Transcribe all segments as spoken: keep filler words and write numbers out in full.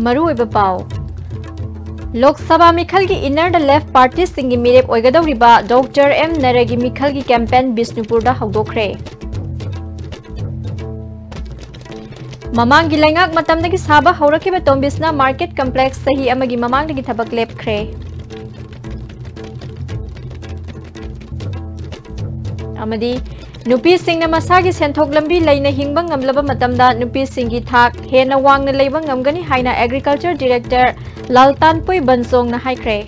ꯃꯔꯨꯑꯣꯏꯕ ꯄꯥꯎ꯫ ꯂꯣꯛ ꯁꯚꯥ ꯃꯤꯈꯜꯒꯤ inner the left partyꯁꯤꯡꯒꯤ ꯃꯤꯔꯦꯞ ꯑꯣꯏꯒꯗꯧꯔꯤꯕ ꯗꯣꯛꯇꯔ ꯑꯦꯝ ꯅꯔꯒꯤ ꯃꯤꯈꯜꯒꯤ campaign ꯕꯤꯁꯅꯨꯄꯨꯔꯗ ꯍꯧꯗꯣꯛꯈ꯭ꯔꯦ꯫ ꯃꯃꯥꯡꯒꯤ ꯂꯩꯉꯥꯛ ꯃꯇꯝꯗꯒꯤ ꯁꯥꯕ ꯍꯧꯔꯛꯈꯤꯕ ꯇꯣꯝꯕꯤꯁꯅꯥ market complex ꯆꯍꯤ ꯑꯃꯒꯤ ꯃꯃꯥꯡꯗꯒꯤ ꯊꯕꯛ ꯂꯦꯞꯈ꯭ꯔꯦ꯫ ꯑꯃꯗꯤ ꯅꯨꯄꯤꯁꯤꯡꯅ ꯃꯁꯥꯒꯤ ꯁꯦꯟꯊꯣꯛ ꯂꯝꯕꯤ ꯂꯩꯅ ꯍꯤꯡꯕ ꯉꯝꯂꯕ ꯃꯇꯝꯗ ꯅꯨꯄꯤꯁꯤꯡꯒꯤ ꯊꯥꯛ ꯍꯦꯟꯅ ꯋꯥꯡꯅ ꯂꯩꯕ ꯉꯝꯒꯅꯤ ꯍꯥꯏꯅ Agriculture Director ꯂꯥꯜꯇꯥꯟꯄꯨꯏ ꯕꯟꯆꯣꯡꯅ ꯍꯥꯏꯈ꯭ꯔꯦ꯫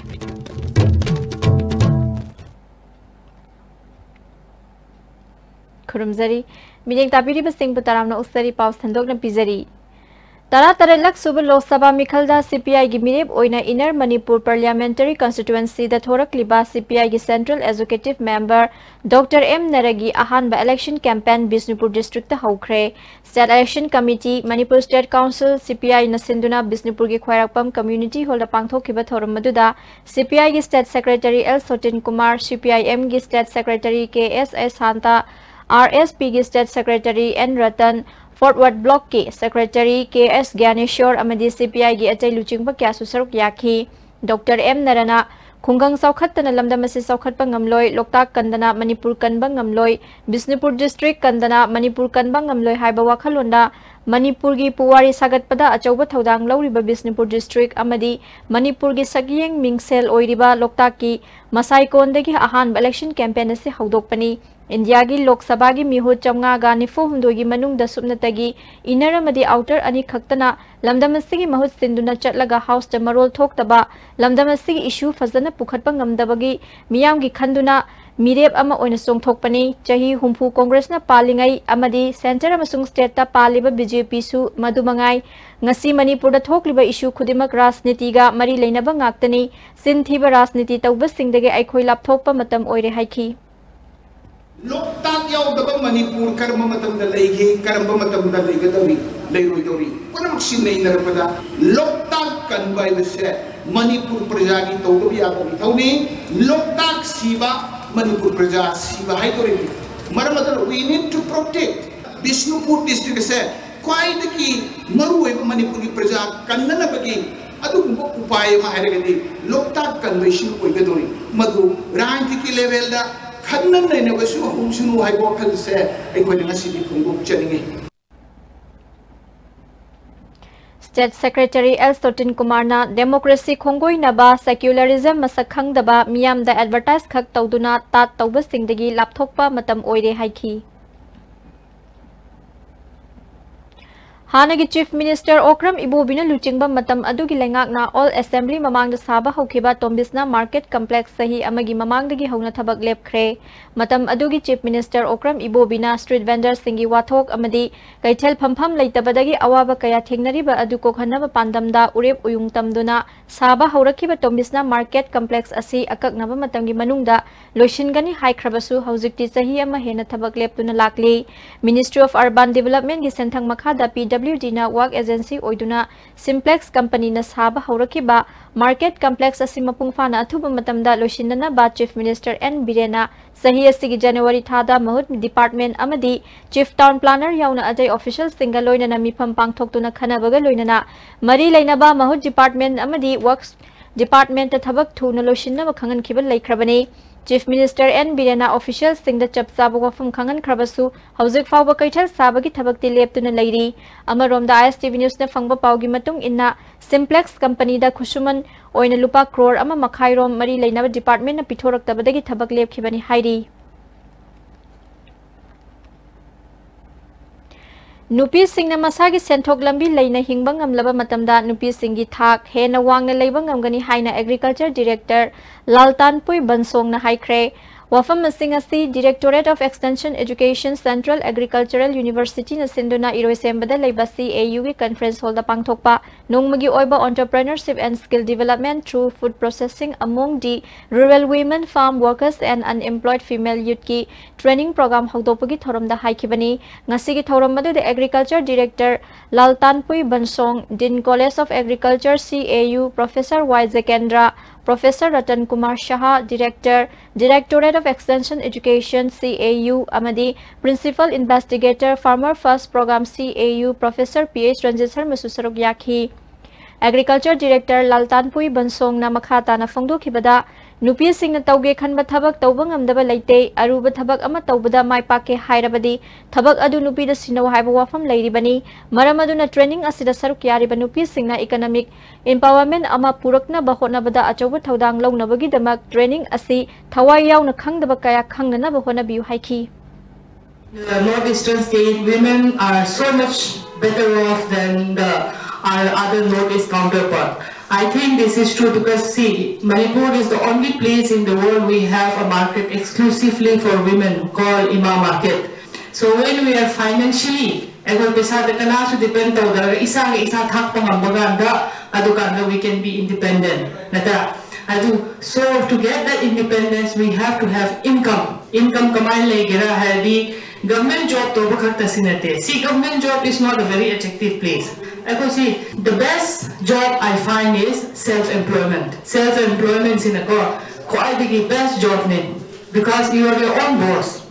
ꯈꯨꯔꯨꯝꯖꯔꯤ꯫ ꯃꯤꯠꯌꯦꯡ ꯇꯥꯕꯤꯔꯤꯕꯁꯤꯡꯕꯨ ꯇꯔꯥꯝꯅ ꯑꯣꯛꯆꯔꯤ꯫ ꯄꯥꯎ ꯁꯟꯗꯣꯛꯅ ꯄꯤꯖꯔꯤ꯫ ꯇꯔꯥꯇꯔꯦꯠꯂꯛ ꯁꯨꯕ ꯂꯣꯛ ꯁꯚꯥ ꯃꯤꯈꯜꯗ CPIꯒꯤ ꯃꯤꯔꯦꯞ ꯑꯣꯏꯅ Inner Manipur Parliamentary Constituencyꯗ ꯊꯣꯔꯛꯂꯤꯕ CPIꯒꯤ Central Executive Member doctor M ꯅꯔꯒꯤ ꯑꯍꯥꯟꯕ election campaign ꯕꯤꯁꯅꯨꯄꯨꯔ districtꯇ ꯍꯧꯈ꯭ꯔꯦ꯫ State Election Committee, Manipur State Council, CPIꯅ ꯁꯤꯟꯗꯨꯅ ꯕꯤꯁꯅꯨꯄꯨꯔꯒꯤ ꯈ꯭ꯋꯥꯏꯔꯥꯛꯄꯝ Community Hallꯗ ꯄꯥꯡꯊꯣꯛꯈꯤꯕ ꯊꯧꯔꯝ ꯑꯗꯨꯗ CPIꯒꯤ State Secretary L Sotin Kumar, CPIMꯒꯤ State Secretary K S S Shanta, RSPꯒꯤ State Secretary N Ratan, Forward Blockꯀꯤ Secretary ꯀꯦ ꯑꯦꯁ ꯒ꯭ꯌꯥꯅꯦꯁꯣꯔ ꯑꯃꯗꯤ CPIꯒꯤ ꯑꯇꯩ ꯂꯨꯆꯤꯡꯕ ꯀꯌꯥꯁꯨ ꯁꯔꯨꯛ ꯌꯥꯈꯤ꯫ ꯗꯣꯛꯇꯔ ꯑꯦꯝ ꯅꯔꯅ ꯈꯨꯡꯒꯪ ꯆꯥꯎꯈꯠꯇꯅ ꯂꯝꯗꯝ ꯑꯁꯤ ꯆꯥꯎꯈꯠꯄ ꯉꯝꯂꯣꯏ, ꯂꯣꯛꯇꯥꯛ ꯀꯟꯗꯅ ꯃꯅꯤꯄꯨꯔ ꯀꯟꯕ ꯉꯝꯂꯣꯏ, ꯕꯤꯁꯅꯨꯄꯨꯔ district ꯀꯟꯗꯅ ꯃꯅꯤꯄꯨꯔ ꯀꯟꯕ ꯉꯝꯂꯣꯏ ꯍꯥꯏꯕ ꯋꯥꯈꯜꯂꯣꯟꯗ ꯃꯅꯤꯄꯨꯔꯒꯤ ꯄꯨꯋꯥꯔꯤ ꯁꯥꯒꯠꯄꯗ ꯑꯆꯧꯕ ꯊꯧꯗꯥꯡ ꯂꯧꯔꯤꯕ ꯕꯤꯁꯅꯨꯄꯨꯔ district ꯑꯃꯗꯤ ꯃꯅꯤꯄꯨꯔꯒꯤ ꯁꯛꯌꯦꯡ ꯃꯤꯡꯁꯦꯜ ꯑꯣꯏꯔꯤꯕ ꯂꯣꯛꯇꯥꯛꯀꯤ ꯃꯁꯥꯏꯀꯣꯟꯗꯒꯤ ꯑꯍꯥꯟꯕ election campaign ꯑꯁꯤ ꯍꯧꯗꯣꯛꯄꯅꯤ꯫ ꯏꯟꯗꯤꯌꯥꯒꯤ ꯂꯣꯛ ꯁꯚꯥꯒꯤ ꯃꯤꯍꯨꯠ ꯆꯥꯝꯃꯉꯥꯒ ꯅꯤꯐꯨ ꯍꯨꯝꯗꯣꯏꯒꯤ ꯃꯅꯨꯡꯗ ꯁꯨꯞꯅꯇꯒꯤ inner ꯑꯃꯗꯤ outer ꯑꯅꯤꯈꯛꯇꯅ ꯂꯝꯗꯝ ꯑꯁꯤꯒꯤ ꯃꯍꯨꯠ ꯁꯤꯟꯗꯨꯅ ꯆꯠꯂꯒ Houseꯇ ꯃꯔꯣꯜ ꯊꯣꯛꯇꯕ, ꯂꯝꯗꯝ ꯑꯁꯤꯒꯤ issue ꯐꯖꯅ ꯄꯨꯈꯠꯄ ꯉꯝꯗꯕꯒꯤ ꯃꯤꯌꯥꯝꯒꯤ ꯈꯟꯗꯨꯅ ꯃꯤꯔꯦꯞ ꯑꯃ ꯑꯣꯏꯅ ꯆꯣꯡꯊꯣꯛꯄꯅꯤ꯫ ꯆꯍꯤ ꯍꯨꯝꯐꯨ Congressꯅ ꯄꯥꯜꯂꯤꯉꯩ ꯑꯃꯗꯤ Centre ꯑꯃꯁꯨꯡ stateꯇ ꯄꯥꯜꯂꯤꯕ BJPꯁꯨ ꯃꯗꯨ ꯃꯉꯥꯏ꯫ ꯉꯁꯤ ꯃꯅꯤꯄꯨꯔꯗ ꯊꯣꯛꯂꯤꯕ issue ꯈꯨꯗꯤꯡꯃꯛ ꯔꯥꯖꯅꯤꯇꯤꯒ ꯃꯔꯤ ꯂꯩꯅꯕ ꯉꯥꯛꯇꯅꯤ꯫ ꯆꯤꯟ ꯊꯤꯕ ꯔꯥꯖꯅꯤꯇꯤ ꯇꯧꯕꯁꯤꯡꯗꯒꯤ ꯑꯩꯈꯣꯏ ꯂꯥꯞꯊꯣꯛꯄ ꯃꯇꯝ ꯑꯣꯏꯔꯦ ꯍꯥꯏꯈꯤ꯫ ꯂꯣꯛꯇꯥꯛ ꯌꯥꯎꯗꯕ ꯃꯅꯤꯄꯨꯔ ꯀꯔꯝꯕ ꯃꯇꯝꯗ ꯂꯩꯒꯦ, ꯀꯔꯝꯕ ꯃꯇꯝꯗ ꯂꯩꯒꯗꯧꯔꯤ, ꯂꯩꯔꯣꯏꯗꯧꯔꯤ, ꯄꯨꯝꯅꯃꯛꯁꯤ ꯅꯩꯅꯔꯛꯄꯗ ꯂꯣꯛꯇꯥꯛ ꯀꯟꯕ ꯍꯥꯏꯕꯁꯦ ꯃꯅꯤꯄꯨꯔ ꯄ꯭ꯔꯖꯥꯒꯤ ꯇꯧꯗꯕ ꯌꯥꯗꯕ ꯏꯊꯧꯅꯤ꯫ ꯂꯣꯛꯇꯥꯛ ꯁꯤꯕ ꯃꯅꯤꯄꯨꯔ ꯄ꯭ꯔꯖꯥ ꯁꯤꯕ ꯍꯥꯏꯗꯧꯔꯤꯕꯅꯤ꯫ ꯃꯔꯝ ꯑꯗꯨꯅ we need to protect Bishnupur district ꯑꯁꯦ ꯈ꯭ꯋꯥꯏꯗꯒꯤ ꯃꯔꯨꯑꯣꯏꯕ ꯃꯅꯤꯄꯨꯔꯒꯤ ꯄ꯭ꯔꯖꯥ ꯀꯟꯅꯅꯕꯒꯤ ꯑꯗꯨꯒꯨꯝꯕ ꯎꯄꯥꯏ ꯑꯃ ꯍꯥꯏꯔꯒꯗꯤ ꯂꯣꯛꯇꯥꯛ ꯀꯟꯕ ꯏꯁꯤꯡ ꯑꯣꯏꯒꯗꯧꯔꯤ꯫ ꯃꯗꯨ ꯔꯥꯖꯅꯤꯇꯤꯒꯤ ꯂꯦꯚꯦꯜꯗ ꯈꯟꯅ ꯅꯩꯅꯕꯁꯨ ꯍꯧꯁꯅꯨ ꯍꯥꯏꯕ ꯋꯥꯈꯜꯁꯦ ꯑꯩꯈꯣꯏꯅ ꯉꯁꯤꯗꯤ ꯐꯣꯡꯗꯣꯛꯆꯅꯤꯡꯉꯤ꯫ State Secretary L ꯁꯣꯇꯤꯟ ꯀꯨꯃꯥꯔꯅ democracy ꯈꯣꯡꯒꯣꯏꯅꯕ, secularism ꯃꯁꯛ ꯈꯪꯗꯕ, ꯃꯤꯌꯥꯝꯗ advertise ꯈꯛ ꯇꯧꯗꯨꯅ ꯇꯥꯠ ꯇꯧꯕꯁꯤꯡꯗꯒꯤ ꯂꯥꯞꯊꯣꯛꯄ ꯃꯇꯝ ꯑꯣꯏꯔꯦ ꯍꯥꯏꯈꯤ꯫ ꯍꯥꯟꯅꯒꯤ Chief Minister ꯑꯣꯀ꯭ꯔꯝ ꯏꯕꯣꯕꯤꯅ ꯂꯨꯆꯤꯡꯕ ꯃꯇꯝ ꯑꯗꯨꯒꯤ ꯂꯩꯉꯥꯛꯅ All Assembly ꯃꯃꯥꯡꯗ ꯁꯥꯕ ꯍꯧꯈꯤꯕ ꯇꯣꯝꯕꯤꯁꯅꯥ Market Complex ꯆꯍꯤ ꯑꯃꯒꯤ ꯃꯃꯥꯡꯗꯒꯤ ꯍꯧꯅ ꯊꯕꯛ ꯂꯦꯞꯈ꯭ꯔꯦ꯫ ꯃꯇꯝ ꯑꯗꯨꯒꯤ Chief Minister ꯑꯣꯀ꯭ꯔꯝ ꯏꯕꯣꯕꯤꯅ street vendorꯁꯤꯡꯒꯤ ꯋꯥꯊꯣꯛ ꯑꯃꯗꯤ ꯀꯩꯊꯦꯜ ꯐꯝꯐꯝ ꯂꯩꯇꯕꯗꯒꯤ ꯑꯋꯥꯕ ꯀꯌꯥ ꯊꯦꯡꯅꯔꯤꯕ ꯑꯗꯨ ꯀꯣꯛꯍꯟꯅꯕ ꯄꯥꯟꯗꯝꯗ ꯎꯔꯦꯞ ꯎꯌꯨꯡ ꯇꯝꯗꯨꯅ ꯁꯥꯕ ꯍꯧꯔꯛꯈꯤꯕ ꯇꯣꯝꯕꯤꯁꯅꯥ Market Complex ꯑꯁꯤ ꯑꯀꯛꯅꯕ ꯃꯇꯝꯒꯤ ꯃꯅꯨꯡꯗ ꯂꯣꯏꯁꯤꯟꯒꯅꯤ ꯍꯥꯏꯈ꯭ꯔꯕꯁꯨ, ꯍꯧꯖꯤꯛꯇꯤ ꯆꯍꯤ ꯑꯃ ꯍꯦꯟꯅ ꯊꯕꯛ ꯂꯦꯞꯇꯨꯅ ꯂꯥꯛꯂꯤ꯫ Ministry of Urban Developmentꯒꯤ ꯁꯦꯟꯊꯪ ꯃꯈꯥꯗ PWDꯅ work agency ꯑꯣꯏꯗꯨꯅ Simplex Companyꯅ ꯁꯥꯕ ꯍꯧꯔꯛꯈꯤꯕ Market Complex ꯑꯁꯤ ꯃꯄꯨꯡ ꯐꯥꯅ ꯑꯊꯨꯕ ꯃꯇꯝꯗ ꯂꯣꯏꯁꯤꯟꯅꯅꯕ Chief Minister N ꯕꯤꯔꯦꯟꯅ ꯆꯍꯤ ꯑꯁꯤꯒꯤ January ꯊꯥꯗ ꯃꯍꯨꯠ department ꯑꯃꯗꯤ Chief Town Planner ꯌꯥꯎꯅ ꯑꯇꯩ officialꯁꯤꯡꯒ ꯂꯣꯏꯅꯅ ꯃꯤꯐꯝ ꯄꯥꯡꯊꯣꯛꯇꯨꯅ ꯈꯟꯅꯕꯒ ꯂꯣꯏꯅꯅ ꯃꯔꯤ ꯂꯩꯅꯕ ꯃꯍꯨꯠ department ꯑꯃꯗꯤ works departmentꯇ ꯊꯕꯛ ꯊꯨꯅ ꯂꯣꯏꯁꯤꯟꯅꯕ ꯈꯪꯍꯟꯈꯤꯕ ꯂꯩꯈ꯭ꯔꯕꯅꯤ꯫ Chief Minister N ꯕꯤꯔꯦꯟꯅ officialꯁꯤꯡꯗ ꯆꯞ ꯆꯥꯕ ꯋꯥꯐꯝ ꯈꯪꯍꯟꯈ꯭ꯔꯕꯁꯨ, ꯍꯧꯖꯤꯛ ꯐꯥꯎꯕ ꯀꯩꯊꯦꯜ ꯁꯥꯕꯒꯤ ꯊꯕꯛꯇꯤ ꯂꯦꯞꯇꯨꯅ ꯂꯩꯔꯤ꯫ ꯑꯃꯔꯣꯝꯗ, ISTV Newsꯅ ꯐꯪꯕ ꯄꯥꯎꯒꯤ ꯃꯇꯨꯡ ꯏꯟꯅ, Simplex Companyꯗ ꯈꯨꯠꯁꯨꯃꯟ ꯑꯣꯏꯅ ꯂꯨꯄꯥ ꯀ꯭ꯔꯣꯔ ꯑꯃ ꯃꯈꯥꯏ ꯔꯣꯝ ꯃꯔꯤ ꯂꯩꯅꯕ departmentꯅ ꯄꯤꯊꯣꯔꯛꯇꯕꯗꯒꯤ ꯊꯕꯛ ꯂꯦꯞꯈꯤꯕꯅꯤ ꯍꯥꯏꯔꯤ꯫ ꯅꯨꯄꯤꯁꯤꯡꯅ ꯃꯁꯥꯒꯤ ꯁꯦꯟꯊꯣꯛ ꯂꯝꯕꯤ ꯂꯩꯅ ꯍꯤꯡꯕ ꯉꯝꯂꯕ ꯃꯇꯝꯗ ꯅꯨꯄꯤꯁꯤꯡꯒꯤ ꯊꯥꯛ ꯍꯦꯟꯅ ꯋꯥꯡꯅ ꯂꯩꯕ ꯉꯝꯒꯅꯤ ꯍꯥꯏꯅ Agriculture Director ꯂꯥꯜꯇꯥꯟꯄꯨꯏ ꯕꯟꯁꯣꯡꯅ ꯍꯥꯏꯈ꯭ꯔꯦ꯫ ꯋꯥꯐꯝ ꯑꯁꯤꯡ ꯑꯁꯤ Directorate of Extension Education, Central Agricultural Universityꯅ ꯁꯤꯟꯗꯨꯅ ꯏꯔꯣꯏꯁꯦꯝꯕꯗ ꯂꯩꯕ CAUꯒꯤ conference hallꯗ ꯄꯥꯡꯊꯣꯛꯄ ꯅꯣꯡꯃꯒꯤ ꯑꯣꯏꯕ Entrepreneurship and Skill Development through Food Processing among the Rural Women Farm Workers and Unemployed Female Youthꯀꯤ training program ꯍꯧꯗꯣꯛꯄꯒꯤ ꯊꯧꯔꯝꯗ ꯍꯥꯏꯈꯤꯕꯅꯤ꯫ ꯉꯁꯤꯒꯤ ꯊꯧꯔꯝ ꯑꯗꯨꯗ Agriculture Director ꯂꯥꯜꯇꯥꯟꯄꯨꯏ ꯕꯟꯁꯣꯡ, Dean College of Agriculture, CAU, Professor Y ꯖꯦꯀꯦꯟꯗ꯭ꯔ, Professor Ratan Kumar Shah, Director, Directorate of Extension Education, C A U, ꯑꯃꯗꯤ Principal Investigator, Farmer First Program, C A U, Professor P H Ranjit Sharmaꯁꯨ ꯁꯔꯨꯛ ꯌꯥꯈꯤ꯫ Agriculture Director ꯂꯥꯜꯇꯥꯟꯄꯨꯏ ꯕꯟꯁꯣꯡꯅ ꯃꯈꯥ ꯇꯥꯅ ꯐꯣꯡꯗꯣꯛꯈꯤꯕꯗ, ꯅꯨꯄꯤꯁꯤꯡꯅ ꯇꯧꯒꯦ ꯈꯟꯕ ꯊꯕꯛ ꯇꯧꯕ ꯉꯝꯗꯕ ꯂꯩꯇꯦ, ꯑꯔꯨꯕ ꯊꯕꯛ ꯑꯃ ꯇꯧꯕꯗ ꯃꯥꯏ ꯄꯥꯛꯀꯦ ꯍꯥꯏꯔꯕꯗꯤ ꯊꯕꯛ ꯑꯗꯨ ꯅꯨꯄꯤꯗ ꯁꯤꯟꯅꯧ ꯍꯥꯏꯕ ꯋꯥꯐꯝ ꯂꯩꯔꯤꯕꯅꯤ꯫ ꯃꯔꯝ ꯑꯗꯨꯅ training ꯑꯁꯤꯗ ꯁꯔꯨꯛ ꯌꯥꯔꯤꯕ ꯅꯨꯄꯤꯁꯤꯡꯅ economic empowerment ꯑꯃ ꯄꯨꯔꯛꯅꯕ ꯍꯣꯠꯅꯕꯗ ꯑꯆꯧꯕ ꯊꯧꯗꯥꯡ ꯂꯧꯅꯕꯒꯤꯗꯃꯛ training ꯑꯁꯤ ꯊꯋꯥꯏ ꯌꯥꯎꯅ ꯈꯪꯗꯕ ꯀꯌꯥ ꯈꯪꯅꯅꯕ ꯍꯣꯠꯅꯕꯤꯌꯨ ꯍꯥꯏꯈꯤ꯫ The North Eastern state women are so much better off than the our other North East counterpart. I think this is true because see, Manipur is the only place in the world we have a market exclusively for women called Ima market. So when we are financially ꯑꯩꯈꯣꯏ ꯄꯩꯁꯥꯗ ꯀꯅꯥꯁꯨ depend ꯇꯧꯗ꯭ꯔꯒ ꯏꯁꯥꯒ ꯏꯁꯥ ꯊꯥꯛꯄ ꯉꯝꯕ ꯀꯥꯟꯗ ꯑꯗꯨꯀꯥꯟꯗ we can be independent ꯅꯠꯇ꯭ꯔꯥ? ꯑꯗꯨ so to get that independence we have to have income. Income ꯀꯃꯥꯏꯅ ꯂꯩꯒꯦꯔꯥ ꯍꯥꯏꯔꯗꯤ government job ꯇꯧꯕ ꯈꯛꯇ ꯁꯤ ꯅꯠꯇꯦ꯫ See, government job is not a very attractive place. ꯑꯩꯈꯣꯏ see, the best job I find is self employment. Self employment ꯁꯤꯅꯀꯣ ꯈ꯭ꯋꯥꯏꯗꯒꯤ best job ꯅꯦ, because you are your own boss.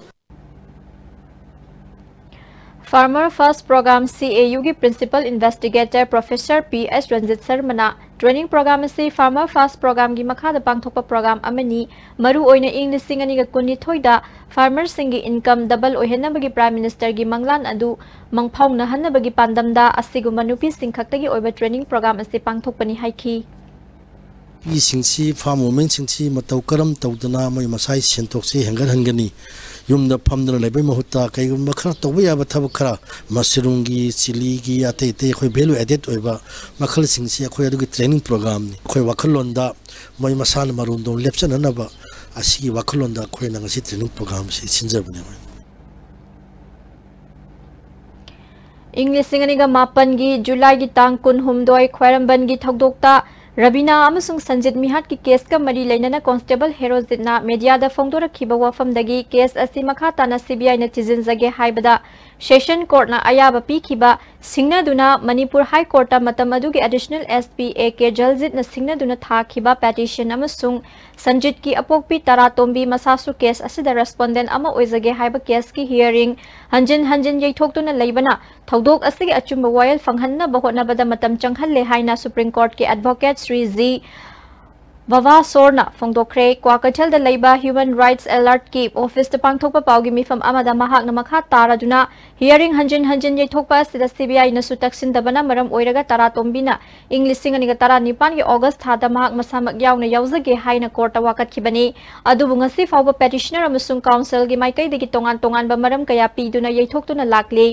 Farmer First Program, C A U ꯒꯤ Principal Investigator Professor P H Ranjit Sharmaꯅ training program ꯑꯁꯤ Farmer First Program ꯒꯤ ꯃꯈꯥꯗ ꯄꯥꯡꯊꯣꯛꯄ program ꯑꯃꯅꯤ꯫ ꯃꯔꯨ ꯑꯣꯏꯅ ꯏꯪ ꯂꯤꯁꯤꯡ ꯑꯅꯤꯒ ꯀꯨꯟꯅꯤꯊꯣꯏꯗ farmer ꯁꯤꯡꯒꯤ income double ꯑꯣꯏꯍꯟꯅꯕꯒꯤ Prime Minister ꯒꯤ ꯃꯪꯂꯥꯟ ꯑꯗꯨ ꯃꯪꯐꯥꯎꯅꯍꯟꯅꯕꯒꯤ ꯄꯥꯟꯗꯝꯗ ꯑꯁꯤꯒꯨꯝꯕ ꯅꯨꯄꯤꯁꯤꯡ ꯈꯛꯇꯒꯤ ꯑꯣꯏꯕ training program ꯑꯁꯤ ꯄꯥꯡꯊꯣꯛꯄꯅꯤ ꯍꯥꯏꯈꯤ꯫ ꯅꯨꯄꯤꯁꯤꯡꯁꯤ, farm women ꯁꯤꯡꯁꯤ ꯃꯇꯧ ꯀꯔꯝ ꯇꯧꯗꯅ ꯃꯣꯏ ꯃꯁꯥꯒꯤ ꯁꯦꯟꯊꯣꯛꯁꯤ ꯍꯦꯟꯒꯠꯍꯟꯒꯅꯤ? ꯌꯨꯝꯗ ꯐꯝꯗꯨꯅ ꯂꯩꯕꯒꯤ ꯃꯍꯨꯠꯇ ꯀꯩꯒꯨꯝꯕ ꯈꯔ ꯇꯧꯕ ꯌꯥꯕ ꯊꯕꯛ ꯈꯔ, mushroom ꯒꯤ, chilli ꯒꯤ, ꯑꯇꯩ ꯑꯇꯩ ꯑꯩꯈꯣꯏ value added ꯑꯣꯏꯕ ꯃꯈꯜꯁꯤꯡꯁꯤ ꯑꯩꯈꯣꯏ ꯑꯗꯨꯒꯤ training program ꯅꯤ꯫ ꯑꯩꯈꯣꯏ ꯋꯥꯈꯜꯂꯣꯟꯗ ꯃꯣꯏ ꯃꯁꯥꯅ ꯃꯔꯣꯝꯗꯣꯝ ꯂꯦꯞꯆꯅꯅꯕ ꯑꯁꯤꯒꯤ ꯋꯥꯈꯜꯂꯣꯟꯗ ꯑꯩꯈꯣꯏꯅ ꯉꯁꯤ training program ꯁꯤ ꯁꯤꯟꯖꯕꯅꯤ꯫ ꯏꯪ ꯂꯤꯁꯤꯡ ꯑꯅꯤꯒ ꯃꯥꯄꯟꯒꯤ ꯖꯨꯂꯥꯏꯒꯤ ꯇꯥꯡ ꯀꯨꯟꯍꯨꯝꯗꯣꯏ ꯈ꯭ꯋꯥꯏꯔꯝꯕꯟꯒꯤ ꯊꯧꯗꯣꯛꯇ ꯔꯕꯤꯅꯥ ꯑꯃꯁꯨꯡ ꯁꯟꯖꯤꯠ ꯃꯤꯍꯥꯠꯀꯤ case ꯀ ꯃꯔꯤ ꯂꯩꯅꯅ Constable ꯍꯦꯔꯣꯖꯤꯠꯅ media ꯗ ꯐꯣꯡꯗꯣꯔꯛꯈꯤꯕ ꯋꯥꯐꯝꯗꯒꯤ case ꯑꯁꯤ ꯃꯈꯥ ꯇꯥꯅ C B I ꯅ ꯊꯤꯖꯤꯟꯖꯒꯦ ꯍꯥꯏꯕꯗ Session Courtꯅ ꯑꯌꯥꯕ ꯄꯤꯈꯤꯕ ꯁꯤꯡꯅꯗꯨꯅ ꯃꯅꯤꯄꯨꯔ High Courtꯇ ꯃꯇꯝ ꯑꯗꯨꯒꯤ Additional SP A K ꯖꯜꯖꯤꯠꯅ ꯁꯤꯡꯅꯗꯨꯅ ꯊꯥꯈꯤꯕ petition ꯑꯃꯁꯨꯡ ꯁꯟꯖꯤꯠꯀꯤ ꯑꯄꯣꯛꯄꯤ ꯇꯔꯥꯇꯣꯝꯕꯤ ꯃꯁꯥꯁꯨ case ꯑꯁꯤꯗ respondent ꯑꯃ ꯑꯣꯏꯖꯒꯦ ꯍꯥꯏꯕ caseꯀꯤ hearing ꯍꯟꯖꯤꯟ ꯍꯟꯖꯤꯟ ꯌꯩꯊꯣꯛꯇꯨꯅ ꯂꯩꯕꯅ ꯊꯧꯗꯣꯛ ꯑꯁꯤꯒꯤ ꯑꯆꯨꯝꯕ ꯋꯥꯌꯦꯜ ꯐꯪꯍꯟꯅꯕ ꯍꯣꯠꯅꯕꯗ ꯃꯇꯝ ꯆꯪꯍꯜꯂꯦ ꯍꯥꯏꯅ Supreme Courtꯀꯤ advocate ꯁ꯭ꯔꯤ ꯖꯤ ꯕꯕꯥꯁꯣꯔꯅ ꯐꯣꯡꯗꯣꯛꯈ꯭ꯔꯦ꯫ ꯀ꯭ꯋꯥꯀꯩꯊꯦꯜꯗ ꯂꯩꯕ Human Rights Alertꯀꯤ officeꯇ ꯄꯥꯡꯊꯣꯛꯄ ꯄꯥꯎꯒꯤ ꯃꯤꯐꯝ ꯑꯃꯗ ꯃꯍꯥꯛꯅ ꯃꯈꯥ ꯇꯥꯔꯗꯨꯅ, hearing ꯍꯟꯖꯤꯟ ꯍꯟꯖꯤꯟ ꯌꯩꯊꯣꯛꯄ ꯑꯁꯤꯗ CBIꯅꯁꯨ ꯇꯛꯁꯤꯟꯗꯕꯅ ꯃꯔꯝ ꯑꯣꯏꯔꯒ ꯇꯔꯥꯇꯣꯝꯕꯤꯅ ꯏꯪ ꯂꯤꯁꯤꯡ ꯑꯅꯤꯒ ꯇꯔꯥꯅꯤꯄꯥꯟꯒꯤ August ꯊꯥꯗ ꯃꯍꯥꯛ ꯃꯁꯥꯃꯛ ꯌꯥꯎꯅ ꯌꯥꯎꯖꯒꯦ ꯍꯥꯏꯅ courtꯇ ꯋꯥꯀꯠꯈꯤꯕꯅꯤ꯫ ꯑꯗꯨꯕꯨ ꯉꯁꯤ ꯐꯥꯎꯕ petitioner ꯑꯃꯁꯨꯡ counselꯒꯤ ꯃꯥꯏꯀꯩꯗꯒꯤ ꯇꯣꯉꯥꯟ ꯇꯣꯉꯥꯟꯕ ꯃꯔꯝ ꯀꯌꯥ ꯄꯤꯗꯨꯅ ꯌꯩꯊꯣꯛꯇꯨꯅ ꯂꯥꯛꯂꯤ꯫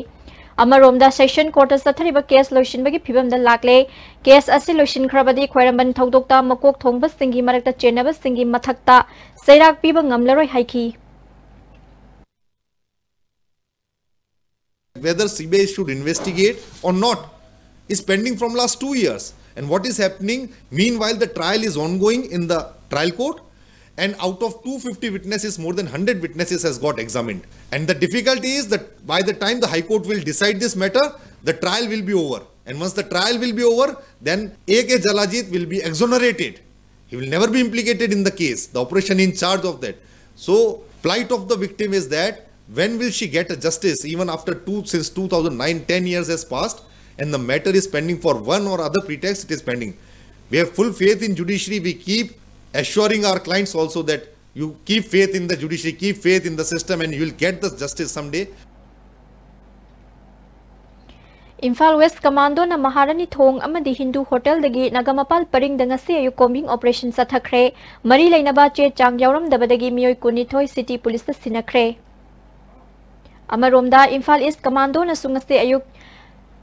ꯑꯃꯔꯣꯝꯗ, session courtꯇ ꯆꯠꯊꯔꯤꯕ case ꯂꯣꯏꯁꯤꯟꯕꯒꯤ ꯐꯤꯕꯝꯗ ꯂꯥꯛꯂꯦ꯫ Case ꯑꯁꯤ ꯂꯣꯏꯁꯤꯟꯈ꯭ꯔꯕꯗꯤ ꯈ꯭ꯋꯥꯏꯔꯝꯕꯟ ꯊꯧꯗꯣꯛꯇ ꯃꯀꯣꯛ ꯊꯣꯡꯕꯁꯤꯡꯒꯤ ꯃꯔꯛꯇ ꯆꯦꯟꯅꯕꯁꯤꯡꯒꯤ ꯃꯊꯛꯇ ꯆꯩꯔꯥꯛ ꯄꯤꯕ ꯉꯝꯂꯔꯣꯏ ꯍꯥꯏꯈꯤ꯫ Whether CBI should investigate or not is pending from last two years. And what is happening? Meanwhile, the trial is ongoing in the trial court. And out of two fifty witnesses, more than hundred witnesses has got examined. And the difficulty is that by the time the High Court will decide this matter, the trial will be over. And once the trial will be over, then A K Jalajit will be exonerated. He will never be implicated in the case, the operation in charge of that. So, plight of the victim is that when will she get a justice? Even after two, since two thousand nine, ten years has passed, and the matter is pending for one or other pretext, it is pending. We have full faith in judiciary. We keep assuring our clients also that you keep faith in the judiciary, keep faith in the system, and you will get the justice someday. Imphal West Commandoꯅ ꯃꯍꯥꯔꯥꯅꯤ ꯊꯣꯡ ꯑꯃꯗꯤ ꯍꯤꯟꯗꯨ ꯍꯣꯇꯦꯜꯗꯒꯤ ꯅꯥꯒꯥꯃꯄꯥꯜ ꯄꯔꯤꯡꯗ ꯉꯁꯤ ꯑꯌꯨꯛ combing operation ꯆꯠꯊꯈ꯭ꯔꯦ꯫ ꯃꯔꯤ ꯂꯩꯅꯕ ꯆꯦ ꯆꯥꯡ ꯌꯥꯎꯔꯝꯗꯕꯗꯒꯤ ꯃꯤꯑꯣꯏ ꯀꯨꯟꯅꯤꯊꯣꯏ city policeꯇ ꯁꯤꯟꯅꯈ꯭ꯔꯦ꯫ ꯑꯃꯔꯣꯝꯗ, Imphal East Commandoꯅꯁꯨ ꯉꯁꯤ ꯑꯌꯨꯛ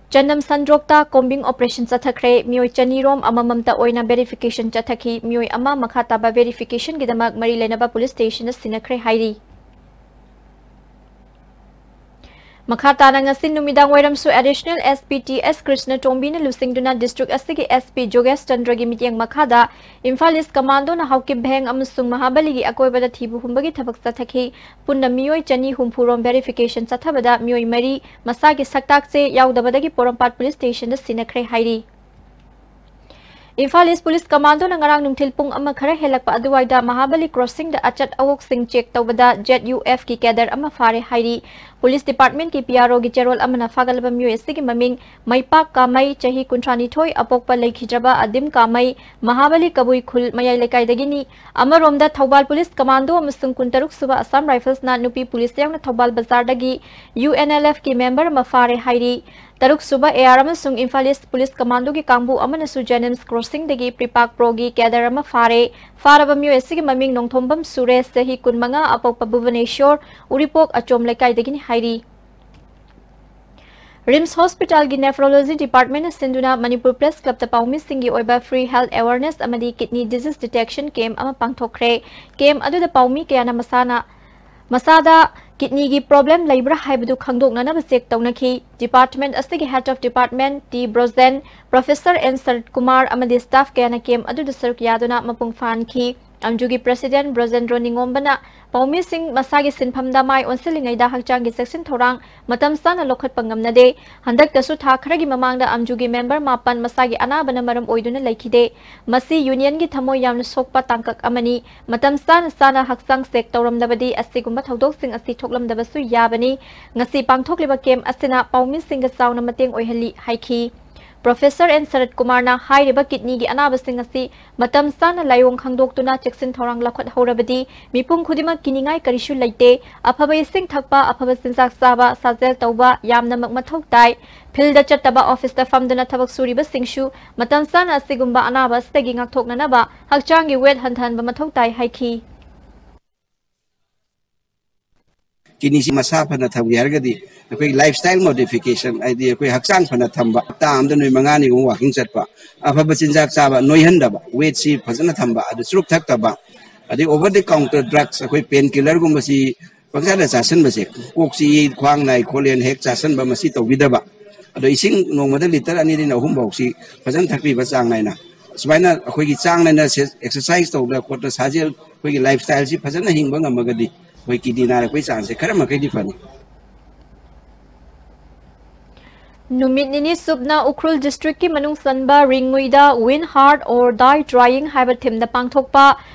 ꯆꯅꯝ ꯁꯟꯗ꯭ꯔꯣꯛꯇ combing operation ꯆꯠꯊꯈ꯭ꯔꯦ꯫ ꯃꯤꯑꯣꯏ ꯆꯅꯤꯔꯣꯝ ꯑꯃꯃꯝꯇ ꯑꯣꯏꯅ verification ꯆꯠꯊꯈꯤ꯫ ꯃꯤꯑꯣꯏ ꯑꯃ ꯃꯈꯥ ꯇꯥꯕ verificationꯒꯤꯗꯃꯛ ꯃꯔꯤ ꯂꯩꯅꯕ police stationꯗ ꯁꯤꯟꯅꯈ꯭ꯔꯦ ꯍꯥꯏꯔꯤ꯫ ꯃꯈꯥ ꯇꯥꯅ ꯉꯁꯤ ꯅꯨꯃꯤꯗꯥꯡ ꯋꯥꯏꯔꯝꯁꯨ Additional SP T S Krishna ꯇꯣꯝꯕꯤꯅ ꯂꯨꯆꯤꯡꯗꯨꯅ District ꯑꯁꯤꯒꯤ SP ꯖꯣꯒꯦꯁ ꯆꯟꯗ꯭ꯔꯒꯤ ꯃꯤꯠꯌꯦꯡ ꯃꯈꯥꯗ Imphal East Commando ꯅ ꯍꯥꯎꯀꯤꯞ ꯚꯦꯡ ꯑꯃꯁꯨꯡ ꯃꯍꯥꯕꯂꯤꯒꯤ ꯑꯀꯣꯏꯕꯗ ꯊꯤꯕ ꯍꯨꯝꯕꯒꯤ ꯊꯕꯛ ꯆꯠꯊꯈꯤ꯫ ꯄꯨꯟꯅ ꯃꯤꯑꯣꯏ ꯆꯅꯤ ꯍꯨꯝꯐꯨ ꯔꯣꯝ verification ꯆꯠꯊꯕꯗ ꯃꯤꯑꯣꯏ ꯃꯔꯤ ꯃꯁꯥꯒꯤ ꯁꯛꯇꯥꯛ ꯆꯦ ꯌꯥꯎꯗꯕꯗꯒꯤ ꯄꯣꯔꯣꯝꯄꯥꯠ Police Station ꯗ ꯁꯤꯟꯅꯈ꯭ꯔꯦ ꯍꯥꯏꯔꯤ꯫ ꯏꯝꯐꯥꯜ East Police Commando ꯅ ꯉꯔꯥꯡ ꯅꯨꯡꯊꯤꯜ ꯄꯨꯡ ꯑꯃ ꯈꯔ ꯍꯦꯜꯂꯛꯄ ꯑꯗꯨꯋꯥꯏꯗ ꯃꯍꯥꯕꯂꯤ crossing ꯗ ꯑꯆꯠ ꯑꯋꯣꯛꯁꯤꯡ check ꯇꯧꯕꯗ Z U F ꯀꯤ cadre ꯑꯃ ꯐꯥꯔꯦ ꯍꯥꯏꯔꯤ꯫ Police Department ꯀꯤ P R O ꯒꯤ ꯆꯦꯔꯣꯜ ꯑꯃꯅ ꯐꯥꯒꯠꯂꯕ ꯃꯤꯑꯣꯏ ꯑꯁꯤꯒꯤ ꯃꯃꯤꯡ ꯃꯩꯄꯥꯛ ꯀꯥꯃꯩ, ꯆꯍꯤ ꯀꯨꯟꯊ꯭ꯔꯥꯅꯤꯊꯣꯏ, ꯑꯄꯣꯛꯄ ꯂꯩꯈꯤꯗ꯭ꯔꯕ ꯑꯗꯤꯝ ꯀꯥꯃꯩ, ꯃꯍꯥꯕꯂꯤ ꯀꯕꯨꯏ ꯈꯨꯜ ꯃꯌꯥꯏ ꯂꯩꯀꯥꯏꯗꯒꯤꯅꯤ꯫ ꯑꯃꯔꯣꯝꯗ ꯊꯧꯕꯥꯜ Police Commando ꯑꯃꯁꯨꯡ ꯀꯨꯟꯇꯔꯨꯛ ꯁꯨꯕ Assam Rifles ꯅ ꯅꯨꯄꯤ police ꯌꯥꯎꯅ ꯊꯧꯕꯥꯜ ꯕꯖꯥꯔꯗꯒꯤ U N L F ꯀꯤ member ꯑꯃ ꯐꯥꯔꯦ ꯍꯥꯏꯔꯤ꯫ ꯇꯔꯨꯛ ꯁꯨꯕ A R ꯑꯃꯁꯨꯡ ꯏꯝꯐꯥꯜ East Police Commando ꯒꯤ ꯀꯥꯡꯕꯨ ꯑꯃꯅꯁꯨ Jennings Crossing ꯗꯒꯤ ꯄ꯭ꯔꯤꯄꯥꯛ ꯄ꯭ꯔꯣꯒꯤ cadre ꯑꯃ ꯐꯥꯔꯦ꯫ ꯐꯥꯔꯕ ꯃꯤꯑꯣꯏ ꯑꯁꯤꯒꯤ ꯃꯃꯤꯡ ꯅꯣꯡꯊꯣꯝꯕꯝ ꯁꯨꯔꯦꯁ, ꯆꯍꯤ ꯀꯨꯟꯃꯉꯥ, ꯑꯄꯣꯛꯄ ꯚꯨꯕꯅꯦꯁꯣꯔ, ꯎꯔꯤꯄꯣꯛ ꯑꯆꯣꯝ ꯂꯩꯀꯥꯏꯗꯒꯤꯅꯤ ꯍꯥꯏꯔꯤ꯫ RIMS Hospital ꯒꯤ Nephrology Department ꯅ ꯁꯤꯟꯗꯨꯅ ꯃꯅꯤꯄꯨꯔ Press Club ꯇ ꯄꯥꯎꯃꯤꯁꯤꯡꯒꯤ ꯑꯣꯏꯕ free health awareness ꯑꯃꯗꯤ kidney disease detection camp ꯑꯃ ꯄꯥꯡꯊꯣꯛꯈ꯭ꯔꯦ꯫ Camp ꯑꯗꯨꯗ ꯄꯥꯎꯃꯤ ꯀꯌꯥꯅ ꯃꯁꯥꯅ, ꯃꯁꯥꯗ kidney ꯒꯤ problem ꯂꯩꯕ꯭ꯔꯥ ꯍꯥꯏꯕꯗꯨ ꯈꯪꯗꯣꯛꯅꯅꯕ check ꯇꯧꯅꯈꯤ꯫ Department ꯑꯁꯤꯒꯤ Head of Department T Brojen, Professor N ꯁꯔꯠ ꯀꯨꯃꯥꯔ ꯑꯃꯗꯤ staff ꯀꯌꯥꯅ camp ꯑꯗꯨꯗ ꯁꯔꯨꯛ ꯌꯥꯗꯨꯅ ꯃꯄꯨꯡ ꯐꯥꯍꯟꯈꯤ꯫ ꯑꯝꯖꯨꯒꯤ President ꯕ꯭ꯔꯣꯖꯦꯟꯗ꯭ꯔꯣ ꯅꯤꯉꯣꯝꯕꯅ ꯄꯥꯎꯃꯤꯁꯤꯡ ꯃꯁꯥꯒꯤ ꯁꯤꯟꯐꯝꯗ ꯃꯥꯏ ꯑꯣꯟꯁꯤꯜꯂꯤꯉꯩꯗ ꯍꯛꯆꯥꯡꯒꯤ ꯆꯦꯛꯁꯤꯟ ꯊꯧꯔꯥꯡ ꯃꯇꯝ ꯆꯥꯅ ꯂꯧꯈꯠꯄ ꯉꯝꯅꯗꯦ꯫ ꯍꯟꯗꯛꯇꯁꯨ ꯊꯥ ꯈꯔꯒꯤ ꯃꯃꯥꯡꯗ ꯑꯝꯖꯨꯒꯤ member ꯃꯥꯄꯟ ꯃꯁꯥꯒꯤ ꯑꯅꯥꯕꯅ ꯃꯔꯝ ꯑꯣꯏꯗꯨꯅ ꯂꯩꯈꯤꯗꯦ꯫ ꯃꯁꯤ union ꯒꯤ ꯊꯃꯣꯏ ꯌꯥꯝꯅ ꯁꯣꯛꯄ ꯇꯥꯡꯀꯛ ꯑꯃꯅꯤ꯫ ꯃꯇꯝ ꯆꯥꯅ ꯆꯥꯅ ꯍꯛꯆꯥꯡ check ꯇꯧꯔꯝꯂꯕꯗꯤ ꯑꯁꯤꯒꯨꯝꯕ ꯊꯧꯗꯣꯛꯁꯤꯡ ꯑꯁꯤ ꯊꯣꯛꯂꯝꯗꯕꯁꯨ ꯌꯥꯕꯅꯤ꯫ ꯉꯁꯤ ꯄꯥꯡꯊꯣꯛꯂꯤꯕ camp ꯑꯁꯤꯅ ꯄꯥꯎꯃꯤꯁꯤꯡꯒ ꯆꯥꯎꯅ ꯃꯇꯦꯡ ꯑꯣꯏꯍꯜꯂꯤ ꯍꯥꯏꯈꯤ꯫ Professor N ꯁꯔꯠ ꯀꯨꯃꯥꯔꯅ ꯍꯥꯏꯔꯤꯕ kidney ꯒꯤ ꯑꯅꯥꯕꯁꯤꯡ ꯑꯁꯤ ꯃꯇꯝ ꯆꯥꯅ ꯂꯥꯏꯑꯣꯡ ꯈꯪꯗꯣꯛꯇꯨꯅ ꯆꯦꯛꯁꯤꯟ ꯊꯧꯔꯥꯡ ꯂꯧꯈꯠꯍꯧꯔꯕꯗꯤ ꯃꯤꯄꯨꯝ ꯈꯨꯗꯤꯡꯃꯛ ꯀꯤꯅꯤꯡꯉꯥꯏ ꯀꯔꯤꯁꯨ ꯂꯩꯇꯦ꯫ ꯑꯐꯕ ꯏꯁꯤꯡ ꯊꯛꯄ, ꯑꯐꯕ ꯆꯤꯟꯖꯥꯛ ꯆꯥꯕ, ꯁꯥꯖꯦꯜ ꯇꯧꯕ ꯌꯥꯝꯅꯃꯛ ꯃꯊꯧ ꯇꯥꯏ꯫ Field ꯗ ꯆꯠꯇꯕ, office ꯇ ꯐꯝꯗꯨꯅ ꯊꯕꯛ ꯁꯨꯔꯤꯕꯁꯤꯡꯁꯨ ꯃꯇꯝ ꯆꯥꯅ ꯑꯁꯤꯒꯨꯝꯕ ꯑꯅꯥꯕ ꯑꯁꯤꯗꯒꯤ ꯉꯥꯛꯊꯣꯛꯅꯅꯕ ꯍꯛꯆꯥꯡꯒꯤ weight ꯍꯟꯊꯍꯟꯕ ꯃꯊꯧ ꯇꯥꯏ ꯍꯥꯏꯈꯤ꯫ Kidney ꯁꯤ ꯃꯁꯥ ꯐꯅ ꯊꯝꯒꯦ ꯍꯥꯏꯔꯒꯗꯤ ꯑꯩꯈꯣꯏ lifestyle modification, ꯍꯥꯏꯗꯤ ꯑꯩꯈꯣꯏ ꯍꯛꯆꯥꯡ ꯐꯅ ꯊꯝꯕ, ꯍꯞꯇꯥ ꯑꯃꯗ ꯅꯨꯃꯤꯠ ꯃꯉꯥꯅꯤꯒꯨꯝꯕ walking ꯆꯠꯄ, ꯑꯐꯕ ꯆꯤꯟꯖꯥꯛ ꯆꯥꯕ, ꯅꯣꯏꯍꯟꯗꯕ, weight ꯁꯤ ꯐꯖꯅ ꯊꯝꯕ, ꯑꯗꯨ ꯆꯨꯔꯨꯞ ꯊꯛꯇꯕ, ꯑꯗꯩ over the counter drugs, ꯑꯩꯈꯣꯏ pain killer ꯒꯨꯝꯕꯁꯤ ꯄꯪꯆꯥꯗ ꯆꯥꯁꯤꯟꯕꯁꯦ, ꯀꯣꯛ ꯆꯤꯛꯏ, ꯈ꯭ꯋꯥꯡ ꯅꯥꯏ ꯈꯣꯠꯂꯦꯅ ꯍꯦꯛ ꯆꯥꯁꯤꯟꯕ, ꯃꯁꯤ ꯇꯧꯕꯤꯗꯕ꯫ ꯑꯗꯣ ꯏꯁꯤꯡ ꯅꯣꯡꯃꯗ ꯂꯤꯇꯔ ꯑꯅꯤꯗꯩꯅ ꯑꯍꯨꯝ ꯐꯥꯎꯁꯤ ꯐꯖꯅ ꯊꯛꯄꯤꯕ ꯆꯥꯡ ꯅꯥꯏꯅ꯫ ꯁꯨꯃꯥꯏꯅ ꯑꯩꯈꯣꯏꯒꯤ ꯆꯥꯡ ꯅꯥꯏꯅ ꯁꯦ-, ꯑꯦꯛꯁꯔꯁꯥꯏꯁ ꯇꯧꯗꯅ ꯈꯣꯠꯇꯅ ꯁꯥꯖꯦꯜ, ꯑꯩꯈꯣꯏꯒꯤ ꯂꯥꯏꯐ ꯁ꯭ꯇꯥꯏꯜꯁꯤ ꯐꯖꯅ ꯍꯤꯡꯕ ꯉꯝꯃꯒꯗꯤ ꯑꯩꯈꯣꯏ ꯀꯤꯗꯅꯤ ꯅꯥꯔꯛꯄꯒꯤ ꯆꯥꯡꯁꯦ ꯈꯔ ꯃꯈꯩꯗꯤ ꯐꯅꯤ꯫ ꯅꯨꯃꯤꯠ ꯅꯤꯅꯤ ꯆꯨꯞꯅ ꯎꯈ꯭ꯔꯨꯜ ꯗꯤꯁꯇ꯭ꯔꯤꯛꯀꯤ ꯃꯅꯨꯡ ꯆꯟꯕ ꯔꯤꯡꯉꯨꯏꯗ Win Heart or Die Trying ꯍꯥꯏꯕ ꯊꯤꯝꯗ ꯄꯥꯡꯊꯣꯛꯄ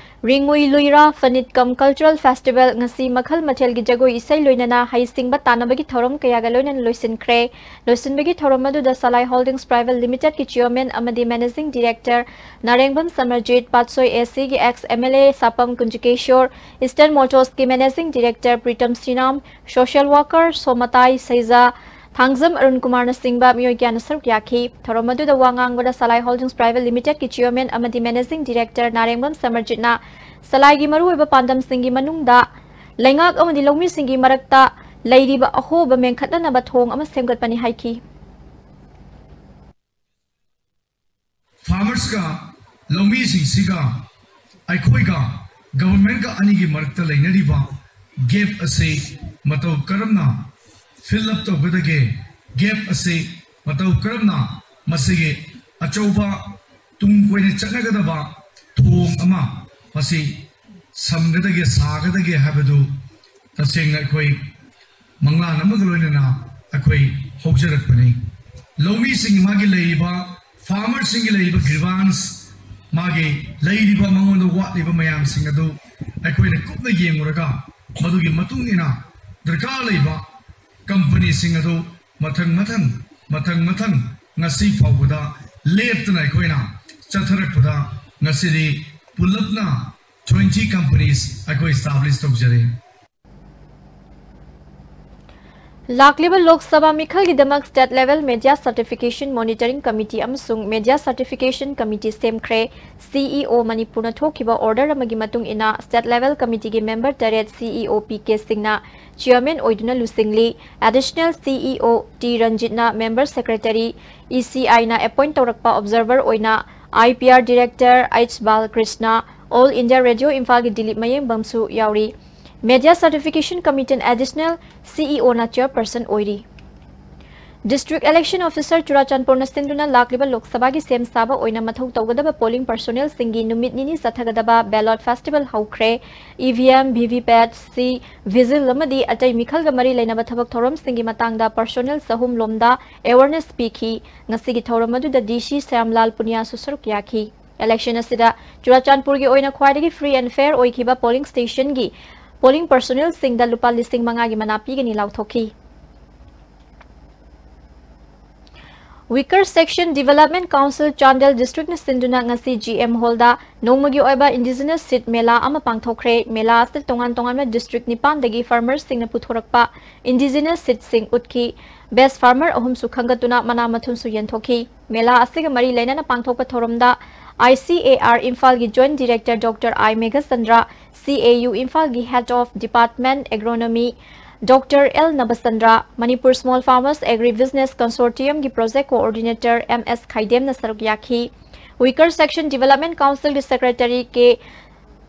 ꯔꯤꯡꯉꯨꯏ ꯂꯨꯏꯔꯥ ꯐꯅꯤꯠ ꯀꯝ ꯀꯜꯆꯔꯦꯜ ꯐꯦꯁꯇꯤꯚꯦꯜ ꯉꯁꯤ ꯃꯈꯜ ꯃꯊꯦꯜꯒꯤ ꯖꯒꯣꯏ ꯏꯁꯩ ꯂꯣꯏꯅꯅ ꯍꯩꯁꯤꯡꯕ ꯇꯥꯟꯅꯕꯒꯤ ꯊꯧꯔꯝ ꯀꯌꯥꯒ ꯂꯣꯏꯅꯅ ꯂꯣꯏꯁꯤꯟꯈ꯭ꯔꯦ꯫ ꯂꯣꯏꯁꯤꯟꯕꯒꯤ ꯊꯧꯔꯝ ꯑꯗꯨꯗ ꯁꯂꯥꯏ ꯍꯣꯜꯗꯤꯡꯁ ꯄ꯭ꯔꯥꯏꯚꯦꯠ ꯂꯤꯃꯤꯇꯦꯗꯀꯤ ꯆꯤꯌꯔꯃꯦꯟ ꯑꯃꯗꯤ managing director Narengbam Samarjit, Patsoi A ꯁꯤꯒꯤ ex M L A Sapam Kunjakeshor, eastern ꯃꯣꯇꯣꯔꯁꯀꯤ managing director Pritam Sriram, social worker Somtai Shaiza, Thangjam Arun ꯀꯨꯃꯥꯔꯅꯆꯤꯡꯕ ꯃꯤꯑꯣꯏ ꯀꯌꯥꯅ ꯁꯔꯨꯛ ꯌꯥꯈꯤ꯫ ꯊꯧꯔꯝ ꯑꯗꯨꯗ ꯋꯥ ꯉꯥꯡꯕꯗ ꯁꯂꯥꯏ ꯍꯣꯜꯗꯤꯡꯁ ꯄ꯭ꯔꯥꯏꯚꯦꯠ ꯂꯤꯃꯤꯇꯦꯗꯀꯤ ꯆꯤꯌꯔꯃꯦꯟ ꯑꯃꯗꯤ ꯃꯦꯅꯦꯖꯤꯡ ꯗꯤꯔꯦꯛꯇꯔ ꯅꯥꯔꯦꯡꯕꯝ ꯁꯃꯔꯖꯤꯠꯅ ꯁꯂꯥꯏꯒꯤ ꯃꯔꯨꯑꯣꯏꯕ ꯄꯥꯟꯗꯝꯁꯤꯡꯒꯤ ꯃꯅꯨꯡꯗ ꯂꯩꯉꯥꯛ ꯑꯃꯗꯤ ꯂꯧꯃꯤꯁꯤꯡꯒꯤ ꯃꯔꯛꯇ ꯂꯩꯔꯤꯕ ꯑꯍꯣꯕ ꯃꯦꯟꯈꯠꯅꯅꯕ ꯊꯣꯡ ꯑꯃ ꯁꯦꯝꯒꯠꯄꯅꯤ ꯍꯥꯏꯈꯤ꯫ ꯐꯥꯔꯃꯔꯁꯀ ꯂꯧꯃꯤꯁꯤꯡꯁꯤꯒ ꯑꯩꯈꯣꯏꯒ ꯒꯚꯔꯟꯃꯦꯟꯠꯀ ꯑꯅꯤꯒꯤ ꯃꯔꯛꯇ ꯂꯩꯅꯔꯤꯕ ꯒꯦꯞ ꯑꯁꯤ ꯃꯇꯧ ꯀꯔꯝꯅ ꯐꯤꯜ ꯑꯞ ꯇꯧꯒꯗꯒꯦ, ꯒꯦꯞ ꯑꯁꯤ ꯃꯇꯧ ꯀꯔꯝꯅ ꯃꯁꯤꯒꯤ ꯑꯆꯧꯕ ꯇꯨꯡ ꯀꯣꯏꯅ ꯆꯠꯅꯒꯗꯕ ꯊꯣꯡ ꯑꯃ ꯃꯁꯤ ꯁꯝꯒꯗꯒꯦ, ꯁꯥꯒꯗꯒꯦ ꯍꯥꯏꯕꯗꯨ ꯇꯁꯦꯡꯅ ꯑꯩꯈꯣꯏ ꯃꯪꯂꯥꯟ ꯑꯃꯒ ꯂꯣꯏꯅꯅ ꯑꯩꯈꯣꯏ ꯍꯧꯖꯔꯛꯄꯅꯤ꯫ ꯂꯧꯃꯤꯁꯤꯡꯒꯤ ꯃꯥꯒꯤ ꯂꯩꯔꯤꯕ, ꯐꯥꯔꯃꯔꯁꯤꯡꯒꯤ ꯂꯩꯔꯤꯕ ꯒ꯭ꯔꯤꯚꯥꯟꯁ, ꯃꯥꯒꯤ ꯂꯩꯔꯤꯕ ꯃꯉꯣꯟꯗ ꯋꯥꯠꯂꯤꯕ ꯃꯌꯥꯝꯁꯤꯡ ꯑꯗꯨ ꯑꯩꯈꯣꯏꯅ ꯀꯨꯞꯅ ꯌꯦꯡꯂꯨꯔꯒ ꯃꯗꯨꯒꯤ ꯃꯇꯨꯡ ꯏꯟꯅ ꯗꯔꯀꯥꯔ ꯂꯩꯕ ꯀꯝꯄꯅꯤꯁꯤꯡ ꯑꯗꯨ ꯃꯊꯪ ꯃꯊꯪ, ꯃꯊꯪ ꯃꯊꯪ ꯉꯁꯤ ꯐꯥꯎꯕꯗ ꯂꯦꯞꯇꯅ ꯑꯩꯈꯣꯏꯅ ꯆꯠꯊꯔꯛꯄꯗ ꯉꯁꯤꯗꯤ ꯄꯨꯂꯞꯅ twenty companies ꯑꯩꯈꯣꯏ establish ꯇꯧꯖꯔꯦ꯫ ꯂꯥꯛꯂꯤꯕ Lok Sabha ꯃꯤꯈꯜꯒꯤꯗꯃꯛ State Level Media Certification Monitoring Committee ꯑꯃꯁꯨꯡ Media Certification Committee ꯁꯦꯝꯈ꯭ꯔꯦ꯫ CEO ꯃꯅꯤꯄꯨꯔꯅ ꯊꯣꯛꯈꯤꯕ order ꯑꯃꯒꯤ ꯃꯇꯨꯡ ꯏꯟꯅ State Level Committeeꯒꯤ member ꯇꯔꯦꯠ CEO ꯄꯤ ꯀꯦ ꯁꯤꯡꯅ chairman ꯑꯣꯏꯗꯨꯅ ꯂꯨꯆꯤꯡꯂꯤ꯫ Additional CEO ꯇꯤ ꯔꯟꯖꯤꯠꯅ member secretary, ECIꯅ appoint ꯇꯧꯔꯛꯄ observer ꯑꯣꯏꯅ IPR director H ꯕꯥꯂꯀ꯭ꯔꯤꯁꯅ, All India Radio ꯏꯝꯐꯥꯜꯒꯤ ꯗꯤꯂꯤꯞ ꯃꯌꯦꯡꯕꯝꯁꯨ ꯌꯥꯎꯔꯤ꯫ Media Certification Committee Additional CEO ꯅ chairperson ꯑꯣꯏꯔꯤ꯫ District Election Officer ꯆꯨꯔꯥꯆꯥꯟꯄꯨꯔꯅ ꯁꯤꯟꯗꯨꯅ ꯂꯥꯛꯂꯤꯕ ꯂꯣꯛ ꯁꯚꯥꯒꯤ ꯁꯦꯝ ꯁꯥꯕ ꯑꯣꯏꯅ ꯃꯊꯧ ꯇꯧꯒꯗꯕ polling personnel ꯁꯤꯡꯒꯤ ꯅꯨꯃꯤꯠ ꯅꯤꯅꯤ ꯆꯠꯊꯒꯗꯕ ballot festival ꯍꯧꯈ꯭ꯔꯦ꯫ EVM, VVPAT, C, vigil ꯑꯃꯗꯤ ꯑꯇꯩ ꯃꯤꯈꯜꯒ ꯃꯔꯤ ꯂꯩꯅꯕ ꯊꯕꯛ ꯊꯧꯔꯝꯁꯤꯡꯒꯤ ꯃꯇꯥꯡꯗ personnel ꯆꯍꯨꯝ ꯂꯣꯝꯗ awareness ꯄꯤꯈꯤ꯫ ꯉꯁꯤꯒꯤ ꯊꯧꯔꯝ ꯑꯗꯨꯗ DC ꯁ꯭ꯌꯥꯝꯂꯥꯜ ꯄꯨꯅꯤꯌꯥꯁꯨ ꯁꯔꯨꯛ ꯌꯥꯈꯤ꯫ Election ꯑꯁꯤꯗ ꯆꯨꯔꯥꯆꯥꯟꯄꯨꯔꯒꯤ ꯑꯣꯏꯅ ꯈ꯭ꯋꯥꯏꯗꯒꯤ free and fair ꯑꯣꯏꯈꯤꯕ polling stationꯒꯤ polling personnelꯁꯤꯡꯗ ꯂꯨꯄꯥ ꯂꯤꯁꯤꯡ ꯃꯉꯥꯒꯤ ꯃꯅꯥ ꯄꯤꯒꯅꯤ ꯂꯥꯎꯊꯣꯛꯈꯤ꯫ Weaker Section Development Council Chandel districtꯅ ꯁꯤꯟꯗꯨꯅ ꯉꯁꯤ GM hallꯗ ꯅꯣꯡꯃꯒꯤ ꯑꯣꯏꯕ indigenous seed ꯃꯦꯂꯥ ꯑꯃ ꯄꯥꯡꯊꯣꯛꯈ꯭ꯔꯦ꯫ ꯃꯦꯂꯥ ꯑꯁꯤꯗ ꯇꯣꯉꯥꯟ ꯇꯣꯉꯥꯟꯕ district ꯅꯤꯄꯥꯟꯗꯒꯤ farmerꯁꯤꯡꯅ ꯄꯨꯊꯣꯔꯛꯄ indigenous seedꯁꯤꯡ ꯎꯠꯈꯤ꯫ Best farmer ꯑꯍꯨꯝꯁꯨ ꯈꯟꯒꯠꯇꯨꯅ ꯃꯅꯥ ꯃꯊꯨꯝꯁꯨ ꯌꯦꯟꯊꯣꯛꯈꯤ꯫ ꯃꯦꯂꯥ ꯑꯁꯤꯒ ꯃꯔꯤ ꯂꯩꯅꯅ ꯄꯥꯡꯊꯣꯛꯄ ꯊꯧꯔꯝꯗ ICAR ꯏꯝꯐꯥꯜꯒꯤ Joint Director Doctor I Meghachandra, CAU ꯏꯝꯐꯥꯜꯒꯤ Head of Department Agronomy Doctor L Nabachandra, Manipur Small Farmers Agri Business Consortiumꯒꯤ Project Coordinator MS ꯈꯥꯏꯗꯦꯝꯅ ꯁꯔꯨꯛ ꯌꯥꯈꯤ꯫ Weaker Section Development Councilꯒꯤ Secretary K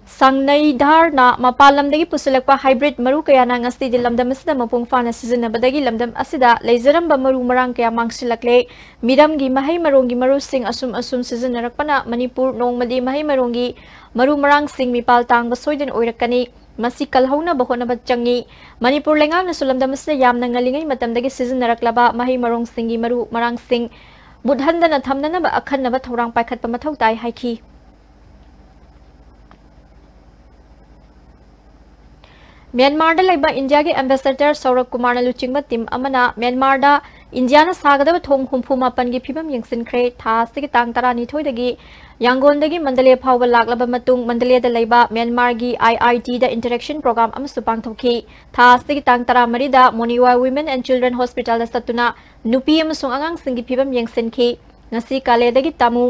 ꯁꯪꯅꯩꯙꯥꯔꯅ ꯃꯄꯥꯟ ꯂꯝꯗꯒꯤ ꯄꯨꯁꯤꯜꯂꯛꯄ hybrid ꯃꯔꯨ ꯀꯌꯥꯅ ꯉꯁꯤꯗꯤ ꯂꯝꯗꯝ ꯑꯁꯤꯗ ꯃꯄꯨꯡ ꯐꯥꯅ ꯁꯤꯖꯤꯟꯅꯕꯗꯒꯤ ꯂꯝꯗꯝ ꯑꯁꯤꯗ ꯂꯩꯖꯔꯝꯕ ꯃꯔꯨ ꯃꯔꯥꯡ ꯀꯌꯥ ꯃꯥꯡꯁꯤꯜꯂꯛꯂꯦ꯫ ꯃꯤꯔꯝꯒꯤ ꯃꯍꯩ ꯃꯔꯣꯡꯒꯤ ꯃꯔꯨꯁꯤꯡ ꯑꯁꯨꯝ ꯑꯁꯨꯝ ꯁꯤꯖꯤꯟꯅꯔꯛꯄꯅ ꯃꯅꯤꯄꯨꯔ ꯅꯣꯡꯃꯗꯤ ꯃꯍꯩ ꯃꯔꯣꯡꯒꯤ ꯃꯔꯨ ꯃꯔꯥꯡꯁꯤꯡ ꯃꯤꯄꯥꯜ ꯇꯥꯡꯕ ꯁꯣꯏꯗꯅ ꯑꯣꯏꯔꯛꯀꯅꯤ꯫ ꯃꯁꯤ ꯀꯜꯍꯧꯅꯕ ꯍꯣꯠꯅꯕ ꯆꯪꯏ꯫ ꯃꯅꯤꯄꯨꯔ ꯂꯩꯉꯥꯛꯅꯁꯨ ꯂꯝꯗꯝ ꯑꯁꯤꯗ ꯌꯥꯝꯅ ꯉꯜꯂꯤꯉꯩ ꯃꯇꯝꯗꯒꯤ ꯁꯤꯖꯤꯟꯅꯔꯛꯂꯕ ꯃꯍꯩ ꯃꯔꯣꯡꯁꯤꯡꯒꯤ ꯃꯔꯨ ꯃꯔꯥꯡꯁꯤꯡ ꯃꯨꯠꯍꯟꯗꯅ ꯊꯝꯅꯅꯕ ꯑꯈꯟꯅꯕ ꯊꯧꯔꯥꯡ ꯄꯥꯏꯈꯠꯄ ꯃꯊꯧ ꯇꯥꯏ ꯍꯥꯏꯈꯤ꯫ ꯃ꯭ꯌꯥꯟꯃꯥꯔꯗ ꯂꯩꯕ ꯏꯟꯗꯤꯌꯥꯒꯤ ambassador ꯁꯧꯔꯚ ꯀꯨꯃꯥꯔꯅ ꯂꯨꯆꯤꯡꯕ team ꯑꯃꯅ ꯃ꯭ꯌꯥꯟꯃꯥꯔꯗ ꯏꯟꯗꯤꯌꯥꯅ ꯁꯥꯒꯗꯕ ꯊꯣꯡ ꯍꯨꯝꯐꯨ ꯃꯥꯄꯟꯒꯤ ꯐꯤꯕꯝ ꯌꯦꯡꯁꯤꯟꯈ꯭ꯔꯦ꯫ ꯊꯥ ꯑꯁꯤꯒꯤ ꯇꯥꯡ ꯇꯔꯥꯅꯤꯊꯣꯏꯗꯒꯤ ꯌꯥꯡꯒꯣꯟꯗꯒꯤ ꯃꯟꯗꯂꯦ ꯐꯥꯎꯕ ꯂꯥꯛꯂꯕ ꯃꯇꯨꯡ, ꯃꯟꯗꯂꯦꯗ ꯂꯩꯕ ꯃ꯭ꯌꯥꯟꯃꯥꯔꯒꯤ IITꯗ interaction program ꯑꯃꯁꯨ ꯄꯥꯡꯊꯣꯛꯈꯤ꯫ ꯊꯥ ꯑꯁꯤꯒꯤ ꯇꯥꯡ ꯇꯔꯥꯃꯔꯤꯗ ꯃꯣꯅꯤꯋꯥ Women and Children Hospitalꯗ ꯆꯠꯇꯨꯅ ꯅꯨꯄꯤ ꯑꯃꯁꯨꯡ ꯑꯉꯥꯡꯁꯤꯡꯒꯤ ꯐꯤꯕꯝ ꯌꯦꯡꯁꯤꯟꯈꯤ꯫ ꯉꯁꯤ ꯀꯥꯂꯦꯗꯒꯤ ꯇꯥꯃꯨ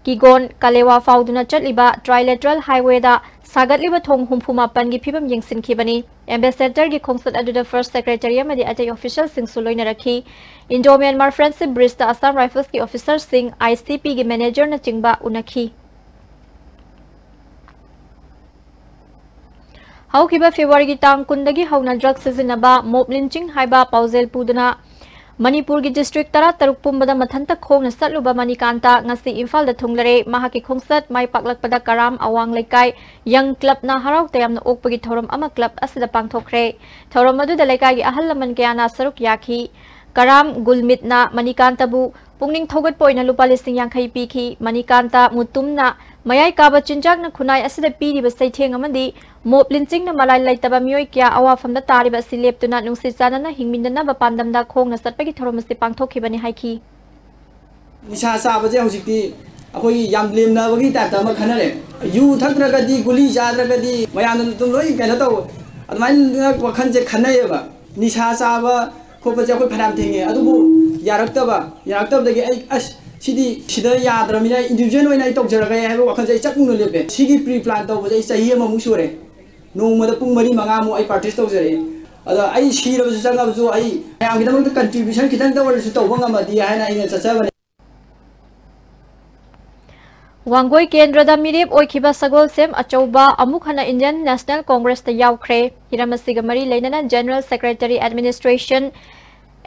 ꯀꯤꯒꯣꯟ ꯀꯥꯂꯦꯋꯥ ꯐꯥꯎꯗꯨꯅ ꯆꯠꯂꯤꯕ trilateral highwayꯗ ꯁꯥꯒꯠꯂꯤꯕ ꯊꯣꯡ ꯍꯨꯝꯐꯨ ꯃꯥꯄꯟꯒꯤ ꯐꯤꯕꯝ ꯌꯦꯡꯁꯤꯟꯈꯤꯕꯅꯤ꯫ Ambassadorꯒꯤ ꯈꯣꯡꯆꯠ ꯑꯗꯨꯗ first secretary ꯑꯃꯗꯤ ꯑꯇꯩ officialꯁꯤꯡꯁꯨ ꯂꯣꯏꯅꯔꯛꯈꯤ꯫ Indo Myanmar Friendship Bridgeꯇ Assam Riflesꯀꯤ officerꯁꯤꯡ, ICPꯒꯤ managerꯅꯆꯤꯡꯕ ꯎꯅꯈꯤ꯫ ꯍꯧꯈꯤꯕ ꯐꯦꯕ꯭ꯔꯨꯋꯥꯔꯤꯒꯤ ꯇꯥꯡ ꯀꯨꯟꯗꯒꯤ ꯍꯧꯅ ꯗ꯭ꯔꯒ ꯁꯤꯖꯤꯟꯅꯕ ꯃꯣꯞ ꯂꯤꯟꯆꯤꯡ ꯍꯥꯏꯕ ꯄꯥꯎꯖꯦꯜ ꯄꯨꯗꯨꯅ ꯃꯅꯤꯄꯨꯔꯒꯤ ꯗꯤꯁꯇ꯭ꯔꯤꯛ ꯇꯔꯥ ꯇꯔꯨꯛ ꯄꯨꯝꯕꯗ ꯃꯊꯟꯇ ꯈꯣꯡꯅ ꯆꯠꯂꯨꯕ ꯃꯅꯤꯀꯥꯟꯇ ꯉꯁꯤ ꯏꯝꯐꯥꯜꯗ ꯊꯨꯡꯂꯔꯦ꯫ ꯃꯍꯥꯛꯀꯤ ꯈꯣꯡꯆꯠ ꯃꯥꯏ ꯄꯥꯛꯂꯛꯄꯗ ꯀꯔꯥꯝ ꯑꯋꯥꯡ ꯂꯩꯀꯥꯏ ꯌꯪ ꯀ꯭ꯂꯕꯅ ꯍꯔꯥꯎ ꯇꯌꯥꯝꯅ ꯑꯣꯛꯄꯒꯤ ꯊꯧꯔꯝ ꯑꯃ ꯀ꯭ꯂꯕ ꯑꯁꯤꯗ ꯄꯥꯡꯊꯣꯛꯈ꯭ꯔꯦ꯫ ꯊꯧꯔꯝ ꯑꯗꯨꯗ ꯂꯩꯀꯥꯏꯒꯤ ꯑꯍꯜ ꯂꯃꯟ ꯀꯌꯥꯅ ꯁꯔꯨꯛ ꯌꯥꯈꯤ꯫ ꯀꯔꯥꯝ ꯒꯨꯜꯃꯤꯠꯅ ꯃꯅꯤꯀꯥꯟꯇꯕꯨ ꯄꯨꯛꯅꯤꯡ ꯊꯧꯒꯠꯄ ꯑꯣꯏꯅ ꯂꯨꯄꯥ ꯂꯤꯁꯤꯡ ꯌꯥꯡꯈꯩ ꯄꯤꯈꯤ꯫ ꯃꯅꯤꯀꯥꯟꯇ ꯃꯨꯇꯨꯝꯅ ꯃꯌꯥꯏ ꯀꯥꯕ ꯆꯤꯟꯖꯥꯛꯅ ꯈꯨꯟꯅꯥꯏ ꯑꯁꯤꯗ ꯄꯤꯔꯤꯕ ꯆꯩꯊꯦꯡ ꯑꯃꯗꯤ ꯃꯣꯞ ꯂꯤꯟꯆꯤꯡꯅ ꯃꯔꯥꯏ ꯂꯩꯇꯕ ꯃꯤꯑꯣꯏ ꯀꯌꯥ ꯑꯋꯥꯐꯝꯗ ꯇꯥꯔꯤꯕ ꯑꯁꯤ ꯂꯦꯞꯇꯨꯅ ꯅꯨꯡꯁꯤ ꯆꯥꯟꯅꯅ ꯍꯤꯡꯃꯤꯟꯅꯅꯕ ꯄꯥꯟꯗꯝꯗ ꯈꯣꯡꯅ ꯆꯠꯄꯒꯤ ꯊꯧꯔꯝ ꯑꯁꯤ ꯄꯥꯡꯊꯣꯛꯈꯤꯕꯅꯤ ꯍꯥꯏꯈꯤ꯫ ꯅꯤꯁꯥ ꯆꯥꯕꯁꯦ ꯍꯧꯖꯤꯛꯇꯤ ꯑꯩꯈꯣꯏꯒꯤ ꯌꯥꯝ ꯂꯦꯝꯅꯕꯒꯤ ꯇꯥꯏꯞꯇ ꯑꯃ ꯈꯟꯅꯔꯦ꯫ ꯌꯨ ꯊꯛꯇ꯭ꯔꯒꯗꯤ, ꯒꯨꯂꯤ ꯆꯥꯗ꯭ꯔꯒꯗꯤ ꯃꯌꯥꯝꯅ ꯑꯗꯨꯝ ꯂꯣꯏ ꯀꯩꯅꯣ ꯇꯧ, ꯑꯗꯨꯃꯥꯏꯅ ꯋꯥꯈꯜꯁꯦ ꯈꯟꯅꯩꯌꯦꯕ꯫ ꯅꯤꯁꯥ ꯆꯥꯕ ꯈꯣꯠꯄꯁꯦ ꯑꯩꯈꯣꯏ ꯐꯅꯌꯥꯝ ꯊꯦꯡꯉꯦ, ꯑꯗꯨꯕꯨ ꯌꯥꯔꯛꯇꯕ, ꯌꯥꯔꯛꯇꯕꯗꯒꯤ ꯑꯩ, "ꯑꯁ, ꯁꯤꯗꯤ ꯁꯤꯗ ꯌꯥꯗ꯭ꯔꯕꯅꯤꯅ individual ꯑꯣꯏꯅ ꯑꯩ ꯇꯧꯖꯔꯒꯦ" ꯍꯥꯏꯕ ꯋꯥꯈꯜꯁꯦ ꯑꯩ ꯆꯞ ꯌꯨꯡꯅ ꯂꯦꯞꯄꯦ꯫ ꯁꯤꯒꯤ pre plan ꯇꯧꯕꯁꯦ ꯑꯩ ꯆꯍꯤ ꯑꯃꯃꯨꯛ ꯁꯨꯔꯦ꯫ ꯅꯣꯡꯃꯗ ꯄꯨꯡ ꯃꯔꯤ ꯃꯉꯥꯃꯨꯛ ꯑꯩ practice ꯇꯧꯖꯔꯛꯑꯦ꯫ ꯑꯗꯣ ꯑꯩ ꯁꯤꯔꯕꯁꯨ ꯆꯪꯉꯕꯁꯨ ꯑꯩ ꯃꯌꯥꯝꯒꯤꯗꯃꯛꯇ contribution ꯈꯤꯇꯪꯇ ꯑꯣꯏꯔꯁꯨ ꯇꯧꯕ ꯉꯝꯃꯗꯤ ꯍꯥꯏꯅ ꯑꯩꯅ ꯆꯠꯆꯕꯅꯦ꯫ ꯋꯥꯡꯒꯣꯏ ꯀꯦꯟꯗ꯭ꯔꯗ ꯃꯤꯔꯦꯞ ꯑꯣꯏꯈꯤꯕ ꯁꯒꯣꯜꯁꯦꯝ ꯑꯆꯧꯕ ꯑꯃꯨꯛ ꯍꯟꯅ Indian National Congress ꯇ ꯌꯥꯎꯈ꯭ꯔꯦ꯫ ꯍꯤꯔꯝ ꯑꯁꯤꯒ ꯃꯔꯤ ꯂꯩꯅꯅ General Secretary Administration,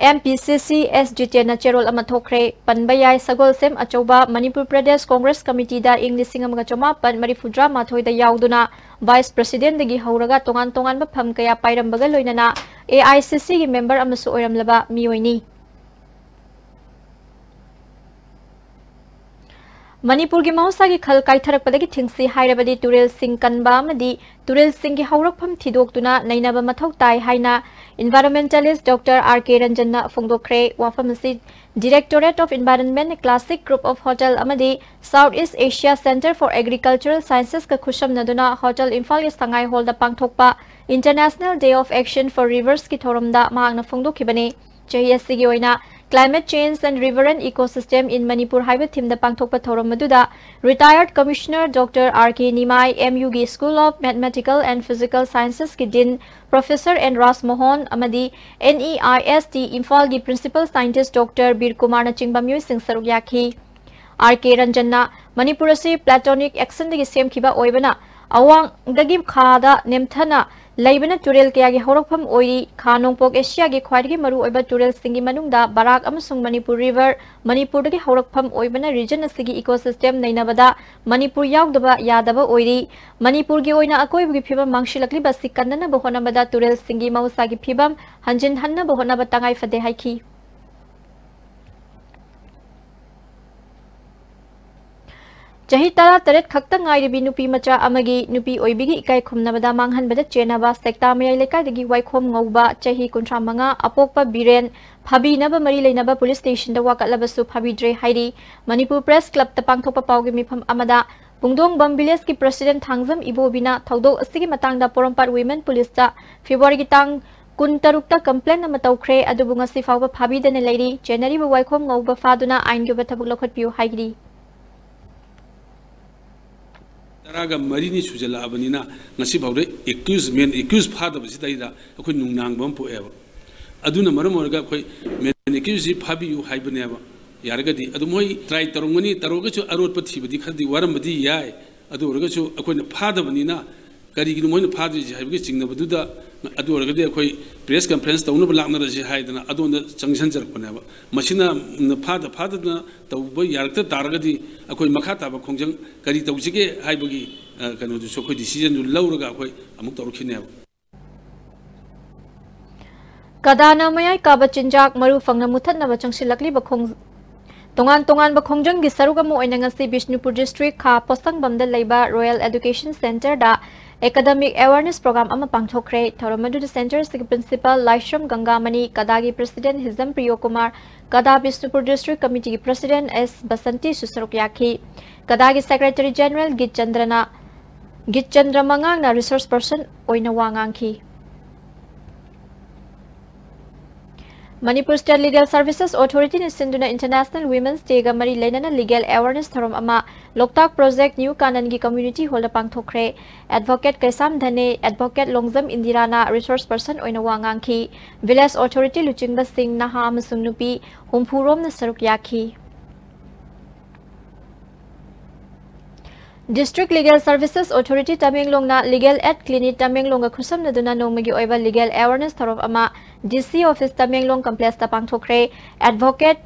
M P C C, S ꯖꯤꯇꯦꯟꯅ ꯆꯦꯔꯣꯜ ꯑꯃ ꯊꯣꯛꯈ꯭ꯔꯦ꯫ ꯄꯟꯕ ꯌꯥꯏ, ꯁꯒꯣꯜꯁꯦꯝ ꯑꯆꯧꯕ ꯃꯅꯤꯄꯨꯔ ꯄ꯭ꯔꯗꯦꯁ ꯀꯣꯡꯒ꯭ꯔꯦꯁ ꯀꯃꯤꯇꯤꯗ ꯏꯪ ꯂꯤꯁꯤꯡ ꯑꯃꯒ ꯆꯃꯥꯄꯟ ꯃꯔꯤꯐꯨꯇꯔꯥ ꯃꯥꯊꯣꯏꯗ ꯌꯥꯎꯗꯨꯅ Vice President ꯗꯒꯤ ꯍꯧꯔꯒ ꯇꯣꯉꯥꯟ ꯇꯣꯉꯥꯟꯕ ꯐꯝ ꯀꯌꯥ ꯄꯥꯏꯔꯝꯕꯒ ꯂꯣꯏꯅꯅ A I C C ꯒꯤ member ꯑꯃꯁꯨ ꯑꯣꯏꯔꯝꯂꯕ ꯃꯤꯑꯣꯏꯅꯤ꯫ ꯃꯅꯤꯄꯨꯔꯒꯤ ꯃꯍꯧꯁꯥꯒꯤ ꯈꯜ ꯀꯥꯏꯊꯔꯛꯄꯗꯒꯤ ꯊꯤꯡꯁꯤ ꯍꯥꯏꯔꯕꯗꯤ ꯇꯨꯔꯦꯜꯁꯤꯡ ꯀꯟꯕ ꯑꯃꯗꯤ ꯇꯨꯔꯦꯜꯁꯤꯡꯒꯤ ꯍꯧꯔꯛꯐꯝ ꯊꯤꯗꯣꯛꯇꯨꯅ ꯅꯩꯅꯕ ꯃꯊꯧ ꯇꯥꯏ ꯍꯥꯏꯅ environmentalist Doctor R K ꯔꯟꯖꯟꯅ ꯐꯣꯡꯗꯣꯛꯈ꯭ꯔꯦ꯫ ꯋꯥꯐꯝ ꯑꯁꯤ Directorate of Environment, Classic Group of Hotel ꯑꯃꯗꯤ South East Asia Centre for Agricultural Sciences ꯀ ꯈꯨꯠꯁꯝꯅꯗꯨꯅ Hotel ꯏꯝꯐꯥꯜꯒꯤ ꯁꯉꯥꯏ ꯍꯣꯜꯗ ꯄꯥꯡꯊꯣꯛꯄ International Day of Action for Rivers ꯀꯤ ꯊꯧꯔꯝꯗ ꯃꯍꯥꯛꯅ ꯐꯣꯡꯗꯣꯛꯈꯤꯕꯅꯤ꯫ ꯆꯍꯤ ꯑꯁꯤꯒꯤ ꯑꯣꯏꯅ Climate Change and River and Ecosystem in Manipur ꯍꯥꯏꯕ theme ꯗ ꯄꯥꯡꯊꯣꯛꯄ ꯊꯧꯔꯝ ꯑꯗꯨꯗ retired Commissioner Doctor R K ꯅꯤꯃꯥꯏ, M U ꯒꯤ School of Mathematical and Physical Sciences ꯀꯤ Dean Professor N ꯔꯥꯖꯃꯣꯍꯟ ꯑꯃꯗꯤ N E I S T ꯏꯝꯐꯥꯜꯒꯤ Principal Scientist Doctor ꯕꯤꯔ ꯀꯨꯃꯥꯔꯅꯆꯤꯡꯕ ꯃꯤꯑꯣꯏꯁꯤꯡ ꯁꯔꯨꯛ ꯌꯥꯈꯤ꯫ R K ꯔꯟꯖꯟꯅ ꯃꯅꯤꯄꯨꯔ ꯑꯁꯤ Platonic action ꯗꯒꯤ ꯁꯦꯝꯈꯤꯕ ꯑꯣꯏꯕꯅ ꯑꯋꯥꯡꯗꯒꯤ ꯈꯥꯗ ꯅꯦꯝꯊꯅ ꯂꯩꯕꯅ ꯇꯨꯔꯦꯜ ꯀꯌꯥꯒꯤ ꯍꯧꯔꯛꯐꯝ ꯑꯣꯏꯔꯤ꯫ ꯈꯥ ꯅꯣꯡꯄꯣꯛ ꯑꯦꯁꯤꯌꯥꯒꯤ ꯈ꯭ꯋꯥꯏꯗꯒꯤ ꯃꯔꯨꯑꯣꯏꯕ ꯇꯨꯔꯦꯜꯁꯤꯡꯒꯤ ꯃꯅꯨꯡꯗ ꯕꯔꯥꯛ ꯑꯃꯁꯨꯡ ꯃꯅꯤꯄꯨꯔ ꯔꯤꯚꯔ, ꯃꯅꯤꯄꯨꯔꯗꯒꯤ ꯍꯧꯔꯛꯐꯝ ꯑꯣꯏꯕꯅ ꯔꯤꯖꯟ ꯑꯁꯤꯒꯤ ꯏꯀꯣꯁꯤꯁꯇꯦꯝ ꯅꯩꯅꯕꯗ ꯃꯅꯤꯄꯨꯔ ꯌꯥꯎꯗꯕ ꯌꯥꯗꯕ ꯑꯣꯏꯔꯤ꯫ ꯃꯅꯤꯄꯨꯔꯒꯤ ꯑꯣꯏꯅ ꯑꯀꯣꯏꯕꯒꯤ ꯐꯤꯕꯝ ꯃꯥꯡꯁꯤꯜꯂꯛꯂꯤꯕ ꯑꯁꯤ ꯀꯟꯅꯅꯕ ꯍꯣꯠꯅꯕꯗ ꯇꯨꯔꯦꯜꯁꯤꯡꯒꯤ ꯃꯍꯧꯁꯥꯒꯤ ꯐꯤꯕꯝ ꯍꯟꯖꯤꯟꯍꯟꯅꯕ ꯍꯣꯠꯅꯕ ꯇꯉꯥꯏ ꯐꯗꯦ ꯍꯥꯏꯈꯤ꯫ ꯆꯍꯤ ꯇꯔꯥꯇꯔꯦꯠ ꯈꯛꯇ ꯉꯥꯏꯔꯤꯕꯤ ꯅꯨꯄꯤ ꯃꯆꯥ ꯑꯃꯒꯤ ꯅꯨꯄꯤ ꯑꯣꯏꯕꯤꯒꯤ ꯏꯀꯥꯏ ꯈꯨꯝꯅꯕꯗ ꯃꯥꯡꯍꯟꯕꯗ ꯆꯦꯟꯅꯕ ꯁꯦꯛꯇꯥ ꯃꯌꯥꯏ ꯂꯩꯀꯥꯏꯗꯒꯤ ꯋꯥꯏꯈꯣꯝ ꯉꯧꯕ, ꯆꯍꯤ ꯀꯨꯟꯊ꯭ꯔꯥ ꯃꯉꯥ, ꯑꯄꯣꯛꯄ ꯕꯤꯔꯦꯟ, ꯐꯥꯕꯤꯅꯕ ꯃꯔꯤ ꯂꯩꯅꯕ ꯄꯨꯂꯤꯁ ꯁ꯭ꯇꯦꯁꯟꯗ ꯋꯥꯀꯠꯂꯕꯁꯨ ꯐꯥꯕꯤꯗ꯭ꯔꯦ ꯍꯥꯏꯔꯤ꯫ ꯃꯅꯤꯄꯨꯔ ꯄ꯭ꯔꯦꯁ ꯀ꯭ꯂꯕꯇ ꯄꯥꯡꯊꯣꯛꯄ ꯄꯥꯎꯒꯤ ꯃꯤꯐꯝ ꯑꯃꯗ ꯄꯨꯡꯗꯣꯡꯕꯝ ꯚꯤꯂꯦꯖꯀꯤ ꯄ꯭ꯔꯁꯤꯗꯦꯟꯠ ꯊꯥꯡꯖꯝ ꯏꯕꯣꯕꯤꯅ ꯊꯧꯗꯣꯛ ꯑꯁꯤꯒꯤ ꯃꯇꯥꯡꯗ ꯄꯣꯔꯣꯝꯄꯥꯠ ꯋꯤꯃꯦꯟ ꯄꯨꯂꯤꯁꯇ ꯐꯦꯕ꯭ꯔꯨꯋꯥꯔꯤꯒꯤ ꯇꯥꯡ ꯀꯨꯟꯇꯔꯨꯛꯇ ꯀꯝꯄ꯭ꯂꯦꯟ ꯑꯃ ꯇꯧꯈ꯭ꯔꯦ, ꯑꯗꯨꯕꯨ ꯉꯁꯤ ꯐꯥꯎꯕ ꯐꯥꯕꯤꯗꯅ ꯂꯩꯔꯤ꯫ ꯆꯦꯟꯅꯔꯤꯕ ꯋꯥꯏꯈꯣꯝ ꯉꯧꯕ ꯐꯥꯗꯨꯅ ꯑꯥꯏꯟꯒꯤ ꯑꯣꯏꯕ ꯊꯕꯛ ꯂꯧꯈꯠꯄꯤꯌꯨ ꯍꯥꯏꯔꯤ꯫ ꯇꯔꯥꯒ ꯃꯔꯤꯅꯤ ꯁꯨꯖꯜꯂꯛꯑꯕꯅꯤꯅ ꯉꯁꯤ ꯐꯥꯎꯗ ꯑꯦꯀ꯭ꯌꯨꯁ, ꯃꯦꯟ ꯑꯦꯀ꯭ꯌꯨꯁ ꯐꯥꯗꯕꯁꯤꯗꯩꯗ ꯑꯩꯈꯣꯏ ꯅꯨꯡꯅꯥꯡꯕ ꯑꯃ ꯄꯣꯛꯑꯦꯕ꯫ ꯑꯗꯨꯅ ꯃꯔꯝ ꯑꯣꯏꯔꯒ ꯑꯩꯈꯣꯏ ꯃꯦꯟ ꯑꯦꯀ꯭ꯌꯨꯁꯁꯤ ꯐꯥꯕꯤꯌꯨ ꯍꯥꯏꯕꯅꯦꯕ꯫ ꯌꯥꯔꯒꯗꯤ ꯑꯗꯨ ꯃꯣꯏ ꯇ꯭ꯔꯥꯏ ꯇꯧꯔꯝꯒꯅꯤ, ꯇꯧꯔꯒꯁꯨ ꯑꯔꯣꯠꯄ ꯊꯤꯕꯗꯤ ꯈꯔꯗꯤ ꯋꯥꯔꯝꯕꯗꯤ ꯌꯥꯏ꯫ ꯑꯗꯨ ꯑꯣꯏꯔꯒꯁꯨ ꯑꯩꯈꯣꯏꯅ ꯐꯥꯗꯕꯅꯤꯅ ꯀꯔꯤꯒꯤꯅꯣ ꯃꯣꯏꯅ ꯐꯥꯗ꯭ꯔꯤꯁꯦ ꯍꯥꯏꯕꯒꯤ ꯆꯤꯡꯅꯕꯗꯨꯗ, ꯑꯗꯨ ꯑꯣꯏꯔꯒꯗꯤ ꯑꯩꯈꯣꯏ ꯄ꯭ꯔꯦꯁ ꯀꯟꯐꯔꯦꯟꯁ ꯇꯧꯅꯕ ꯂꯥꯛꯅꯔꯁꯤ ꯍꯥꯏꯗꯅ ꯑꯗꯣꯝꯗ ꯆꯪꯁꯤꯟꯖꯔꯛꯄꯅꯦꯕ꯫ ꯃꯁꯤꯅ ꯐꯥꯗ ꯐꯥꯗꯅ ꯇꯧꯕ ꯌꯥꯔꯛꯇ ꯇꯥꯔꯒꯗꯤ ꯑꯩꯈꯣꯏ ꯃꯈꯥ ꯇꯥꯕ ꯈꯣꯡꯖꯪ ꯀꯔꯤ ꯇꯧꯁꯤꯒꯦ ꯍꯥꯏꯕꯒꯤ, ꯑ, ꯀꯩꯅꯣꯗꯨꯁꯨ ꯑꯩꯈꯣꯏ ꯗꯤꯁꯤꯖꯟꯗꯨ ꯂꯧꯔꯒ ꯑꯩꯈꯣꯏ ꯑꯃꯨꯛ ꯇꯧꯔꯛꯈꯤꯅꯦꯕ꯫ ꯀꯗꯥꯅ ꯃꯌꯥꯏ ꯀꯥꯕ ꯆꯤꯟꯖꯥꯛ ꯃꯔꯨ ꯐꯪꯅ ꯃꯨꯊꯠꯅꯕ ꯆꯪꯁꯤꯜꯂꯛꯂꯤꯕ ꯈꯣꯡ-, ꯇꯣꯉꯥꯟ ꯇꯣꯉꯥꯟꯕ ꯈꯣꯡꯖꯪꯒꯤ ꯁꯔꯨꯛ ꯑꯃ ꯑꯣꯏꯅ ꯉꯁꯤ ꯕꯤꯁꯅꯨꯄꯨꯔ ꯗꯤꯁꯇ꯭ꯔꯤꯛ ꯈꯥ ꯄꯣꯁꯪꯕꯝꯗ ꯂꯩꯕ ꯔꯣꯌꯦꯜ ꯑꯦꯗꯨꯀꯦꯁꯟ ꯁꯦꯟꯇꯔꯗ ꯑꯦꯀꯥꯗꯃꯤꯛ ꯑꯦꯋꯥꯔꯅꯦꯁ ꯄ꯭ꯔꯣꯒ꯭ꯔꯥꯝ ꯑꯃ ꯄꯥꯡꯊꯣꯛꯈ꯭ꯔꯦ꯫ ꯊꯧꯔꯝ ꯑꯗꯨꯗ ꯁꯦꯟꯇꯔ ꯑꯁꯤꯒꯤ ꯄ꯭ꯔꯤꯟꯁꯤꯄꯥꯜ ꯂꯥꯏꯁ꯭ꯔꯝ ꯒꯪꯒꯥꯃꯅꯤ, ꯀꯗꯥꯒꯤ ꯄ꯭ꯔꯁꯤꯗꯦꯟꯠ ꯍꯤꯖꯝ ꯄ꯭ꯔꯤꯌꯣ ꯀꯨꯃꯥꯔ, ꯀꯗꯥ ꯕꯤꯁꯅꯨꯄꯨꯔ ꯗꯤꯁꯇ꯭ꯔꯤꯛ ꯀꯃꯤꯇꯤꯒꯤ ꯄ꯭ꯔꯁꯤꯗꯦꯟꯠ ꯑꯦꯁ ꯕꯁꯟꯇꯤꯁꯨ ꯁꯔꯨꯛ ꯌꯥꯈꯤ꯫ ꯀꯗꯥꯒꯤ ꯁꯦꯀ꯭ꯔꯦꯇꯔꯤ ꯖꯦꯅꯔꯦꯜ ꯒꯤꯠ ꯆꯟꯗ꯭ꯔꯅ, ꯒꯤꯠ ꯆꯟꯗ꯭ꯔ ꯃꯉꯥꯡꯅ ꯔꯤꯁꯣꯔꯁ ꯄꯔꯁꯟ ꯑꯣꯏꯅ ꯋꯥ ꯉꯥꯡꯈꯤ꯫ ꯃꯅꯤꯄꯨꯔ ꯁ꯭ꯇꯦꯠ ꯂꯤꯒꯦꯜ ꯁꯔꯚꯤꯁꯦꯁ ꯑꯣꯊꯣꯔꯤꯇꯤꯅ ꯁꯤꯟꯗꯨꯅ ꯏꯟꯇꯔꯅꯦꯁꯅꯦꯜ ꯋꯤꯃꯦꯟꯁ ꯗꯦꯒ ꯃꯔꯤ ꯂꯩꯅꯅ ꯂꯤꯒꯦꯜ ꯑꯦꯋꯥꯔꯅꯦꯁ ꯊꯧꯔꯝ ꯑꯃ ꯂꯣꯛꯇꯥꯛ ꯄ꯭ꯔꯣꯖꯦꯛ ꯅ꯭ꯌꯨ ꯀꯥꯅꯟꯒꯤ ꯀꯝꯃ꯭ꯌꯨꯅꯤꯇꯤ ꯍꯣꯜꯗ ꯄꯥꯡꯊꯣꯛꯈ꯭ꯔꯦ꯫ ꯑꯦꯗꯚꯣꯀꯦꯠ ꯀꯩꯁꯥꯝ ꯙꯅꯦ, ꯑꯦꯗꯚꯣꯀꯦꯠ ꯂꯣꯡꯖꯝ ꯏꯟꯗꯤꯔꯥꯅ ꯔꯤꯁꯣꯔꯁ ꯄꯔꯁꯟ ꯑꯣꯏꯅ ꯋꯥ ꯉꯥꯡꯈꯤ꯫ ꯚꯤꯂꯦꯖ ꯑꯣꯊꯣꯔꯤꯇꯤ ꯂꯨꯆꯤꯡꯕꯁꯤꯡ, ꯅꯍꯥ ꯑꯃꯁꯨꯡ ꯅꯨꯄꯤ ꯍꯨꯝꯐꯨ ꯔꯣꯝꯅ ꯁꯔꯨꯛ ꯌꯥꯈꯤ꯫ District Legal Services Authority ꯇꯃꯦꯡꯂꯣꯡꯅ Legal Aid Clinic ꯇꯃꯦꯡꯂꯣꯡꯒ ꯈꯨꯠꯁꯝꯅꯗꯨꯅ ꯅꯣꯡꯃꯒꯤ ꯑꯣꯏꯕ Legal Awareness ꯊꯧꯔꯝ ꯑꯃ D C Office Tamenglong Complexꯇ ꯄꯥꯡꯊꯣꯛꯈ꯭ꯔꯦ꯫ Advocate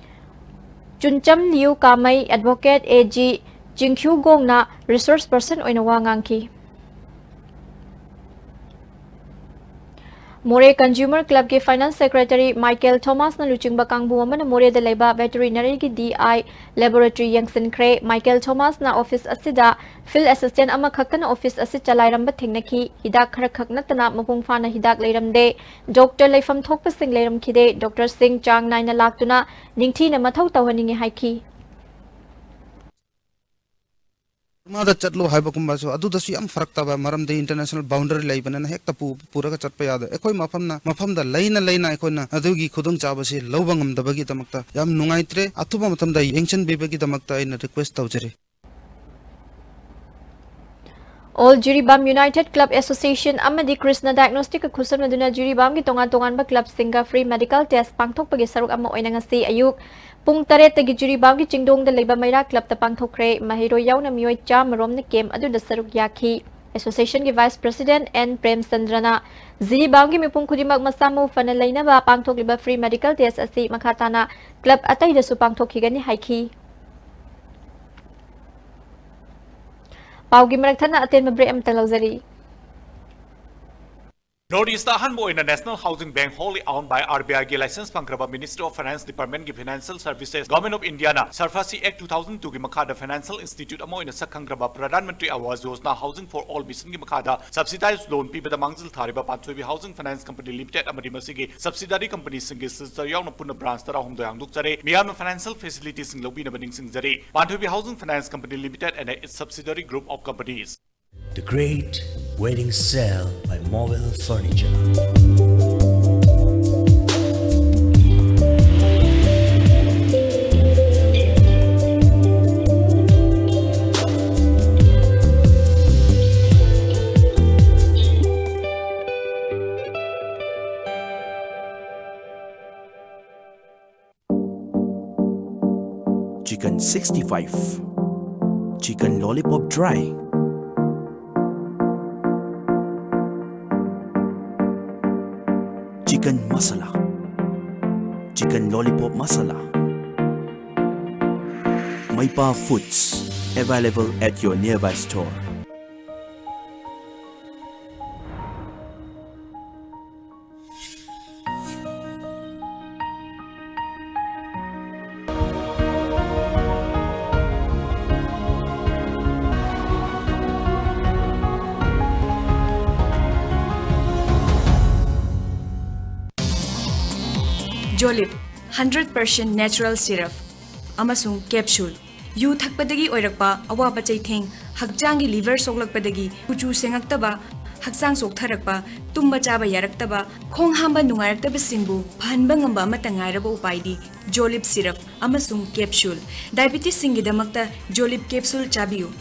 ꯆꯨꯟꯆꯝ ꯂꯤꯌꯨ ꯀꯥꯃꯩ, Advocate A G ꯆꯤꯡꯈ꯭ꯌꯨ ꯒꯣꯡꯅ Resource Person ꯑꯣꯏꯅ ꯋꯥ ꯉꯥꯡꯈꯤ꯫ ꯃꯣꯔꯦ Consumer Clubꯀꯤ Finance Secretary Michael Thomasꯅ ꯂꯨꯆꯤꯡꯕ ꯀꯥꯡꯕꯨ ꯑꯃꯅ ꯃꯣꯔꯦꯗ ꯂꯩꯕ Veterinaryꯒꯤ D I Laboratory ꯌꯦꯡꯁꯤꯟꯈ꯭ꯔꯦ꯫ Michael Thomasꯅ office ꯑꯁꯤꯗ Field Assistant ꯑꯃꯈꯛꯇꯅ office ꯑꯁꯤ ꯆꯂꯥꯏꯔꯝꯕ ꯊꯦꯡꯅꯈꯤ꯫ ꯍꯤꯗꯥꯛ ꯈꯔꯈꯛ ꯅꯠꯇꯅ ꯃꯄꯨꯡ ꯐꯥꯅ ꯍꯤꯗꯥꯛ ꯂꯩꯔꯝꯗꯦ꯫ Doctor ꯂꯩꯐꯝ ꯊꯣꯛꯄꯁꯤꯡ ꯂꯩꯔꯝꯈꯤꯗꯦ꯫ Doctorꯁꯤꯡ ꯆꯥꯡ ꯅꯥꯏꯅ ꯂꯥꯛꯇꯨꯅ ꯅꯤꯡꯊꯤꯅ ꯃꯊꯧ ꯇꯧꯍꯟꯅꯤꯡꯉꯤ ꯍꯥꯏꯈꯤ꯫ ꯕꯔꯃꯥꯗ ꯆꯠꯂꯣ ꯍꯥꯏꯕꯒꯨꯝꯕꯁꯨ ꯑꯗꯨꯗꯁꯨ ꯌꯥꯝ ꯐꯔꯛ ꯇꯥꯕ, ꯃꯔꯝꯗꯤ international boundary ꯂꯩꯕꯅꯤꯅ ꯍꯦꯛꯇ ꯄꯨ-, ꯄꯨꯔꯒ ꯆꯠꯄ ꯌꯥꯗꯦ꯫ ꯑꯩꯈꯣꯏ ꯃꯐꯝꯅ, ꯃꯐꯝꯗ ꯂꯩꯅ ꯂꯩꯅ ꯑꯩꯈꯣꯏꯅ ꯑꯗꯨꯒꯤ ꯈꯨꯗꯣꯡꯆꯥꯕꯁꯤ ꯂꯧꯕ ꯉꯝꯗꯕꯒꯤꯗꯃꯛꯇ ꯌꯥꯝ ꯅꯨꯡꯉꯥꯏꯇ꯭ꯔꯦ꯫ ꯑꯊꯨꯕ ꯃꯇꯝꯗ ꯌꯦꯡꯁꯤꯟꯕꯤꯕꯒꯤꯗꯃꯛꯇ ꯑꯩꯅ request ꯇꯧꯖꯔꯤ꯫ All Jiribam United Club Association ꯑꯃꯗꯤ Krishna Diagnosticꯀ ꯈꯨꯠꯁꯝꯅꯗꯨꯅ ꯖꯤꯔꯤꯕꯥꯝꯒꯤ ꯇꯣꯉꯥꯟ ꯇꯣꯉꯥꯟꯕ clubꯁꯤꯡꯒ free medical test ꯄꯥꯡꯊꯣꯛꯄꯒꯤ ꯁꯔꯨꯛ ꯑꯃ ꯑꯣꯏꯅ ꯉꯁꯤ ꯑꯌꯨꯛ ꯄꯨꯡ ꯇꯔꯦꯠꯇꯒꯤ ꯖꯤꯔꯤꯕꯥꯝꯒꯤ ꯆꯤꯡꯗꯣꯡꯗ ꯂꯩꯕ ꯃꯩꯔꯥ clubꯇ ꯄꯥꯡꯊꯣꯛꯈ꯭ꯔꯦ꯫ ꯃꯍꯩꯔꯣꯏ ꯌꯥꯎꯅ ꯃꯤꯑꯣꯏ ꯆꯥꯝꯃ ꯔꯣꯝꯅ camp ꯑꯗꯨꯗ ꯁꯔꯨꯛ ꯌꯥꯈꯤ꯫ Associationꯒꯤ Vice President N ꯄ꯭ꯔꯦꯝꯆꯟꯗ꯭ꯔꯅ ꯖꯤꯔꯤꯕꯥꯝꯒꯤ ꯃꯤꯄꯨꯝ ꯈꯨꯗꯤꯡꯃꯛ ꯃꯁꯥ ꯃꯎ ꯐꯅ ꯂꯩꯅꯕ ꯄꯥꯡꯊꯣꯛꯂꯤꯕ free medical test ꯑꯁꯤ ꯃꯈꯥ ꯇꯥꯅ club ꯑꯇꯩꯗꯁꯨ ꯄꯥꯡꯊꯣꯛꯈꯤꯒꯅꯤ ꯍꯥꯏꯈꯤ꯫ ꯄꯥꯎꯒꯤ ꯃꯔꯛ ꯊꯠꯅ ꯑꯇꯦꯟꯕ break ꯑꯃꯇ ꯂꯧꯖꯔꯤ꯫ North East ꯑꯍꯥꯟꯕ ꯑꯣꯏꯅ National Housing Bank wholly owned by R B I ꯒꯤ license ꯐꯪꯈ꯭ꯔꯕ Ministry of Finance Departmentꯀꯤ Financial Services, Government of Indiaꯅ SARFAESI Act two thousand two ꯒꯤ ꯃꯈꯥꯗ financial institute ꯑꯃ ꯑꯣꯏꯅ ꯁꯛ ꯈꯪꯈ꯭ꯔꯕ Pradhan Mantri Awas Yojana Housing for All missionꯒꯤ ꯃꯈꯥꯗ subsidized loan ꯄꯤꯕꯗ ꯃꯥꯡꯖꯤꯜ ꯊꯥꯔꯤꯕ ꯄꯥꯟꯊꯣꯏꯕꯤ Housing Finance Company Limited ꯑꯃꯗꯤ ꯃꯁꯤꯒꯤ subsidiary companyꯁꯤꯡꯒꯤ signature ꯌꯥꯎꯅ ꯄꯨꯟꯅ branch ꯇꯔꯥꯍꯨꯝꯗꯣꯏ ꯍꯥꯡꯗꯣꯛꯆꯔꯦ꯫ ꯃꯤꯌꯥꯝꯅ financial facility ꯁꯤꯡ ꯂꯧꯕꯤꯅꯕ ꯅꯤꯡꯁꯤꯡꯖꯔꯤ꯫ ꯄꯥꯟꯊꯣꯏꯕꯤ Housing Finance Company Limited and its subsidiary group of companies. The Great Wedding Sale by Mobile Furniture. Chicken sixty-five, Chicken lollipop dry. Chicken masala. Chicken lollipop masala. Maipa Foods, available at your nearby store. Jolib, hundred percent natural syrup ꯑꯃꯁꯨꯡ capsule꯫ U ꯊꯛꯄꯗꯒꯤ ꯑꯣꯏꯔꯛꯄ ꯑꯋꯥꯕ ꯆꯩꯊꯦꯡ, ꯍꯛꯆꯥꯡꯒꯤ liver ꯁꯣꯛꯂꯛꯄꯗꯒꯤ ꯀꯨꯆꯨ ꯁꯦꯡꯉꯛꯇꯕ, ꯍꯛꯆꯥꯡ ꯆꯣꯛꯊꯔꯛꯄ, ꯇꯨꯝꯕ ꯆꯥꯕ ꯌꯥꯔꯛꯇꯕ, ꯈꯣꯡ ꯍꯥꯝꯕ ꯅꯨꯡꯉꯥꯏꯔꯛꯇꯕꯁꯤꯡꯕꯨ ꯐꯍꯟꯕ ꯉꯝꯕ ꯑꯃꯠꯇ ꯉꯥꯏꯔꯕ ꯎꯄꯥꯏꯗꯤ Jolib syrup ꯑꯃꯁꯨꯡ capsule꯫ Diabetesꯁꯤꯡꯒꯤꯗꯃꯛꯇ Jolib capsule ꯆꯥꯕꯤꯌꯨ꯫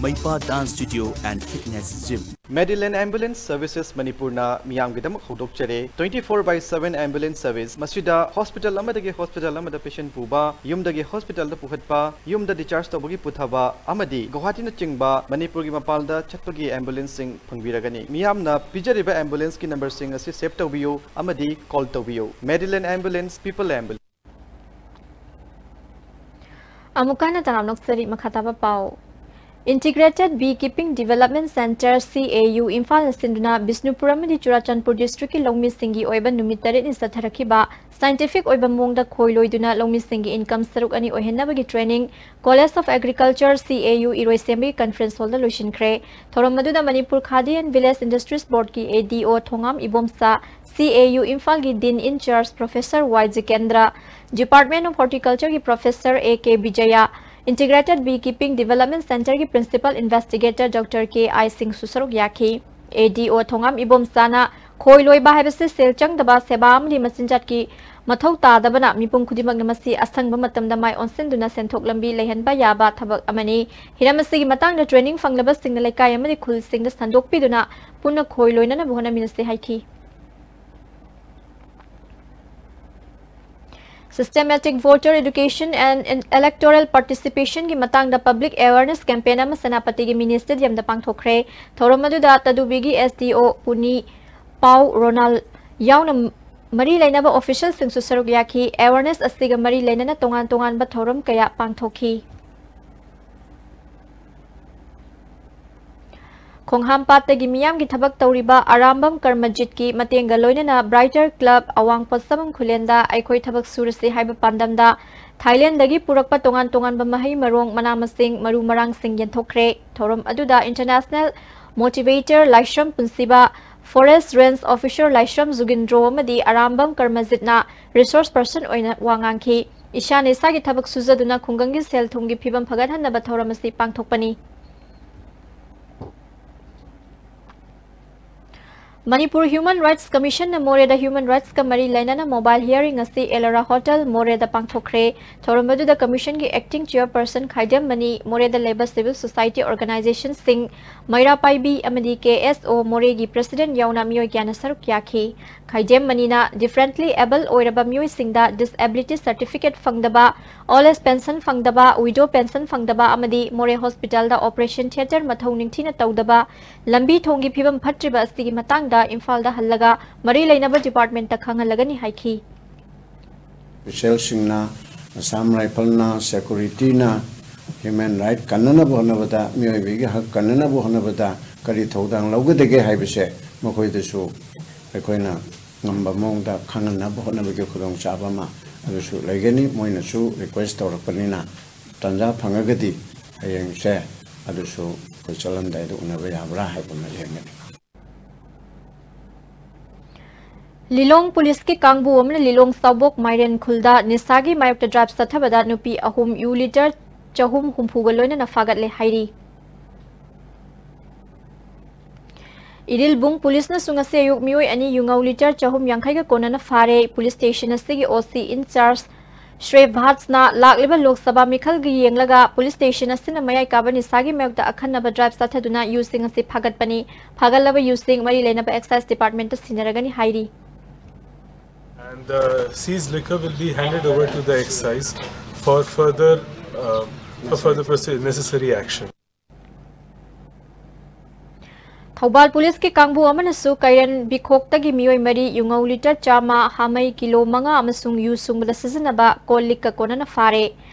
Maipa Dance Studio and Fitness Gym. Medilane Ambulance Services ꯃꯅꯤꯄꯨꯔꯅ ꯃꯤꯌꯥꯝꯒꯤꯗꯃꯛ ꯍꯧꯗꯣꯛꯆꯔꯦ twenty four by seven ambulance service꯫ ꯃꯁꯤꯗ hospital ꯑꯃꯗꯒꯤ hospital ꯑꯃꯗ patient ꯄꯨꯕ, ꯌꯨꯝꯗꯒꯤ hospitalꯗ ꯄꯨꯈꯠꯄ, ꯌꯨꯝꯗ discharge ꯇꯧꯕꯒꯤ ꯄꯨꯊꯕ ꯑꯃꯗꯤ ꯒꯨꯋꯥꯍꯥꯇꯤꯅꯆꯤꯡꯕ ꯃꯅꯤꯄꯨꯔꯒꯤ ꯃꯄꯥꯟꯗ ꯆꯠꯄꯒꯤ ambulanceꯁꯤꯡ ꯐꯪꯕꯤꯔꯒꯅꯤ꯫ ꯃꯤꯌꯥꯝꯅ ꯄꯤꯖꯔꯤꯕ ambulanceꯀꯤ numberꯁꯤꯡ ꯑꯁꯤ save ꯇꯧꯕꯤꯌꯨ ꯑꯃꯗꯤ call ꯇꯧꯕꯤꯌꯨ꯫ Medilane Ambulance, People Ambulance꯫ ꯑꯃꯨꯛꯀ ꯍꯟꯅ ꯇꯔꯥꯝꯅ ꯑꯣꯛꯆꯔꯤ꯫ ꯃꯈꯥ ꯇꯥꯕ ꯄꯥꯎ꯫ Integrated Bee Keeping Development Centre, C A U, ꯏꯝꯐꯥꯜꯅ ꯁꯤꯟꯗꯨꯅ ꯕꯤꯁꯅꯨꯄꯨꯔ ꯑꯃꯗꯤ ꯆꯨꯔꯥꯆꯥꯟꯄꯨꯔ districtꯀꯤ ꯂꯧꯃꯤꯁꯤꯡꯒꯤ ꯑꯣꯏꯕ ꯅꯨꯃꯤꯠ ꯇꯔꯦꯠꯅꯤ ꯆꯠꯊꯔꯛꯈꯤꯕ scientific ꯑꯣꯏꯕ ꯃꯑꯣꯡꯗ ꯈꯣꯏ ꯂꯣꯏꯗꯨꯅ ꯂꯧꯃꯤꯁꯤꯡꯒꯤ income ꯁꯔꯨꯛ ꯑꯅꯤ ꯑꯣꯏꯍꯟꯅꯕꯒꯤ training College of Agriculture, C A U, ꯏꯔꯣꯏꯁꯦꯝꯕꯒꯤ conference hallꯗ ꯂꯣꯏꯁꯤꯟꯈ꯭ꯔꯦ꯫ ꯊꯧꯔꯝ ꯑꯗꯨꯗ Manipur Khadi and Village Industries Boardꯀꯤ A D O Thongam Ibomcha, C A U ꯏꯝꯐꯥꯜꯒꯤ Dean in Charge Professor Y ꯖꯤꯀꯦꯟꯗ꯭ꯔ, Department of Horticultureꯒꯤ Professor A K Bijay, Integrated Bee Keeping Development Centreꯒꯤ Principal Investigator Doctor K I ꯁꯤꯡꯁꯨ ꯁꯔꯨꯛ ꯌꯥꯈꯤ꯫ A D O ꯊꯣꯉꯥꯝ ꯏꯕꯣꯝꯆꯥꯅ ꯈꯣꯏ ꯂꯣꯏꯕ ꯍꯥꯏꯕꯁꯤ ꯁꯦꯜ ꯆꯪꯗꯕ ꯁꯦꯕꯥ ꯑꯃꯗꯤ ꯃꯆꯤꯟꯖꯥꯛꯀꯤ ꯃꯊꯧ ꯇꯥꯗꯕꯅ ꯃꯤꯄꯨꯝ ꯈꯨꯗꯤꯡꯃꯛꯅ ꯃꯁꯤ ꯑꯁꯪꯕ ꯃꯇꯝꯗ ꯃꯥꯏ ꯑꯣꯟꯁꯤꯟꯗꯨꯅ ꯁꯦꯟꯊꯣꯛ ꯂꯝꯕꯤ ꯂꯩꯍꯟꯕ ꯌꯥꯕ ꯊꯕꯛ ꯑꯃꯅꯤ꯫ ꯍꯤꯔꯝ ꯑꯁꯤꯒꯤ ꯃꯇꯥꯡꯗ training ꯐꯪꯂꯕꯁꯤꯡꯅ ꯂꯩꯀꯥꯏ ꯑꯃꯗꯤ ꯈꯨꯜꯁꯤꯡꯗ ꯁꯟꯗꯣꯛꯄꯤꯗꯨꯅ ꯄꯨꯟꯅ ꯈꯣꯏ ꯂꯣꯏꯅꯅꯕ ꯍꯣꯠꯅꯃꯤꯟꯅꯁꯤ ꯍꯥꯏꯈꯤ꯫ Systematic Voter Education and Electoral Participation ꯒꯤ ꯃꯇꯥꯡꯗ public awareness campaign ꯑꯃ ꯁꯦꯅꯥꯄꯇꯤꯒꯤ mini stadium ꯗ ꯄꯥꯡꯊꯣꯛꯈ꯭ꯔꯦ꯫ ꯊꯧꯔꯝ ꯑꯗꯨꯗ ꯇꯗꯨꯕꯤꯒꯤ S D O ꯄꯨꯅꯤ ꯄꯥꯎ ꯔꯣꯅꯥꯜ ꯌꯥꯎꯅ ꯃꯔꯤ ꯂꯩꯅꯕ official ꯁꯤꯡꯁꯨ ꯁꯔꯨꯛ ꯌꯥꯈꯤ꯫ Awareness ꯑꯁꯤꯒ ꯃꯔꯤ ꯂꯩꯅꯅ ꯇꯣꯉꯥꯟ ꯇꯣꯉꯥꯟꯕ ꯊꯧꯔꯝ ꯀꯌꯥ ꯄꯥꯡꯊꯣꯛꯈꯤ꯫ ꯈꯣꯡꯍꯥꯝꯄꯥꯠꯇꯒꯤ ꯃꯤꯌꯥꯝꯒꯤ ꯊꯕꯛ ꯇꯧꯔꯤꯕ ꯑꯔꯥꯝꯕꯝ ꯀꯔꯃꯖꯤꯠꯀꯤ ꯃꯇꯦꯡꯒ ꯂꯣꯏꯅꯅ Brighter Club ꯑꯋꯥꯡ ꯄꯣꯠꯁꯪꯕꯝ ꯈꯨꯂꯦꯟꯗ ꯑꯩꯈꯣꯏ ꯊꯕꯛ ꯁꯨꯔꯁꯤ ꯍꯥꯏꯕ ꯄꯥꯟꯗꯝꯗ ꯊꯥꯏꯂꯦꯟꯗꯒꯤ ꯄꯨꯔꯛꯄ ꯇꯣꯉꯥꯟ ꯇꯣꯉꯥꯟꯕ ꯃꯍꯩ ꯃꯔꯣꯡ, ꯃꯅꯥ ꯃꯁꯤꯡ, ꯃꯔꯨ ꯃꯔꯥꯡꯁꯤꯡ ꯌꯦꯟꯊꯣꯛꯈ꯭ꯔꯦ꯫ ꯊꯧꯔꯝ ꯑꯗꯨꯗ international motivator ꯂꯥꯏꯁ꯭ꯔꯝ ꯄꯨꯟꯁꯤꯕ, Forest Range Officer ꯂꯥꯏꯁ꯭ꯔꯝ ꯖꯨꯒꯤꯟꯗ꯭ꯔꯣ ꯑꯃꯗꯤ ꯑꯔꯥꯝꯕꯝ ꯀꯔꯃꯖꯤꯠꯅ resource person ꯑꯣꯏꯅ ꯋꯥ ꯉꯥꯡꯈꯤ꯫ ꯏꯁꯥꯅ ꯏꯁꯥꯒꯤ ꯊꯕꯛ ꯁꯨꯖꯗꯨꯅ ꯈꯨꯡꯒꯪꯒꯤ ꯁꯦꯜ ꯊꯨꯝꯒꯤ ꯐꯤꯕꯝ ꯐꯒꯠꯍꯟꯅꯕ ꯊꯧꯔꯝ ꯑꯁꯤ ꯄꯥꯡꯊꯣꯛꯄꯅꯤ꯫ ꯃꯅꯤꯄꯨꯔ Human Rights Commission ꯅ ꯃꯣꯔꯦꯗ human rights ꯀ ꯃꯔꯤ ꯂꯩꯅꯅ mobile hearing ꯑꯁꯤ Elara Hotel ꯃꯣꯔꯦꯗ ꯄꯥꯡꯊꯣꯛꯈ꯭ꯔꯦ꯫ ꯊꯧꯔꯝ ꯑꯗꯨꯗ commission ꯒꯤ acting chairperson ꯈꯥꯏꯗꯦꯝ ꯃꯅꯤ, ꯃꯣꯔꯦꯗ ꯂꯩꯕ civil society organization ꯁꯤꯡ, ꯃꯩꯔꯥ ꯄꯥꯏꯕꯤ ꯑꯃꯗꯤ K S O ꯃꯣꯔꯦꯒꯤ president ꯌꯥꯎꯅ ꯃꯤꯑꯣꯏ ꯀꯌꯥꯅ ꯁꯔꯨꯛ ꯌꯥꯈꯤ꯫ ꯈꯥꯏꯗꯦꯝ ꯃꯅꯤꯅ differently able ꯑꯣꯏꯔꯕ ꯃꯤꯑꯣꯏꯁꯤꯡꯗ disability certificate ꯐꯪꯗꯕ, old age pension ꯐꯪꯗꯕ, widow pension ꯐꯪꯗꯕ ꯑꯃꯗꯤ ꯃꯣꯔꯦ hospital ꯗ operation theatre ꯃꯊꯧ ꯅꯤꯡꯊꯤꯅ ꯇꯧꯗꯕ, ꯂꯝꯕꯤ ꯊꯣꯡꯒꯤ ꯐꯤꯕꯝ ꯐꯠꯇ꯭ꯔꯤꯕ ꯑꯁꯤꯒꯤ ꯃꯇꯥꯡꯗ ꯏꯝꯐꯥꯜꯗ ꯍꯜꯂꯒ ꯃꯔꯤ ꯂꯩꯅꯕ department ꯇ ꯈꯪꯍꯜꯂꯒꯅꯤ ꯍꯥꯏꯈꯤ꯫ Official ꯁꯤꯡꯅ, Assam Rifle ꯅ, security ꯅ human right ꯀꯟꯅꯅꯕ ꯍꯣꯠꯅꯕꯗ, ꯃꯤꯑꯣꯏꯕꯒꯤ ꯍꯛ ꯀꯟꯅꯅꯕ ꯍꯣꯠꯅꯕꯗ ꯀꯔꯤ ꯊꯧꯗꯥꯡ ꯂꯧꯒꯗꯒꯦ ꯍꯥꯏꯕꯁꯦ ꯃꯈꯣꯏꯗꯁꯨ ꯑꯩꯈꯣꯏꯅ ꯉꯝꯕ ꯃꯑꯣꯡꯗ ꯈꯪꯍꯟꯅꯕ ꯍꯣꯠꯅꯕꯒꯤ ꯈꯨꯗꯣꯡꯆꯥꯕ ꯑꯃ ꯑꯗꯨꯁꯨ ꯂꯩꯒꯅꯤ꯫ ꯃꯣꯏꯅꯁꯨ request ꯇꯧꯔꯛꯄꯅꯤꯅ ꯇꯥꯟꯖꯥ ꯐꯪꯉꯒꯗꯤ ꯍꯌꯦꯡꯁꯦ ꯑꯗꯨꯁꯨ ꯑꯩꯈꯣꯏ ꯆꯠꯂꯝꯗꯥꯏꯗ ꯎꯅꯕ ꯌꯥꯕ꯭ꯔꯥ ꯍꯥꯏꯕ ꯑꯃ ꯌꯦꯡꯒꯅꯤ꯫ ꯂꯤꯂꯣꯡ ꯄꯨꯂꯤꯁꯀꯤ ꯀꯥꯡꯕꯨ ꯑꯃꯅ ꯂꯤꯂꯣꯡ ꯆꯥꯎꯕꯣꯛ ꯃꯥꯏꯔꯦꯟ ꯈꯨꯜꯗ ꯅꯤꯁꯥꯒꯤ ꯃꯥꯌꯣꯛꯇ drive ꯆꯠꯊꯕꯗ ꯅꯨꯄꯤ ꯑꯍꯨꯝ ꯌꯨ litre ꯆꯍꯨꯝ ꯍꯨꯝꯐꯨꯒ ꯂꯣꯏꯅꯅ ꯐꯥꯒꯠꯂꯦ ꯍꯥꯏꯔꯤ꯫ ꯏꯔꯤꯜꯕꯨꯡ ꯄꯨꯂꯤꯁꯅꯁꯨ ꯉꯁꯤ ꯑꯌꯨꯛ ꯃꯤꯑꯣꯏ ꯑꯅꯤ ꯌꯨꯉꯧ ꯂꯤꯇꯔ ꯆꯍꯨꯝ ꯌꯥꯡꯈꯩꯒ ꯀꯣꯟꯅꯅ ꯐꯥꯔꯦ꯫ ꯄꯨꯂꯤꯁ ꯁ꯭ꯇꯦꯁꯟ ꯑꯁꯤꯒꯤ ꯑꯣ ꯁꯤ ꯏꯟꯆꯥꯔꯖ ꯁ꯭ꯔꯦ ꯚꯥꯠꯁꯅ ꯂꯥꯛꯂꯤꯕ ꯂꯣꯛ ꯁꯚꯥ ꯃꯤꯈꯜꯒꯤ ꯌꯦꯡꯂꯒ ꯄꯨꯂꯤꯁ ꯁ꯭ꯇꯦꯁꯟ ꯑꯁꯤꯅ ꯃꯌꯥꯏ ꯀꯥꯕ ꯅꯤꯁꯥꯒꯤ ꯃꯥꯌꯣꯛꯇ ꯑꯈꯟꯅꯕ ꯗ꯭ꯔꯥꯏꯚ ꯆꯠꯊꯗꯨꯅ ꯌꯨꯁꯤꯡ ꯑꯁꯤ ꯐꯥꯒꯠꯄꯅꯤ꯫ ꯐꯥꯒꯠꯂꯕ ꯌꯨꯁꯤꯡ ꯃꯔꯤ ꯂꯩꯅꯕ ꯑꯦꯛꯁꯥꯏꯖ ꯗꯤꯄꯥꯔꯠꯃꯦꯟꯠꯇ ꯁꯤꯟꯅꯔꯒꯅꯤ ꯍꯥꯏꯔꯤ꯫ And the seized liquor will be handed over to the excise for further, uh, for further proce-, necessary action. Thoubal ꯄꯨꯂꯤꯁꯀꯤ ꯀꯥꯡꯕꯨ ꯑꯃꯅꯁꯨ ꯀꯩꯔꯦꯟ ꯕꯤꯈꯣꯛꯇꯒꯤ ꯃꯤꯑꯣꯏ ꯃꯔꯤ ꯌꯨꯉꯧ ꯂꯤꯇꯔ ꯆꯥꯝꯃ, ꯍꯥꯃꯩ ꯀꯤꯂꯣ ꯃꯉꯥ ꯑꯃꯁꯨꯡ ꯌꯨ ꯁꯨꯡꯕꯗ ꯁꯤꯖꯤꯟꯅꯕ ꯀꯣꯜ ꯂꯤꯛꯀ ꯀꯣꯟꯅꯅ ꯐꯥꯔꯦ꯫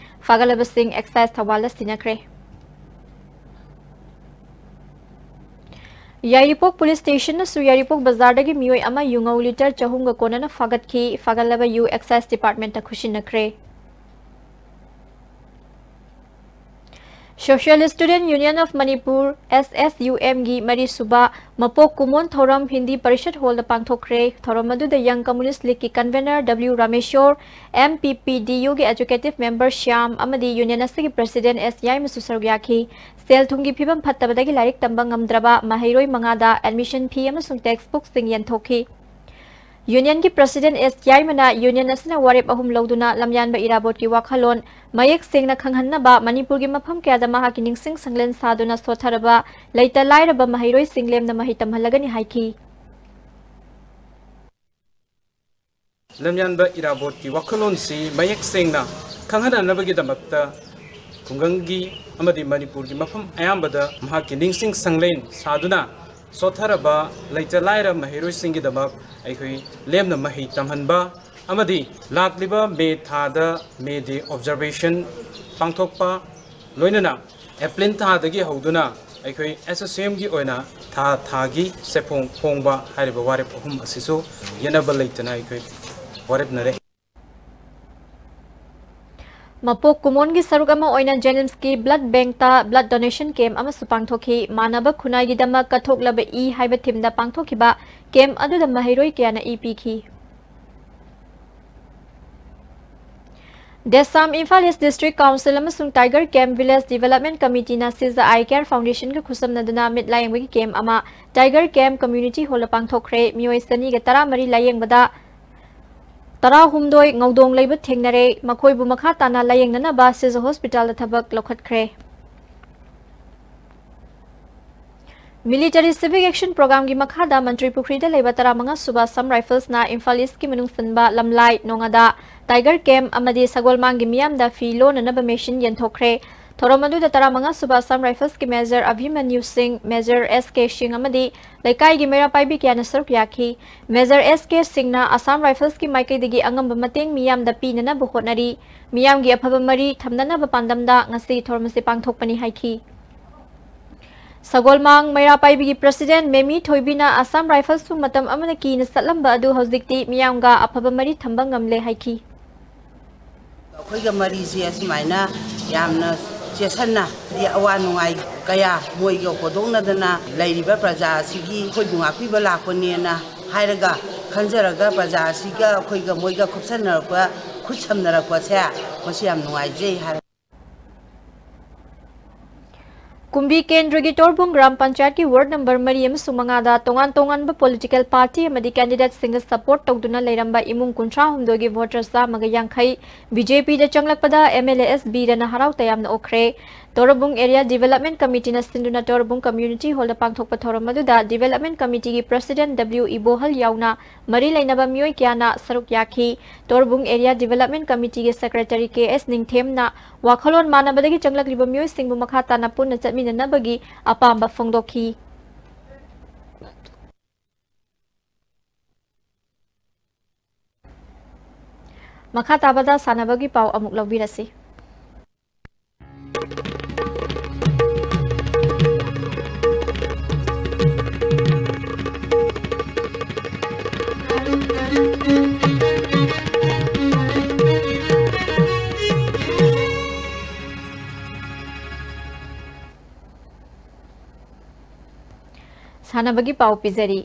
ꯐꯥꯒꯠꯂꯕꯁꯤꯡ ꯑꯦꯛꯁꯥꯏꯖ ꯊꯧꯕꯥꯜꯗ ꯁꯤꯟꯅꯈ꯭ꯔꯦ꯫ ꯌꯥꯏꯔꯤꯄꯣꯛ ꯄꯨꯂꯤꯁ ꯁ꯭ꯇꯦꯁꯟꯅꯁꯨ ꯌꯥꯏꯔꯤꯄꯣꯛ ꯕꯖꯥꯔꯗꯒꯤ ꯃꯤꯑꯣꯏ ꯑꯃ ꯌꯨꯉꯧ ꯂꯤꯇꯔ ꯆꯍꯨꯝꯒ ꯀꯣꯟꯅꯅ ꯐꯥꯒꯠꯈꯤ꯫ ꯐꯥꯒꯠꯂꯕ ꯌꯨ ꯑꯦꯛꯁꯥꯏꯖ ꯗꯤꯄꯥꯔꯠꯃꯦꯟꯠꯇ ꯈꯨꯠꯁꯤꯟꯅꯈ꯭ꯔꯦ꯫ Social Student Union of Manipur, S S U M ꯒꯤ ꯃꯔꯤꯁꯨꯕ ꯃꯄꯣꯛ ꯀꯨꯝꯑꯣꯟ ꯊꯧꯔꯝ ꯍꯤꯟꯗꯤ ꯄꯔꯤꯁꯠ ꯍꯣꯜꯗ ꯄꯥꯡꯊꯣꯛꯈ꯭ꯔꯦ꯫ ꯊꯧꯔꯝ ꯑꯗꯨꯗ Young Communist Leagueꯀꯤ convenor W Rameshwor, M P P D Uꯒꯤ executive member Shyam ꯑꯃꯗꯤ ꯌꯨꯅꯤꯌꯟ ꯑꯁꯤꯒꯤ ꯄ꯭ꯔꯦꯁꯤꯗꯦꯟꯠ ꯑꯦꯁ ꯌꯥꯏꯃꯁꯨ ꯁꯔꯨꯛ ꯌꯥꯈꯤ꯫ ꯁꯦꯜ ꯊꯨꯝꯒꯤ ꯐꯤꯕꯝ ꯐꯠꯇꯕꯗꯒꯤ ꯂꯥꯏꯔꯤꯛ ꯇꯝꯕ ꯉꯝꯗ꯭ꯔꯕ ꯃꯍꯩꯔꯣꯏ ꯃꯉꯥꯗ admission fee ꯑꯃꯁꯨꯡ text bookꯁꯤꯡ ꯌꯦꯟꯊꯣꯛꯈꯤ꯫ ꯌꯨꯅꯤꯌꯟꯒꯤ ꯄ꯭ꯔꯦꯁꯤꯗꯦꯟꯠ ꯑꯦꯁ ꯌꯥꯏꯃꯅ ꯌꯨꯅꯤꯌꯟ ꯑꯁꯤꯅ ꯋꯥꯔꯦꯞ ꯑꯍꯨꯝ ꯂꯧꯗꯨꯅ ꯂꯝꯌꯥꯟꯕ ꯏꯔꯥꯕꯣꯠꯀꯤ ꯋꯥꯈꯜꯂꯣꯟ ꯃꯌꯦꯛ ꯁꯦꯡꯅ ꯈꯪꯍꯟꯅꯕ ꯃꯅꯤꯄꯨꯔꯒꯤ ꯃꯐꯝ ꯀꯌꯥꯗ ꯃꯍꯥꯛꯀꯤ ꯅꯤꯡꯁꯤꯡ ꯁꯪꯂꯦꯟ ꯁꯥꯗꯨꯅ ꯁꯣꯠꯊꯔꯕ ꯂꯩꯇ ꯂꯥꯏꯔꯕ ꯃꯍꯩꯔꯣꯏꯁꯤꯡ ꯂꯦꯝꯅ ꯃꯍꯩ ꯇꯝꯍꯜꯂꯒꯅꯤ ꯍꯥꯏꯈꯤ꯫ ꯂꯝꯌꯥꯟꯕ ꯏꯔꯥꯕꯣꯠꯀꯤ ꯋꯥꯈꯜꯂꯣꯟꯁꯤ ꯃꯌꯦꯛ ꯁꯦꯡꯅ ꯈꯪꯍꯟꯅꯅꯕꯒꯤꯗꯃꯛꯇ ꯈꯨꯡꯒꯪꯒꯤ ꯑꯃꯗꯤ ꯃꯅꯤꯄꯨꯔꯒꯤ ꯃꯐꯝ ꯑꯌꯥꯝꯕꯗ ꯃꯍꯥꯛꯀꯤ ꯅꯤꯡꯁꯤꯡ ꯁꯪꯂꯦꯟ ꯁꯥꯗꯨꯅ ꯁꯣꯠꯊꯔꯕ ꯂꯩꯇ ꯂꯥꯏꯔ ꯃꯍꯩꯔꯣꯏꯁꯤꯡꯒꯤꯗꯃꯛ ꯑꯩꯈꯣꯏ ꯂꯦꯝꯅ ꯃꯍꯩ ꯇꯝꯍꯟꯕ ꯑꯃꯗꯤ ꯂꯥꯛꯂꯤꯕ ꯃꯦ ꯊꯥꯗ ꯃꯦ ꯗꯦ ꯑꯣꯕꯖꯔꯕꯦꯁꯟ ꯄꯥꯡꯊꯣꯛꯄ, ꯂꯣꯏꯅꯅ ꯑꯦꯄ꯭ꯔꯤꯜ ꯊꯥꯗꯒꯤ ꯍꯧꯗꯨꯅ ꯑꯩꯈꯣꯏ S S U Mꯒꯤ ꯑꯣꯏꯅ ꯊꯥ ꯊꯥꯒꯤ ꯁꯦꯟꯐꯣꯡ ꯐꯣꯡꯕ ꯍꯥꯏꯔꯤꯕ ꯋꯥꯔꯦꯞ ꯑꯍꯨꯝ ꯑꯁꯤꯁꯨ ꯌꯦꯠꯅꯕ ꯂꯩꯇꯅ ꯑꯩꯈꯣꯏ ꯋꯥꯔꯦꯞꯅꯔꯦ꯫ ꯃꯄꯣꯛ ꯀꯨꯝꯑꯣꯟꯒꯤ ꯁꯔꯨꯛ ꯑꯃ ꯑꯣꯏꯅ JNIMSꯀꯤ blood bankꯇ blood donation camp ꯑꯃꯁꯨ ꯄꯥꯡꯊꯣꯛꯈꯤ꯫ ꯃꯥꯟꯅꯕ ꯈꯨꯟꯅꯥꯏꯒꯤꯗꯃꯛ ꯀꯠꯊꯣꯛꯂꯕ ꯏ ꯍꯥꯏꯕ themeꯗ ꯄꯥꯡꯊꯣꯛꯈꯤꯕ camp ꯑꯗꯨꯗ ꯃꯍꯩꯔꯣꯏ ꯀꯌꯥꯅ ꯏ ꯄꯤꯈꯤ꯫ ꯗꯦꯁꯥꯝ ꯏꯝꯐꯥꯜ ꯏꯁ ꯗꯤꯁꯇ꯭ꯔꯤꯛ ꯀꯥꯎꯟꯁꯤꯜ ꯑꯃꯁꯨꯡ ꯇꯥꯏꯒꯔ ꯀꯦꯝꯞ ꯚꯤꯂꯦꯖ ꯗꯤꯚꯦꯂꯞꯃꯦꯟꯠ ꯀꯃꯤꯇꯤꯅ ꯁꯤꯖ ꯑꯥꯏ ꯀꯦꯌꯔ ꯐꯥꯎꯟꯗꯦꯁꯟꯒ ꯈꯨꯠꯁꯝꯅꯗꯨꯅ ꯃꯤꯠ ꯂꯥꯌꯦꯡꯕꯒꯤ ꯀꯦꯝꯞ ꯑꯃ ꯇꯥꯏꯒꯔ ꯀꯦꯝꯞ ꯀꯝꯃ꯭ꯌꯨꯅꯤꯇꯤ ꯍꯣꯜꯗ ꯄꯥꯡꯊꯣꯛꯈ꯭ꯔꯦ꯫ ꯃꯤꯑꯣꯏ ꯆꯅꯤꯒ ꯇꯔꯥꯃꯔꯤ ꯂꯥꯌꯦꯡꯕꯗ ꯇꯔꯥꯍꯨꯝꯗꯣꯏ ꯉꯧꯗꯣꯡ ꯂꯩꯕ ꯊꯦꯡꯅꯔꯦ꯫ ꯃꯈꯣꯏꯕꯨ ꯃꯈꯥ ꯇꯥꯅ ꯂꯥꯌꯦꯡꯅꯅꯕ ꯁꯤꯖ ꯍꯣꯁꯄꯤꯇꯥꯜꯗ ꯊꯕꯛ ꯂꯧꯈꯠꯈ꯭ꯔꯦ꯫ ꯃꯤꯂꯤꯇꯔꯤ ꯁꯤꯚꯤꯛ ꯑꯦꯛꯁꯟ ꯄ꯭ꯔꯣꯒ꯭ꯔꯥꯝꯒꯤ ꯃꯈꯥꯗ ꯃꯟꯇ꯭ꯔꯤ ꯄꯨꯈ꯭ꯔꯤꯗ ꯂꯩꯕ ꯇꯔꯥꯃꯉꯥ ꯁꯨꯕ ꯑꯁꯥꯝ ꯔꯥꯏꯐꯜꯁꯅ ꯏꯝꯐꯥꯜ ꯏꯁꯀꯤ ꯃꯅꯨꯡ ꯆꯟꯕ ꯂꯝꯂꯥꯏ, ꯅꯣꯉꯥꯗꯥ, ꯇꯥꯏꯒꯔ ꯀꯦꯝꯞ ꯑꯃꯗꯤ ꯁꯒꯣꯜꯃꯥꯡꯒꯤ ꯃꯤꯌꯥꯝꯗ ꯐꯤ ꯂꯣꯟꯅꯅꯕ ꯃꯦꯁꯤꯟ ꯌꯦꯟꯊꯣꯛꯈ꯭ꯔꯦ꯫ ꯊꯧꯔꯝ ꯑꯗꯨꯗ ꯇꯔꯥꯃꯉꯥ ꯁꯨꯕ ꯑꯁꯥꯝ ꯔꯥꯏꯐꯜꯁꯀꯤ ꯃꯦꯖꯔ ꯑꯚꯤꯃꯟꯌꯨ ꯁꯤꯡ, ꯃꯦꯖꯔ ꯑꯦꯁ ꯀꯦ ꯁꯤꯡ ꯑꯃꯗꯤ ꯂꯩꯀꯥꯏꯒꯤ ꯃꯩꯔꯥ ꯄꯥꯏꯕꯤ ꯀꯌꯥꯅ ꯁꯔꯨꯛ ꯌꯥꯈꯤ꯫ ꯃꯦꯖꯔ ꯑꯦꯁ ꯀꯦ ꯁꯤꯡꯅ ꯑꯁꯥꯝ ꯔꯥꯏꯐꯜꯁꯀꯤ ꯃꯥꯏꯀꯩꯗꯒꯤ ꯑꯉꯝꯕ ꯃꯇꯦꯡ ꯃꯤꯌꯥꯝꯗ ꯄꯤꯅꯅꯕ ꯍꯣꯠꯅꯔꯤ꯫ ꯃꯤꯌꯥꯝꯒꯤ ꯑꯐꯕ ꯃꯔꯤ ꯊꯝꯅꯅꯕ ꯄꯥꯟꯗꯝꯗ ꯉꯁꯤ ꯊꯧꯔꯝ ꯑꯁꯤ ꯄꯥꯡꯊꯣꯛꯄꯅꯤ ꯍꯥꯏꯈꯤ꯫ ꯁꯒꯣꯜꯃꯥꯡ ꯃꯩꯔꯥ ꯄꯥꯏꯕꯤꯒꯤ ꯄ꯭ꯔꯁꯤꯗꯦꯟꯠ ꯃꯦꯃꯤ ꯊꯣꯏꯕꯤꯅ ꯑꯁꯥꯝ ꯔꯥꯏꯐꯜꯁꯄꯨ ꯃꯇꯝ ꯑꯃꯗ ꯀꯤꯅ ꯆꯠꯂꯝꯕ ꯑꯗꯨ ꯍꯧꯖꯤꯛꯇꯤ ꯃꯤꯌꯥꯝꯒ ꯑꯐꯕ ꯃꯔꯤ ꯊꯝꯕ ꯉꯝꯂꯦ ꯍꯥꯏꯈꯤ꯫ ꯑꯩꯈꯣꯏꯒ ꯃꯔꯤꯁꯦ ꯑꯁꯨꯃꯥꯏꯅ ꯌꯥꯝꯅ ꯆꯦꯠꯁꯟꯅ, ꯍꯥꯏꯗꯤ ꯑꯋꯥ ꯅꯨꯡꯉꯥꯏ ꯀꯌꯥ ꯃꯣꯏꯒ ꯍꯣꯗꯣꯛꯅꯗꯅ ꯂꯩꯔꯤꯕ ꯄ꯭ꯔꯖꯥ ꯑꯁꯤꯒꯤ ꯑꯩꯈꯣꯏꯕꯨ ꯉꯥꯛꯄꯤꯕ ꯂꯥꯛꯄꯅꯦꯅ ꯍꯥꯏꯔꯒ, ꯈꯟꯖꯔꯒ ꯄ꯭ꯔꯖꯥ ꯑꯁꯤꯒ ꯑꯩꯈꯣꯏꯒ ꯃꯣꯏꯒ ꯈꯨꯠꯁꯝꯅꯔꯛꯄ, ꯈꯨꯠ ꯁꯝꯅꯔꯛꯄꯁꯦ ꯃꯁꯤ ꯌꯥꯝ ꯅꯨꯡꯉꯥꯏꯖꯩ ꯍꯥꯏꯔ ꯀꯨꯝꯕꯤ ꯀꯦꯟꯗ꯭ꯔꯒꯤ ꯇꯣꯔꯕꯨꯡ ꯒ꯭ꯔꯥꯝ ꯄꯟꯆꯥꯌꯠꯀꯤ ꯋꯥꯔꯗ ꯅꯝꯕꯔ ꯃꯔꯤ ꯑꯃꯁꯨꯡ ꯃꯉꯥꯗ ꯇꯣꯉꯥꯟ ꯇꯣꯉꯥꯟꯕ ꯄꯣꯂꯤꯇꯤꯀꯦꯜ ꯄꯥꯔꯇꯤ ꯑꯃꯗꯤ ꯀꯦꯟꯗꯤꯗꯦꯠꯁꯤꯡꯗ ꯁꯄꯣꯔꯠ ꯇꯧꯗꯨꯅ ꯂꯩꯔꯝꯕ ꯏꯃꯨꯡ ꯀꯨꯟꯊ꯭ꯔꯥ ꯍꯨꯝꯗꯣꯏꯒꯤ ꯚꯣꯇꯔ ꯆꯥꯝꯃꯒ ꯌꯥꯡꯈꯩ ꯕꯤ ꯖꯦ ꯄꯤꯗ ꯆꯪꯂꯛꯄꯗ ꯑꯦꯝ ꯑꯦꯜ ꯑꯦ ꯑꯦꯁ ꯕꯤꯔꯦꯟꯅ ꯍꯔꯥꯎ ꯇꯌꯥꯝꯅ ꯑꯣꯛꯈ꯭ꯔꯦ꯫ ꯇꯣꯔꯕꯨꯡ ꯑꯦꯔꯤꯌꯥ ꯗꯤꯚꯦꯂꯞꯃꯦꯟꯠ ꯀꯃꯤꯇꯤꯅ ꯁꯤꯟꯗꯨꯅ ꯇꯣꯔꯕꯨꯡ ꯀꯝꯃ꯭ꯌꯨꯅꯤꯇꯤ ꯍꯣꯜꯗ ꯄꯥꯡꯊꯣꯛꯄ ꯊꯧꯔꯝ ꯑꯗꯨꯗ ꯗꯤꯚꯦꯂꯞꯃꯦꯟꯠ ꯀꯃꯤꯇꯤꯒꯤ ꯄ꯭ꯔꯁꯤꯗꯦꯟꯠ ꯗꯕ꯭ꯂꯤꯎ ꯏꯕꯣꯍꯜ ꯌꯥꯎꯅ ꯃꯔꯤ ꯂꯩꯅꯕ ꯃꯤꯑꯣꯏ ꯀꯌꯥꯅ ꯁꯔꯨꯛ ꯌꯥꯈꯤ꯫ ꯇꯣꯔꯕꯨꯡ ꯑꯦꯔꯤꯌꯥ ꯗꯤꯚꯦꯂꯞꯃꯦꯟꯠ ꯀꯃꯤꯇꯤꯒꯤ ꯁꯦꯀ꯭ꯔꯦꯇꯔꯤ ꯀꯦ ꯑꯦꯁ ꯅꯤꯡꯊꯦꯝꯅ ꯋꯥꯈꯜꯂꯣꯟ ꯃꯥꯟꯅꯕꯗꯒꯤ ꯆꯪꯂꯛꯂꯤꯕ ꯃꯤꯑꯣꯏꯁꯤꯡꯕꯨ ꯃꯈꯥ ꯇꯥꯅ ꯄꯨꯟꯅ ꯆꯠꯃꯤꯟꯅꯅꯕꯒꯤ ꯑꯄꯥꯝꯕ ꯐꯣꯡꯗꯣꯛꯈꯤ꯫ ꯃꯈꯥ ꯇꯥꯕꯗ ꯁꯥꯟꯅꯕꯒꯤ ꯄꯥꯎ ꯑꯃꯨꯛ ꯂꯧꯕꯤꯔꯁꯤ꯫ ꯁꯥꯟꯅꯕꯒꯤ ꯄꯥꯎ ꯄꯤꯖꯔꯤ꯫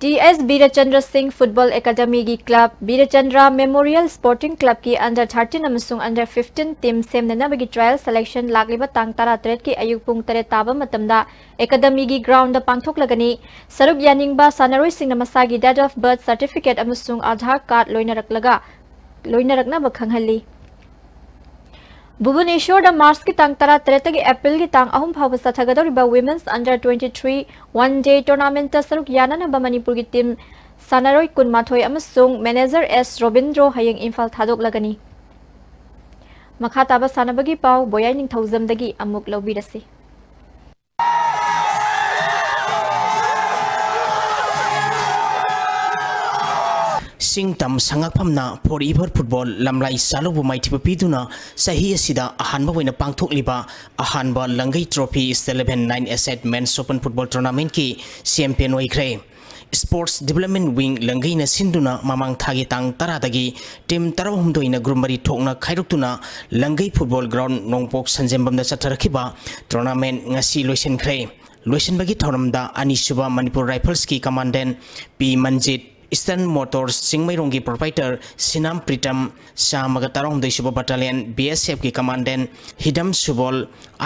T S Birchandra Singh football ꯑꯦꯀꯥꯗꯃꯤꯒꯤ ꯀ꯭ꯂꯕ, ꯕꯤꯔꯆꯟꯗ꯭ꯔ ꯃꯦꯃꯣꯔꯤꯌꯦꯜ ꯁ꯭ꯄꯣꯔꯇꯤꯡ ꯀ꯭ꯂꯕꯀꯤ under thirteen ꯑꯃꯁꯨꯡ under fifteen ꯇꯤꯝ ꯁꯦꯝꯅꯅꯕꯒꯤ trial selection ꯂꯥꯛꯂꯤꯕ ꯇꯥꯡ ꯇꯔꯥꯇꯔꯦꯠꯀꯤ ꯑꯌꯨꯛ ꯄꯨꯡ ꯇꯔꯦꯠ ꯇꯥꯕ ꯃꯇꯝꯗ ꯑꯦꯀꯥꯗꯃꯤꯒꯤ ꯒ꯭ꯔꯥꯎꯟꯗ ꯄꯥꯡꯊꯣꯛꯂꯒꯅꯤ꯫ ꯁꯔꯨꯛ ꯌꯥꯅꯤꯡꯕ ꯁꯥꯟꯅꯔꯣꯏꯁꯤꯡꯅ ꯃꯁꯥꯒꯤ date of birth certificate ꯑꯃꯁꯨꯡ ꯑꯥꯙꯥꯔ ꯀꯥꯔꯗ ꯂꯣꯏꯅꯔꯛꯂꯒ, ꯂꯣꯏꯅꯔꯛꯅꯕ ꯈꯪꯍꯜꯂꯤ꯫ ꯚꯨꯕꯅꯦꯁ꯭ꯋꯔꯗ ꯃꯥꯔꯆꯀꯤ ꯇꯥꯡ ꯇꯔꯥꯇꯔꯦꯠꯇꯒꯤ ꯑꯦꯄ꯭ꯔꯤꯜꯒꯤ ꯇꯥꯡ ꯑꯍꯨꯝ ꯐꯥꯎꯕ ꯆꯠꯊꯒꯗꯧꯔꯤꯕ Women's Under twenty-three one day tournamentꯇ ꯁꯔꯨꯛ ꯌꯥꯅꯅꯕ ꯃꯅꯤꯄꯨꯔꯒꯤ ꯇꯤꯝ ꯁꯥꯟꯅꯔꯣꯏ ꯀꯨꯟꯃꯥꯊꯣꯏ ꯑꯃꯁꯨꯡ ꯃꯦꯅꯦꯖꯔ ꯑꯦꯁ ꯔꯣꯕꯤꯟꯗ꯭ꯔꯣ ꯍꯌꯦꯡ ꯏꯝꯐꯥꯜ ꯊꯥꯗꯣꯛꯂꯒꯅꯤ꯫ ꯃꯈꯥ ꯇꯥꯕ ꯁꯥꯟꯅꯕꯒꯤ ꯄꯥꯎ ꯕꯣꯌꯥꯏ ꯅꯤꯡꯊꯧꯖꯝꯗꯒꯤ ꯑꯃꯨꯛ ꯂꯧꯕꯤꯔꯁꯤ꯫ ꯁꯤꯡꯇꯝ ꯁꯉꯥꯛꯐꯝꯅ forever football ꯂꯝꯂꯥꯏ ꯁꯥꯂꯧꯕꯨ ꯃꯥꯏꯊꯤꯕ ꯄꯤꯗꯨꯅ ꯆꯍꯤ ꯑꯁꯤꯗ ꯑꯍꯥꯟꯕ ꯑꯣꯏꯅ ꯄꯥꯡꯊꯣꯛꯂꯤꯕ ꯑꯍꯥꯟꯕ ꯂꯪꯒꯩ trophy East eleven nine a side men's open football tournamentꯀꯤ champion ꯑꯣꯏꯈ꯭ꯔꯦ꯫ Sports Development Wing ꯂꯪꯒꯩꯅ ꯁꯤꯟꯗꯨꯅ ꯃꯃꯥꯡ ꯊꯥꯒꯤ ꯇꯥꯡ ꯇꯔꯥꯗꯒꯤ ꯇꯤꯝ ꯇꯔꯥꯍꯨꯝꯗꯣꯏꯅ group ꯃꯔꯤ ꯊꯣꯛꯅ ꯈꯥꯏꯗꯣꯛꯇꯨꯅ ꯂꯪꯒꯩ football ground ꯅꯣꯡꯄꯣꯛ ꯁꯟꯖꯦꯝꯕꯝꯗ ꯆꯠꯊꯔꯛꯈꯤꯕ tournament ꯉꯁꯤ ꯂꯣꯏꯁꯤꯟꯈ꯭ꯔꯦ꯫ ꯂꯣꯏꯁꯤꯟꯕꯒꯤ ꯊꯧꯔꯝꯗ ꯑꯅꯤꯁꯨꯕ ꯃꯅꯤꯄꯨꯔ Riflesꯀꯤ commandant ꯄꯤ ꯃꯟꯖꯤꯠ, Eastern Motors ꯆꯤꯡꯃꯩꯔꯣꯡꯒꯤ proprietor ꯁꯤꯅꯥꯝ ꯄ꯭ꯔꯤꯇꯝ, ꯆꯥꯝꯃꯒ ꯇꯔꯥꯍꯨꯝꯗꯣꯏꯁꯨꯕ battalion BSFꯀꯤ commandant ꯍꯤꯗꯝ ꯁꯨꯕꯣꯜ,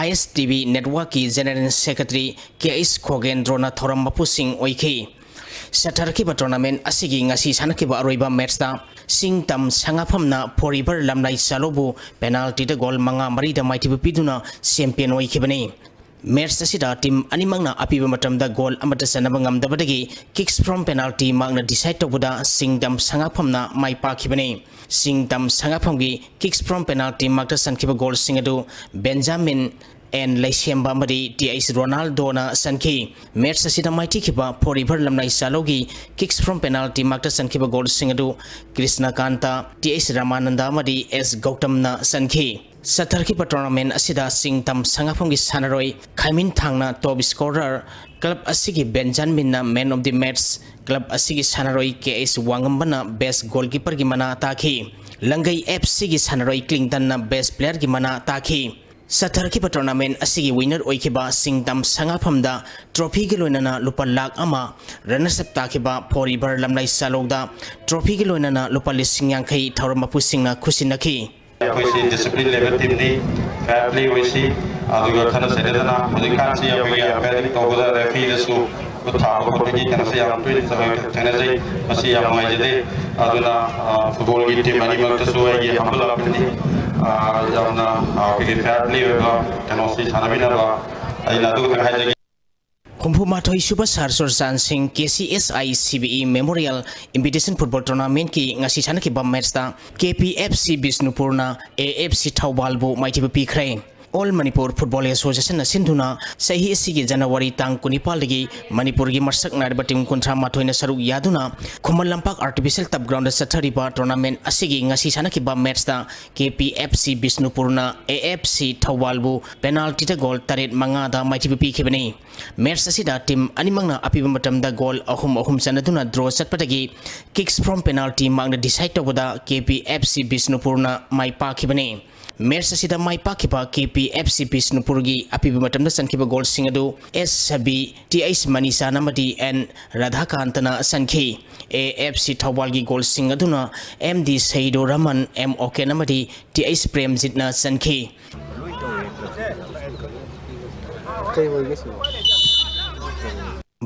ISTV networkꯀꯤ general secretary ꯀꯦ ꯑꯩꯆ ꯈꯣꯒꯦꯟꯗ꯭ꯔꯣꯅ ꯊꯧꯔꯝ ꯃꯄꯨꯁꯤꯡ ꯑꯣꯏꯈꯤ꯫ ꯆꯠꯊꯔꯛꯈꯤꯕ tournament ꯑꯁꯤꯒꯤ ꯉꯁꯤ ꯁꯥꯟꯅꯈꯤꯕ ꯑꯔꯣꯏꯕ matchꯇ ꯁꯤꯡꯇꯝ ꯁꯉꯥꯐꯝꯅ forever ꯂꯝꯂꯥꯏ ꯁꯥꯂꯧꯕꯨ penaltyꯗ goal ꯃꯉꯥ ꯃꯔꯤꯗ ꯃꯥꯏꯊꯤꯕ ꯄꯤꯗꯨꯅ champion ꯑꯣꯏꯈꯤꯕꯅꯤ꯫ Match ꯑꯁꯤꯗ team ꯑꯅꯤꯃꯛꯅ ꯑꯄꯤꯕ ꯃꯇꯝꯗ goal ꯑꯃꯠꯇ ꯆꯟꯅꯕ ꯉꯝꯗꯕꯗꯒꯤ kicks from penalty markꯅ decide ꯇꯧꯕꯗ ꯁꯤꯡꯇꯝ ꯁꯉꯥꯐꯝꯅ ꯃꯥꯏ ꯄꯥꯛꯈꯤꯕꯅꯤ꯫ ꯁꯤꯡꯇꯝ ꯁꯉꯥꯐꯝꯒꯤ kicks from penalty markꯇ ꯆꯟꯈꯤꯕ goalꯁꯤꯡ ꯑꯗꯨ ꯕꯦꯟꯖꯥꯃꯤꯟ ꯑꯦꯟ ꯂꯩꯁꯦꯝꯕ ꯑꯃꯗꯤ ꯇꯤ ꯑꯩꯆ ꯔꯣꯅꯥꯜꯗꯣꯅ ꯆꯟꯈꯤ꯫ Match ꯑꯁꯤꯗ ꯃꯥꯏꯊꯤꯈꯤꯕ forever ꯂꯝꯂꯥꯏ ꯁꯥꯂꯧꯒꯤ kicks from penalty markꯇ ꯆꯟꯈꯤꯕ goalꯁꯤꯡ ꯑꯗꯨ ꯀ꯭ꯔꯤꯁꯅꯀꯥꯟꯇ, ꯇꯤ ꯑꯩꯆ ꯔꯥꯃꯥꯅꯟꯗ ꯑꯃꯗꯤ ꯑꯦꯁ ꯒꯧꯇꯝꯅ ꯆꯟꯈꯤ꯫ ꯆꯠꯊꯔꯛꯈꯤꯕ tournament ꯑꯁꯤꯗ ꯁꯤꯡꯇꯝ ꯁꯉꯥꯐꯝꯒꯤ ꯁꯥꯟꯅꯔꯣꯏ ꯈꯥꯏꯃꯤꯟ ꯊꯥꯡꯅ top scorer, club ꯑꯁꯤꯒꯤ ꯕꯦꯟꯖꯥꯃꯤꯟꯅ man of the match, club ꯑꯁꯤꯒꯤ ꯁꯥꯟꯅꯔꯣꯏ ꯀꯦ ꯑꯩꯆ ꯋꯥꯉꯝꯕꯅ best goalkeeperꯒꯤ ꯃꯅꯥ ꯇꯥꯈꯤ꯫ ꯂꯪꯒꯩ FCꯒꯤ ꯁꯥꯟꯅꯔꯣꯏ ꯀ꯭ꯂꯤꯡꯇꯟꯅ best playerꯒꯤ ꯃꯅꯥ ꯇꯥꯈꯤ꯫ ꯆꯠꯊꯔꯛꯈꯤꯕ tournament ꯑꯁꯤꯒꯤ winner ꯑꯣꯏꯈꯤꯕ ꯁꯤꯡꯗꯝ ꯁꯉꯥꯐꯝꯗ trophyꯒ ꯂꯣꯏꯅꯅ ꯂꯨꯄꯥ ꯂꯥꯈ ꯑꯃ, runners up ꯇꯥꯈꯤꯕ ꯐꯣꯔꯤꯕꯔ ꯂꯝꯂꯩ ꯆꯥꯂꯧꯗ trophyꯒ ꯂꯣꯏꯅꯅ ꯂꯨꯄꯥ ꯂꯤꯁꯤꯡ ꯌꯥꯡꯈꯩ ꯊꯧꯔꯝ ꯃꯄꯨꯁꯤꯡꯅ ꯈꯨꯠꯁꯤꯟꯅꯈꯤ꯫ ꯑꯩꯈꯣꯏꯁꯤ discipline ꯂꯩꯕ teamꯅꯤ, fair play ꯑꯣꯏꯁꯤ, ꯑꯗꯨꯒ ꯈꯠꯅ ꯆꯩꯅꯗꯅ ꯍꯧꯖꯤꯛꯀꯥꯟꯁꯤ ꯑꯩꯈꯣꯏꯒꯤ umpiring ꯇꯧꯕꯗ refereeꯗꯁꯨ ꯈꯨꯠ ꯊꯥꯕ ꯈꯣꯠꯄꯒꯤ ꯀꯩꯅꯣꯁꯦ ꯌꯥꯝ ꯇꯣꯏꯅ ꯊꯦꯡꯅꯖꯩ꯫ ꯃꯁꯤ ꯌꯥꯝ ꯅꯨꯡꯉꯥꯏꯖꯗꯦ꯫ ꯑꯗꯨꯅ, ꯑ, footballꯒꯤ team ꯑꯅꯤꯃꯛꯇꯁꯨ ꯑꯩꯒꯤ humble appealꯅꯤ꯫ ꯑ, ꯌꯥꯝꯅ, ꯑ, ꯑꯩꯈꯣꯏꯒꯤ fair play ꯑꯣꯏꯕ ꯀꯩꯅꯣꯁꯤ ꯁꯥꯟꯅꯃꯤꯟꯅꯕ ꯑꯩꯅ ꯑꯗꯨ ꯈꯛꯇꯪ ꯍꯥꯏꯖꯒꯦ꯫ ꯍꯨꯝꯐꯨ ꯃꯥꯊꯣꯏ ꯁꯨꯕ ꯁꯥꯔ ꯆꯨꯔꯆꯥꯟ ꯁꯤꯡ K C S I C B E Memorial Invitation Football Tournamentꯀꯤ ꯉꯁꯤ ꯁꯥꯟꯅꯈꯤꯕ matchꯇ K P F C ꯕꯤꯁꯅꯨꯄꯨꯔꯅ A F C ꯊꯧꯕꯥꯜꯕꯨ ꯃꯥꯏꯊꯤꯕ ꯄꯤꯈ꯭ꯔꯦ꯫ All Manipur Football Associationꯅ ꯁꯤꯟꯗꯨꯅ ꯆꯍꯤ ꯑꯁꯤꯒꯤ January ꯇꯥꯡ ꯀꯨꯟꯅꯤꯄꯥꯜꯗꯒꯤ ꯃꯅꯤꯄꯨꯔꯒꯤ ꯃꯁꯛ ꯅꯥꯏꯔꯕ team ꯀꯨꯟꯊ꯭ꯔꯥ ꯃꯥꯊꯣꯏꯅ ꯁꯔꯨꯛ ꯌꯥꯗꯨꯅ ꯈꯨꯃꯟ ꯂꯝꯄꯥꯛ artificial turf groundꯗ ꯆꯠꯊꯔꯤꯕ tournament ꯑꯁꯤꯒꯤ ꯉꯁꯤ ꯁꯥꯟꯅꯈꯤꯕ matchꯇ K P F C ꯕꯤꯁꯅꯨꯄꯨꯔꯅ A F C ꯊꯧꯕꯥꯜꯕꯨ penaltyꯗ goal ꯇꯔꯦꯠ ꯃꯉꯥꯗ ꯃꯥꯏꯊꯤꯕ ꯄꯤꯈꯤꯕꯅꯤ꯫ Match ꯑꯁꯤꯗ team ꯑꯅꯤꯃꯛꯅ ꯑꯄꯤꯕ ꯃꯇꯝꯗ goal ꯑꯍꯨꯝ ꯑꯍꯨꯝ ꯆꯟꯅꯗꯨꯅ draw ꯆꯠꯄꯗꯒꯤ kicks from penalty ꯃꯥꯔꯛꯅ decide ꯇꯧꯕꯗ ꯀꯦ ꯄꯤ ꯑꯦꯐ ꯁꯤ ꯕꯤꯁꯅꯨꯄꯨꯔꯅ ꯃꯥꯏ ꯄꯥꯛꯈꯤꯕꯅꯤ꯫ Match ꯑꯁꯤꯗ ꯃꯥꯏ ꯄꯥꯛꯈꯤꯕ ꯀꯦ ꯄꯤ ꯑꯦꯐ ꯁꯤ ꯕꯤꯁꯅꯨꯄꯨꯔꯒꯤ ꯑꯄꯤꯕ ꯃꯇꯝꯗ ꯆꯟꯈꯤꯕ goalꯁꯤꯡ ꯑꯗꯨ ꯑꯦꯁ ꯁꯕꯤ, ꯇꯤ ꯑꯩꯆ ꯃꯅꯤꯁꯥꯟ ꯑꯃꯗꯤ ꯑꯦꯟ ꯔꯥꯙꯥꯀꯥꯟꯇꯅ ꯆꯟꯈꯤ꯫ ꯑꯦ ꯑꯦꯐ ꯁꯤ ꯊꯧꯕꯥꯜꯒꯤ goalꯁꯤꯡ ꯑꯗꯨꯅ M D Saidu Rahman, M Oken ꯑꯃꯗꯤ ꯇꯤ ꯑꯩꯆ ꯄ꯭ꯔꯦꯝꯖꯤꯠꯅ ꯆꯟꯈꯤ꯫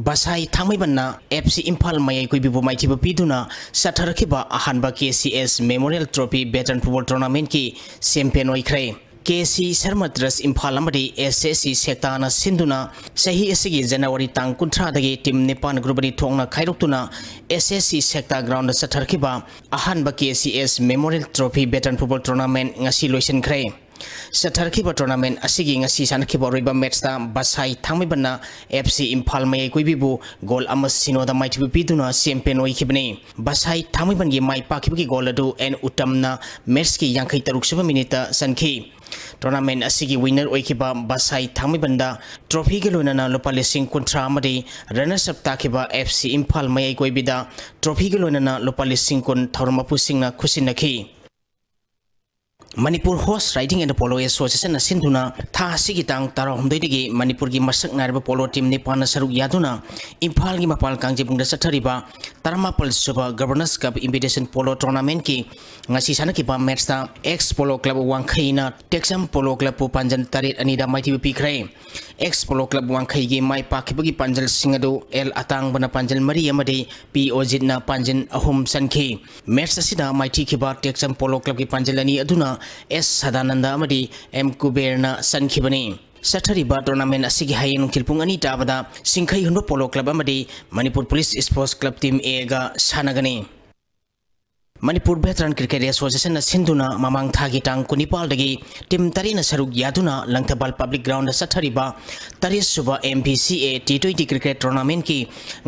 ꯕꯁꯥꯏ ꯊꯥꯡꯃꯩꯕꯟꯅ ꯑꯦꯐ ꯁꯤ ꯏꯝꯐꯥꯜ ꯃꯌꯥꯏ ꯀꯨꯏꯕꯤꯕꯨ ꯃꯥꯏꯊꯤꯕ ꯄꯤꯗꯨꯅ ꯆꯠꯊꯔꯛꯈꯤꯕ ꯑꯍꯥꯟꯕ K C S Memorial Trophy Veteran Football Tournamentꯀꯤ champion ꯑꯣꯏꯈ꯭ꯔꯦ꯫ K C Sharma Trust Imphal ꯑꯃꯗꯤ ꯑꯦꯁ ꯑꯦꯁ ꯁꯤ ꯁꯦꯛꯇꯥꯅ ꯁꯤꯟꯗꯨꯅ ꯆꯍꯤ ꯑꯁꯤꯒꯤ January ꯇꯥꯡ ꯀꯨꯟꯊ꯭ꯔꯥꯗꯒꯤ team ꯅꯤꯄꯥꯟ group ꯑꯅꯤ ꯊꯣꯛꯅ ꯈꯥꯏꯗꯣꯛꯇꯨꯅ ꯑꯦꯁ ꯑꯦꯁ ꯁꯤ ꯁꯦꯛꯇꯥ groundꯗ ꯆꯠꯊꯔꯛꯈꯤꯕ ꯑꯍꯥꯟꯕ K C S Memorial Trophy Veteran Football Tournament ꯉꯁꯤ ꯂꯣꯏꯁꯤꯟꯈ꯭ꯔꯦ꯫ ꯆꯠꯊꯔꯛꯈꯤꯕ tournament ꯑꯁꯤꯒꯤ ꯉꯁꯤ ꯁꯥꯟꯅꯈꯤꯕ ꯑꯔꯣꯏꯕ matchꯇ ꯕꯁꯥꯏ ꯊꯥꯡꯃꯩꯕꯟꯅ ꯑꯦꯐ ꯁꯤ ꯏꯝꯐꯥꯜ ꯃꯌꯥꯏ ꯀꯨꯏꯕꯤꯕꯨ goal ꯑꯃ ꯁꯤꯅꯣꯗ ꯃꯥꯏꯊꯤꯕ ꯄꯤꯗꯨꯅ champion ꯑꯣꯏꯈꯤꯕꯅꯤ꯫ ꯕꯁꯥꯏ ꯊꯥꯡꯃꯩꯕꯟꯒꯤ ꯃꯥꯏ ꯄꯥꯛꯈꯤꯕꯒꯤ goal ꯑꯗꯨ ꯑꯦꯟ ꯎꯇꯝꯅ matchꯀꯤ ꯌꯥꯡꯈꯩ ꯇꯔꯨꯛ ꯁꯨꯕ minuteꯇ ꯆꯟꯈꯤ꯫ Tournament ꯑꯁꯤꯒꯤ winner ꯑꯣꯏꯈꯤꯕ ꯕꯁꯥꯏ ꯊꯥꯡꯃꯩꯕꯟꯗ trophyꯒ ꯂꯣꯏꯅꯅ ꯂꯨꯄꯥ ꯂꯤꯁꯤꯡ ꯀꯨꯟꯊ꯭ꯔꯥ ꯑꯃꯗꯤ runners up ꯇꯥꯈꯤꯕ ꯑꯦꯐ ꯁꯤ ꯏꯝꯐꯥꯜ ꯃꯌꯥꯏ ꯀꯣꯏꯕꯤꯗ trophyꯒ ꯂꯣꯏꯅꯅ ꯂꯨꯄꯥ ꯂꯤꯁꯤꯡ ꯀꯨꯟ ꯊꯧꯔꯝ ꯃꯄꯨꯁꯤꯡꯅ ꯈꯨꯠꯁꯤꯟꯅꯈꯤ꯫ Manipur Horse Riding and Polo Association ꯅ ꯁꯤꯟꯗꯨꯅ ꯊꯥ ꯑꯁꯤꯒꯤ ꯇꯥꯡ ꯇꯔꯥꯍꯨꯝꯗꯣꯏꯗꯒꯤ ꯃꯅꯤꯄꯨꯔꯒꯤ ꯃꯁꯛ ꯅꯥꯏꯔꯕ ꯄꯣꯂꯣ ꯇꯤꯝ ꯅꯤꯄꯥꯟꯅ ꯁꯔꯨꯛ ꯌꯥꯗꯨꯅ ꯏꯝꯐꯥꯜꯒꯤ ꯃꯄꯥꯜ ꯀꯥꯡꯖꯩꯕꯨꯡꯗ ꯆꯠꯊꯔꯤꯕ ꯇꯔꯥꯃꯥꯄꯜ ꯁꯨꯕ Governors Cup Invitation Polo Tournament ꯀꯤ ꯉꯁꯤ ꯁꯥꯟꯅꯈꯤꯕ ꯃꯦꯠꯁꯇ ꯑꯦꯛꯁ ꯄꯣꯂꯣ ꯀ꯭ꯂꯕ ꯋꯥꯡꯈꯩꯅ ꯇꯦꯛꯆꯝ ꯄꯣꯂꯣ ꯀ꯭ꯂꯕꯄꯨ ꯄꯥꯟꯖꯟ ꯇꯔꯦꯠ ꯑꯅꯤꯗ ꯃꯥꯏꯊꯤꯕ ꯄꯤꯈ꯭ꯔꯦ꯫ ꯑꯦꯛꯁ ꯄꯣꯂꯣ ꯀ꯭ꯂꯕ ꯋꯥꯡꯈꯩꯒꯤ ꯃꯥꯏ ꯄꯥꯛꯈꯤꯕꯒꯤ ꯄꯥꯟꯖꯜꯁꯤꯡ ꯑꯗꯨ ꯑꯦꯜ ꯑꯇꯥꯡꯕꯅ ꯄꯥꯟꯖꯜ ꯃꯔꯤ ꯑꯃꯗꯤ ꯄꯤ ꯑꯣꯖꯤꯠꯅ ꯄꯥꯟꯖꯜ ꯑꯍꯨꯝ ꯆꯟꯈꯤ꯫ ꯃꯦꯠꯁ ꯑꯁꯤꯗ ꯃꯥꯏꯊꯤꯈꯤꯕ ꯇꯦꯛꯆꯝ ꯄꯣꯂꯣ ꯀ꯭ꯂꯕꯀꯤ ꯄꯥꯟꯖꯜ ꯑꯅꯤ ꯑꯗꯨꯅ ꯑꯦꯁ ꯁꯗꯥꯅꯟꯗ ꯑꯃꯗꯤ ꯑꯦꯝ ꯀꯨꯕꯦꯔꯅ ꯆꯟꯈꯤꯕꯅꯤ꯫ ꯆꯠꯊꯔꯤꯕ ꯇꯣꯔꯅꯥꯃꯦꯟ ꯑꯁꯤꯒꯤ ꯍꯌꯦꯡ ꯅꯨꯡꯊꯤꯜ ꯄꯨꯡ ꯑꯅꯤ ꯇꯥꯕꯗ ꯁꯤꯡꯈꯩ ꯍꯨꯟꯕ ꯄꯣꯂꯣ ꯀ꯭ꯂꯕ ꯑꯃꯗꯤ Manipur police sports club team ꯑꯦꯒ ꯁꯥꯟꯅꯒꯅꯤ꯫ ꯃꯅꯤꯄꯨꯔ ꯚꯦꯇꯔꯟ ꯀ꯭ꯔꯤꯀꯦꯠ ꯑꯦꯁꯣꯁꯤꯌꯦꯁꯟꯅ ꯁꯤꯟꯗꯨꯅ ꯃꯃꯥꯡ ꯊꯥꯒꯤ ꯇꯥꯡ ꯀꯨꯟꯅꯤꯄꯥꯜꯗꯒꯤ ꯇꯤꯝ ꯇꯔꯦꯠꯅ ꯁꯔꯨꯛ ꯌꯥꯗꯨꯅ ꯂꯪꯊꯕꯥꯜ ꯄꯕ꯭ꯂꯤꯛ ꯒ꯭ꯔꯥꯎꯟꯗ ꯆꯠꯊꯔꯤꯕ ꯇꯔꯦꯠ ꯁꯨꯕ M V C A T twenty cricket ꯇꯣꯔꯅꯥꯃꯦꯟꯠꯀꯤ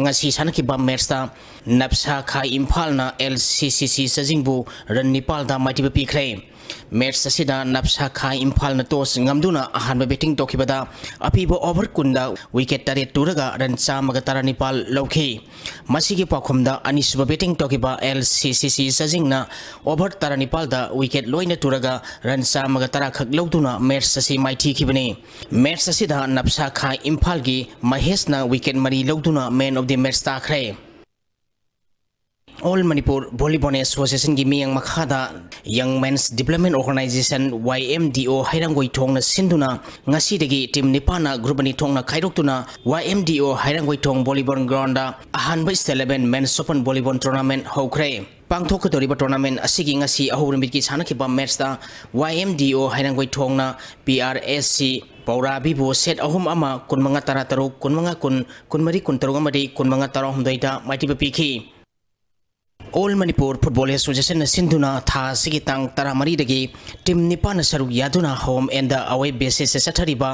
ꯉꯁꯤ ꯁꯥꯟꯅꯈꯤꯕ ꯃꯦꯠꯁꯇ ꯅꯞꯁꯥ ꯈꯥ ꯏꯝꯐꯥꯜꯅ ꯑꯦꯜ ꯁꯤ ꯁꯤ ꯁꯤ ꯆꯥꯖꯤꯡꯕꯨ ꯔꯟ ꯅꯤꯄꯥꯜꯗ ꯃꯥꯏꯊꯤꯕ ꯄꯤꯈ꯭ꯔꯦ꯫ ꯃꯦꯠꯁ ꯑꯁꯤꯗ ꯅꯞꯁꯥ ꯈꯥ ꯏꯝꯐꯥꯜꯅ ꯇꯣꯁ ꯉꯝꯗꯨꯅ ꯑꯍꯥꯟꯕ ꯕꯦꯇꯤꯡ ꯇꯧꯈꯤꯕꯗ ꯑꯄꯤꯕ ꯑꯣꯚꯔ ꯀꯨꯟꯗ ꯋꯤꯀꯦꯠ ꯇꯔꯦꯠ ꯇꯨꯔꯒ ꯔꯟ ꯆꯥꯝꯃꯒ ꯇꯔꯥꯅꯤꯄꯥꯜ ꯂꯧꯈꯤ꯫ ꯃꯁꯤꯒꯤ ꯄꯥꯎꯈꯨꯝꯗ ꯑꯅꯤꯁꯨꯕ ꯕꯦꯇꯤꯡ ꯇꯧꯈꯤꯕ ꯑꯦꯜ ꯁꯤ ꯁꯤ ꯁꯤ ꯆꯥꯖꯤꯡꯅ ꯑꯣꯚꯔ ꯇꯔꯥꯅꯤꯄꯥꯜꯗ ꯋꯤꯀꯦꯠ ꯂꯣꯏꯅ ꯇꯨꯔꯒ ꯔꯟ ꯆꯥꯝꯃꯒ ꯇꯔꯥ ꯈꯛ ꯂꯧꯗꯨꯅ ꯃꯦꯠꯁ ꯑꯁꯤ ꯃꯥꯏꯊꯤꯈꯤꯕꯅꯤ꯫ ꯃꯦꯠꯁ ꯑꯁꯤꯗ ꯅꯞꯁꯥ ꯈꯥ ꯏꯝꯐꯥꯜꯒꯤ ꯃꯍꯦꯁꯅ ꯋꯤꯀꯦꯠ ꯃꯔꯤ ꯂꯧꯗꯨꯅ ꯃꯦꯟ ꯑꯣꯐ ꯗꯤ ꯃꯦꯠꯁ ꯇꯥꯈ꯭ꯔꯦ꯫ ꯑꯣꯜ ꯃꯅꯤꯄꯨꯔ ꯚꯣꯂꯤꯕꯣꯜ ꯑꯦꯁꯣꯁꯤꯌꯦꯁꯟꯒꯤ ꯃꯤꯠꯌꯦꯡ ꯃꯈꯥꯗ ꯌꯪ ꯃꯦꯟꯁ ꯗꯤꯕ꯭ꯂꯞꯃꯦꯟ ꯑꯣꯔꯒꯅꯥꯏꯖꯦꯁꯟ, ꯋꯥꯏ ꯑꯦꯝ ꯗꯤ ꯑꯣ, ꯍꯩꯔꯥꯡꯒꯣꯏ ꯊꯣꯡꯅ ꯁꯤꯟꯗꯨꯅ ꯉꯁꯤꯗꯒꯤ ꯇꯤꯝ ꯅꯤꯄꯥꯟꯅ ꯒ꯭ꯔꯨꯞ ꯑꯅꯤ ꯊꯣꯛꯅ ꯈꯥꯏꯗꯣꯛꯇꯨꯅ ꯋꯥꯏ M D O Heirangoithong volleyball ground ꯑꯍꯥꯟꯕ state level men's open volleyball tournament ꯍꯧꯈ꯭ꯔꯦ꯫ ꯄꯥꯡꯊꯣꯛꯀꯗꯧꯔꯤꯕ ꯇꯣꯔꯅꯥꯃꯦꯟ ꯑꯁꯤꯒꯤ ꯉꯁꯤ ꯑꯍꯧꯕ ꯅꯨꯃꯤꯠꯀꯤ ꯁꯥꯟꯅꯈꯤꯕ ꯃꯦꯠꯁꯇ ꯋꯥꯏ ꯑꯦꯝ ꯗꯤ ꯑꯣ ꯍꯩꯔꯥꯡꯒꯣꯏ ꯊꯣꯡꯅ P R S C ꯄꯧꯔꯥꯕꯤꯕꯨ set ꯑꯍꯨꯝ ꯑꯃ, ꯀꯨꯟꯃꯉꯥ ꯇꯔꯥꯇꯔꯨꯛ, ꯀꯨꯟꯃꯉꯥ ꯀꯨꯟ, ꯀꯨꯟꯃꯔꯤ ꯀꯨꯟꯇꯔꯨꯛ ꯑꯃꯗꯤ ꯀꯨꯟꯃꯉꯥ ꯇꯔꯥꯍꯨꯝꯗꯣꯏꯗ ꯃꯥꯏꯊꯤꯕ ꯄꯤꯈꯤ꯫ ꯑꯣꯜ ꯃꯅꯤꯄꯨꯔ ꯐꯨꯠꯕꯣꯜ ꯑꯦꯁꯣꯁꯤꯌꯦꯁꯟꯅ ꯁꯤꯟꯗꯨꯅ ꯊꯥ ꯑꯁꯤꯒꯤ ꯇꯥꯡ ꯇꯔꯥꯃꯔꯤꯗꯒꯤ ꯇꯤꯝ ꯅꯤꯄꯥꯟꯅ ꯁꯔꯨꯛ ꯌꯥꯗꯨꯅ ꯍꯣꯝ ꯑꯦꯟꯗ ꯑꯋꯦ ꯕꯦꯁꯤꯁꯇ ꯆꯠꯊꯔꯤꯕ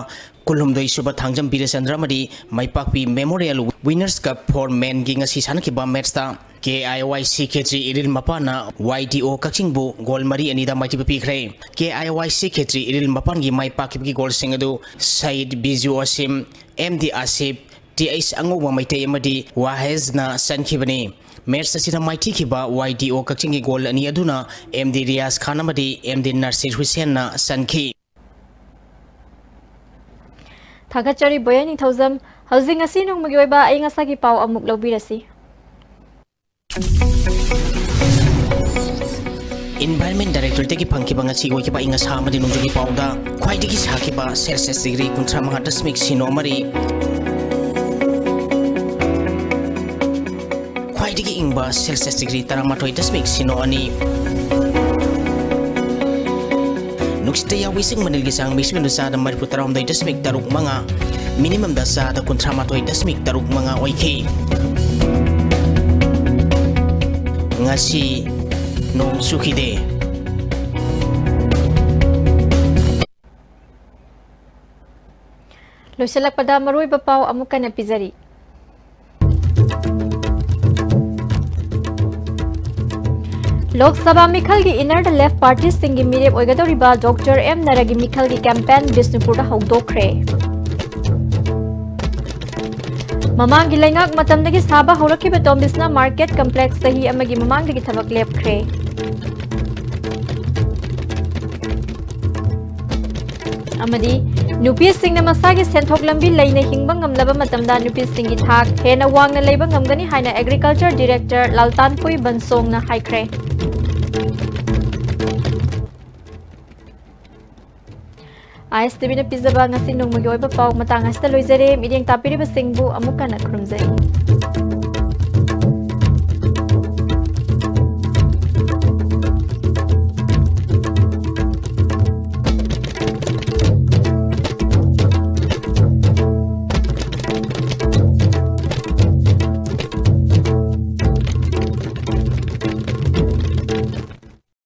ꯀꯨꯟꯍꯨꯝꯗꯣꯏ ꯁꯨꯕ ꯊꯥꯡꯖꯝ ꯕꯤꯔꯦꯆꯟꯗ꯭ꯔ ꯑꯃꯗꯤ ꯃꯥꯏꯄꯥꯛꯄꯤ ꯃꯦꯃꯣꯔꯤꯌꯦꯜ ꯋꯤꯟꯅꯔꯁ ꯀꯞ ꯐꯣꯔ ꯃꯦꯟꯒꯤ ꯉꯁꯤ ꯁꯥꯟꯅꯈꯤꯕ ꯃꯦꯠꯁꯇ ꯀꯦ ꯑꯥꯏ ꯋꯥꯏ ꯁꯤ ꯈꯦꯇ꯭ꯔꯤ ꯏꯔꯤꯜ ꯃꯄꯥꯟꯅ ꯋꯥꯏ ꯗꯤ ꯑꯣ ꯀꯛꯆꯤꯡꯕꯨ ꯒꯣꯜ ꯃꯔꯤ ꯑꯅꯤꯗ ꯃꯥꯏꯊꯤꯕ ꯄꯤꯈ꯭ꯔꯦ꯫ ꯀꯦ ꯑꯥꯏ ꯋꯥꯏ ꯁꯤ ꯈꯦꯇ꯭ꯔꯤ ꯏꯔꯤꯜ ꯃꯄꯥꯟꯒꯤ ꯃꯥꯏ ꯄꯥꯛꯈꯤꯕꯒꯤ ꯒꯣꯜꯁꯤꯡ ꯑꯗꯨ ꯁꯌꯤꯗ ꯕꯤꯖꯨ ꯑꯁꯤꯝ, ꯑꯦꯝ ꯗꯤ ꯑꯁꯤꯐ, ꯇꯤ ꯑꯩꯆ ꯑꯉꯧꯕ ꯃꯩꯇꯩ ꯑꯃꯗꯤ ꯋꯥꯍꯦꯖꯅ ꯆꯟꯈꯤꯕꯅꯤ꯫ ꯃꯦꯆ ꯑꯁꯤꯗ ꯃꯥꯏꯊꯤꯈꯤꯕ ꯋꯥꯏ ꯗꯤ ꯑꯣ ꯀꯛꯆꯤꯡꯒꯤ ꯒꯣꯜ ꯑꯅꯤ ꯑꯗꯨꯅ ꯑꯦꯝ ꯗꯤ ꯔꯤꯌꯥꯖ ꯈꯥꯟ ꯑꯃꯗꯤ ꯑꯦꯝ ꯗꯤ ꯅꯥꯁꯤꯔ ꯍꯨꯁꯦꯟꯅ ꯆꯟꯈꯤ꯫ ꯊꯥꯒꯠꯆꯔꯤ ꯕꯣꯌꯦꯟ ꯅꯤꯡꯊꯧꯖꯝ꯫ ꯍꯧꯖꯤꯛ ꯉꯁꯤ ꯅꯣꯡꯃꯒꯤ ꯑꯣꯏꯕ ꯑꯏꯪ ꯑꯁꯥꯒꯤ ꯄꯥꯎ ꯑꯃꯨꯛ ꯂꯧꯕꯤꯔꯁꯤ꯫ Environment Directorate ꯇꯒꯤ ꯐꯪꯈꯤꯕ ꯉꯁꯤ ꯑꯣꯏꯈꯤꯕ ꯑꯏꯪ ꯑꯁꯥ ꯑꯃꯗꯤ ꯅꯣꯡꯖꯨꯒꯤ ꯄꯥꯎꯗ ꯈ꯭ꯋꯥꯏꯗꯒꯤ ꯁꯥꯈꯤꯕ ꯁꯦꯜꯁꯤꯌꯁ ꯗꯤꯒ꯭ꯔꯤ ꯀꯨꯟꯊ꯭ꯔꯥ ꯃꯉꯥ ꯗꯁꯃꯤꯛ ꯁꯤꯅꯣ ꯃꯔꯤ, ꯈ꯭ꯋꯥꯏꯗꯒꯤ ꯏꯪꯕ ꯁꯦꯜꯁꯤꯌꯁ ꯗꯤꯒ꯭ꯔꯤ ꯇꯔꯥꯃꯥꯊꯣꯏ ꯗꯁꯃꯤꯛ ꯁꯤꯅꯣ ꯑꯅꯤ, ꯅꯨꯡꯁꯤꯠꯇ ꯌꯥꯎꯕ ꯏꯁꯤꯡ ꯃꯅꯤꯜꯒꯤ ꯆꯥꯡ ꯃꯤꯁꯤꯃꯤꯟꯗꯨ ꯆꯥꯗ ꯃꯔꯤꯐꯨ ꯇꯔꯥꯍꯨꯝꯗꯣꯏ ꯗꯁꯃꯤꯛ ꯇꯔꯨꯛ ꯃꯉꯥ, ꯃꯤꯅꯤꯃꯝꯗ ꯆꯥꯗ ꯀꯨꯟꯊ꯭ꯔꯥ ꯃꯥꯊꯣꯏ ꯗꯁꯃꯤꯛ ꯇꯔꯨꯛ ꯃꯉꯥ ꯑꯣꯏꯈꯤ꯫ ꯉꯁꯤ ꯅꯣꯡ ꯆꯨꯈꯤꯗꯦ꯫ ꯂꯣꯏꯁꯤꯜꯂꯛꯄꯗ ꯃꯔꯨꯑꯣꯏꯕ ꯄꯥꯎ ꯑꯃꯨꯛ ꯍꯟꯅ ꯄꯤꯖꯔꯤ꯫ ꯂꯣꯛ ꯁꯚꯥ ꯃꯤꯈꯜꯒꯤ inner left party ꯁꯤꯡꯒꯤ ꯃꯤꯔꯦꯞ ꯑꯣꯏꯒꯗꯧꯔꯤꯕ ꯗꯣꯛꯇꯔ ꯑꯦꯝ ꯅꯔꯥꯒꯤ ꯃꯤꯈꯜꯒꯤ campaign ꯕꯤꯁꯅꯨꯄꯨꯔꯗ ꯍꯧꯗꯣꯛꯈ꯭ꯔꯦ꯫ ꯃꯃꯥꯡꯒꯤ ꯂꯩꯉꯥꯛ ꯃꯇꯝꯗꯒꯤ ꯁꯥꯕ ꯍꯧꯔꯛꯈꯤꯕ ꯇꯣꯝꯕꯤꯁꯅꯥ market complex ꯆꯍꯤ ꯑꯃꯒꯤ ꯃꯃꯥꯡꯗꯒꯤ ꯊꯕꯛ ꯂꯦꯞꯈ꯭ꯔꯦ꯫ ꯑꯃꯗꯤ ꯅꯨꯄꯤꯁꯤꯡꯅ ꯃꯁꯥꯒꯤ ꯁꯦꯟꯊꯣꯛ ꯂꯝꯕꯤ ꯂꯩꯅ ꯍꯤꯡꯕ ꯉꯝꯂꯕ ꯃꯇꯝꯗ ꯅꯨꯄꯤꯁꯤꯡꯒꯤ ꯊꯥꯛ ꯍꯦꯟꯅ ꯋꯥꯡꯅ ꯂꯩꯕ ꯉꯝꯒꯅꯤ ꯍꯥꯏꯅ Agriculture Director ꯂꯥꯜꯇꯥꯟꯄꯨꯏ ꯕꯟꯁꯣꯡꯅ ꯍꯥꯏꯈ꯭ꯔꯦ꯫ ꯑꯥꯏ ꯑꯦꯁ ꯇꯤ ꯚꯤꯅ ꯄꯤꯖꯕ ꯉꯁꯤ ꯅꯣꯡꯃꯒꯤ ꯑꯣꯏꯕ ꯄꯥꯎ ꯃꯇꯥꯡ ꯑꯁꯤꯗ ꯂꯣꯏꯖꯔꯦ꯫ ꯃꯤꯠꯌꯦꯡ ꯇꯥꯕꯤꯔꯤꯕꯁꯤꯡꯕꯨ ꯑꯃꯨꯛ ꯍꯟꯅ ꯈꯨꯔꯨꯝꯖꯔꯤ꯫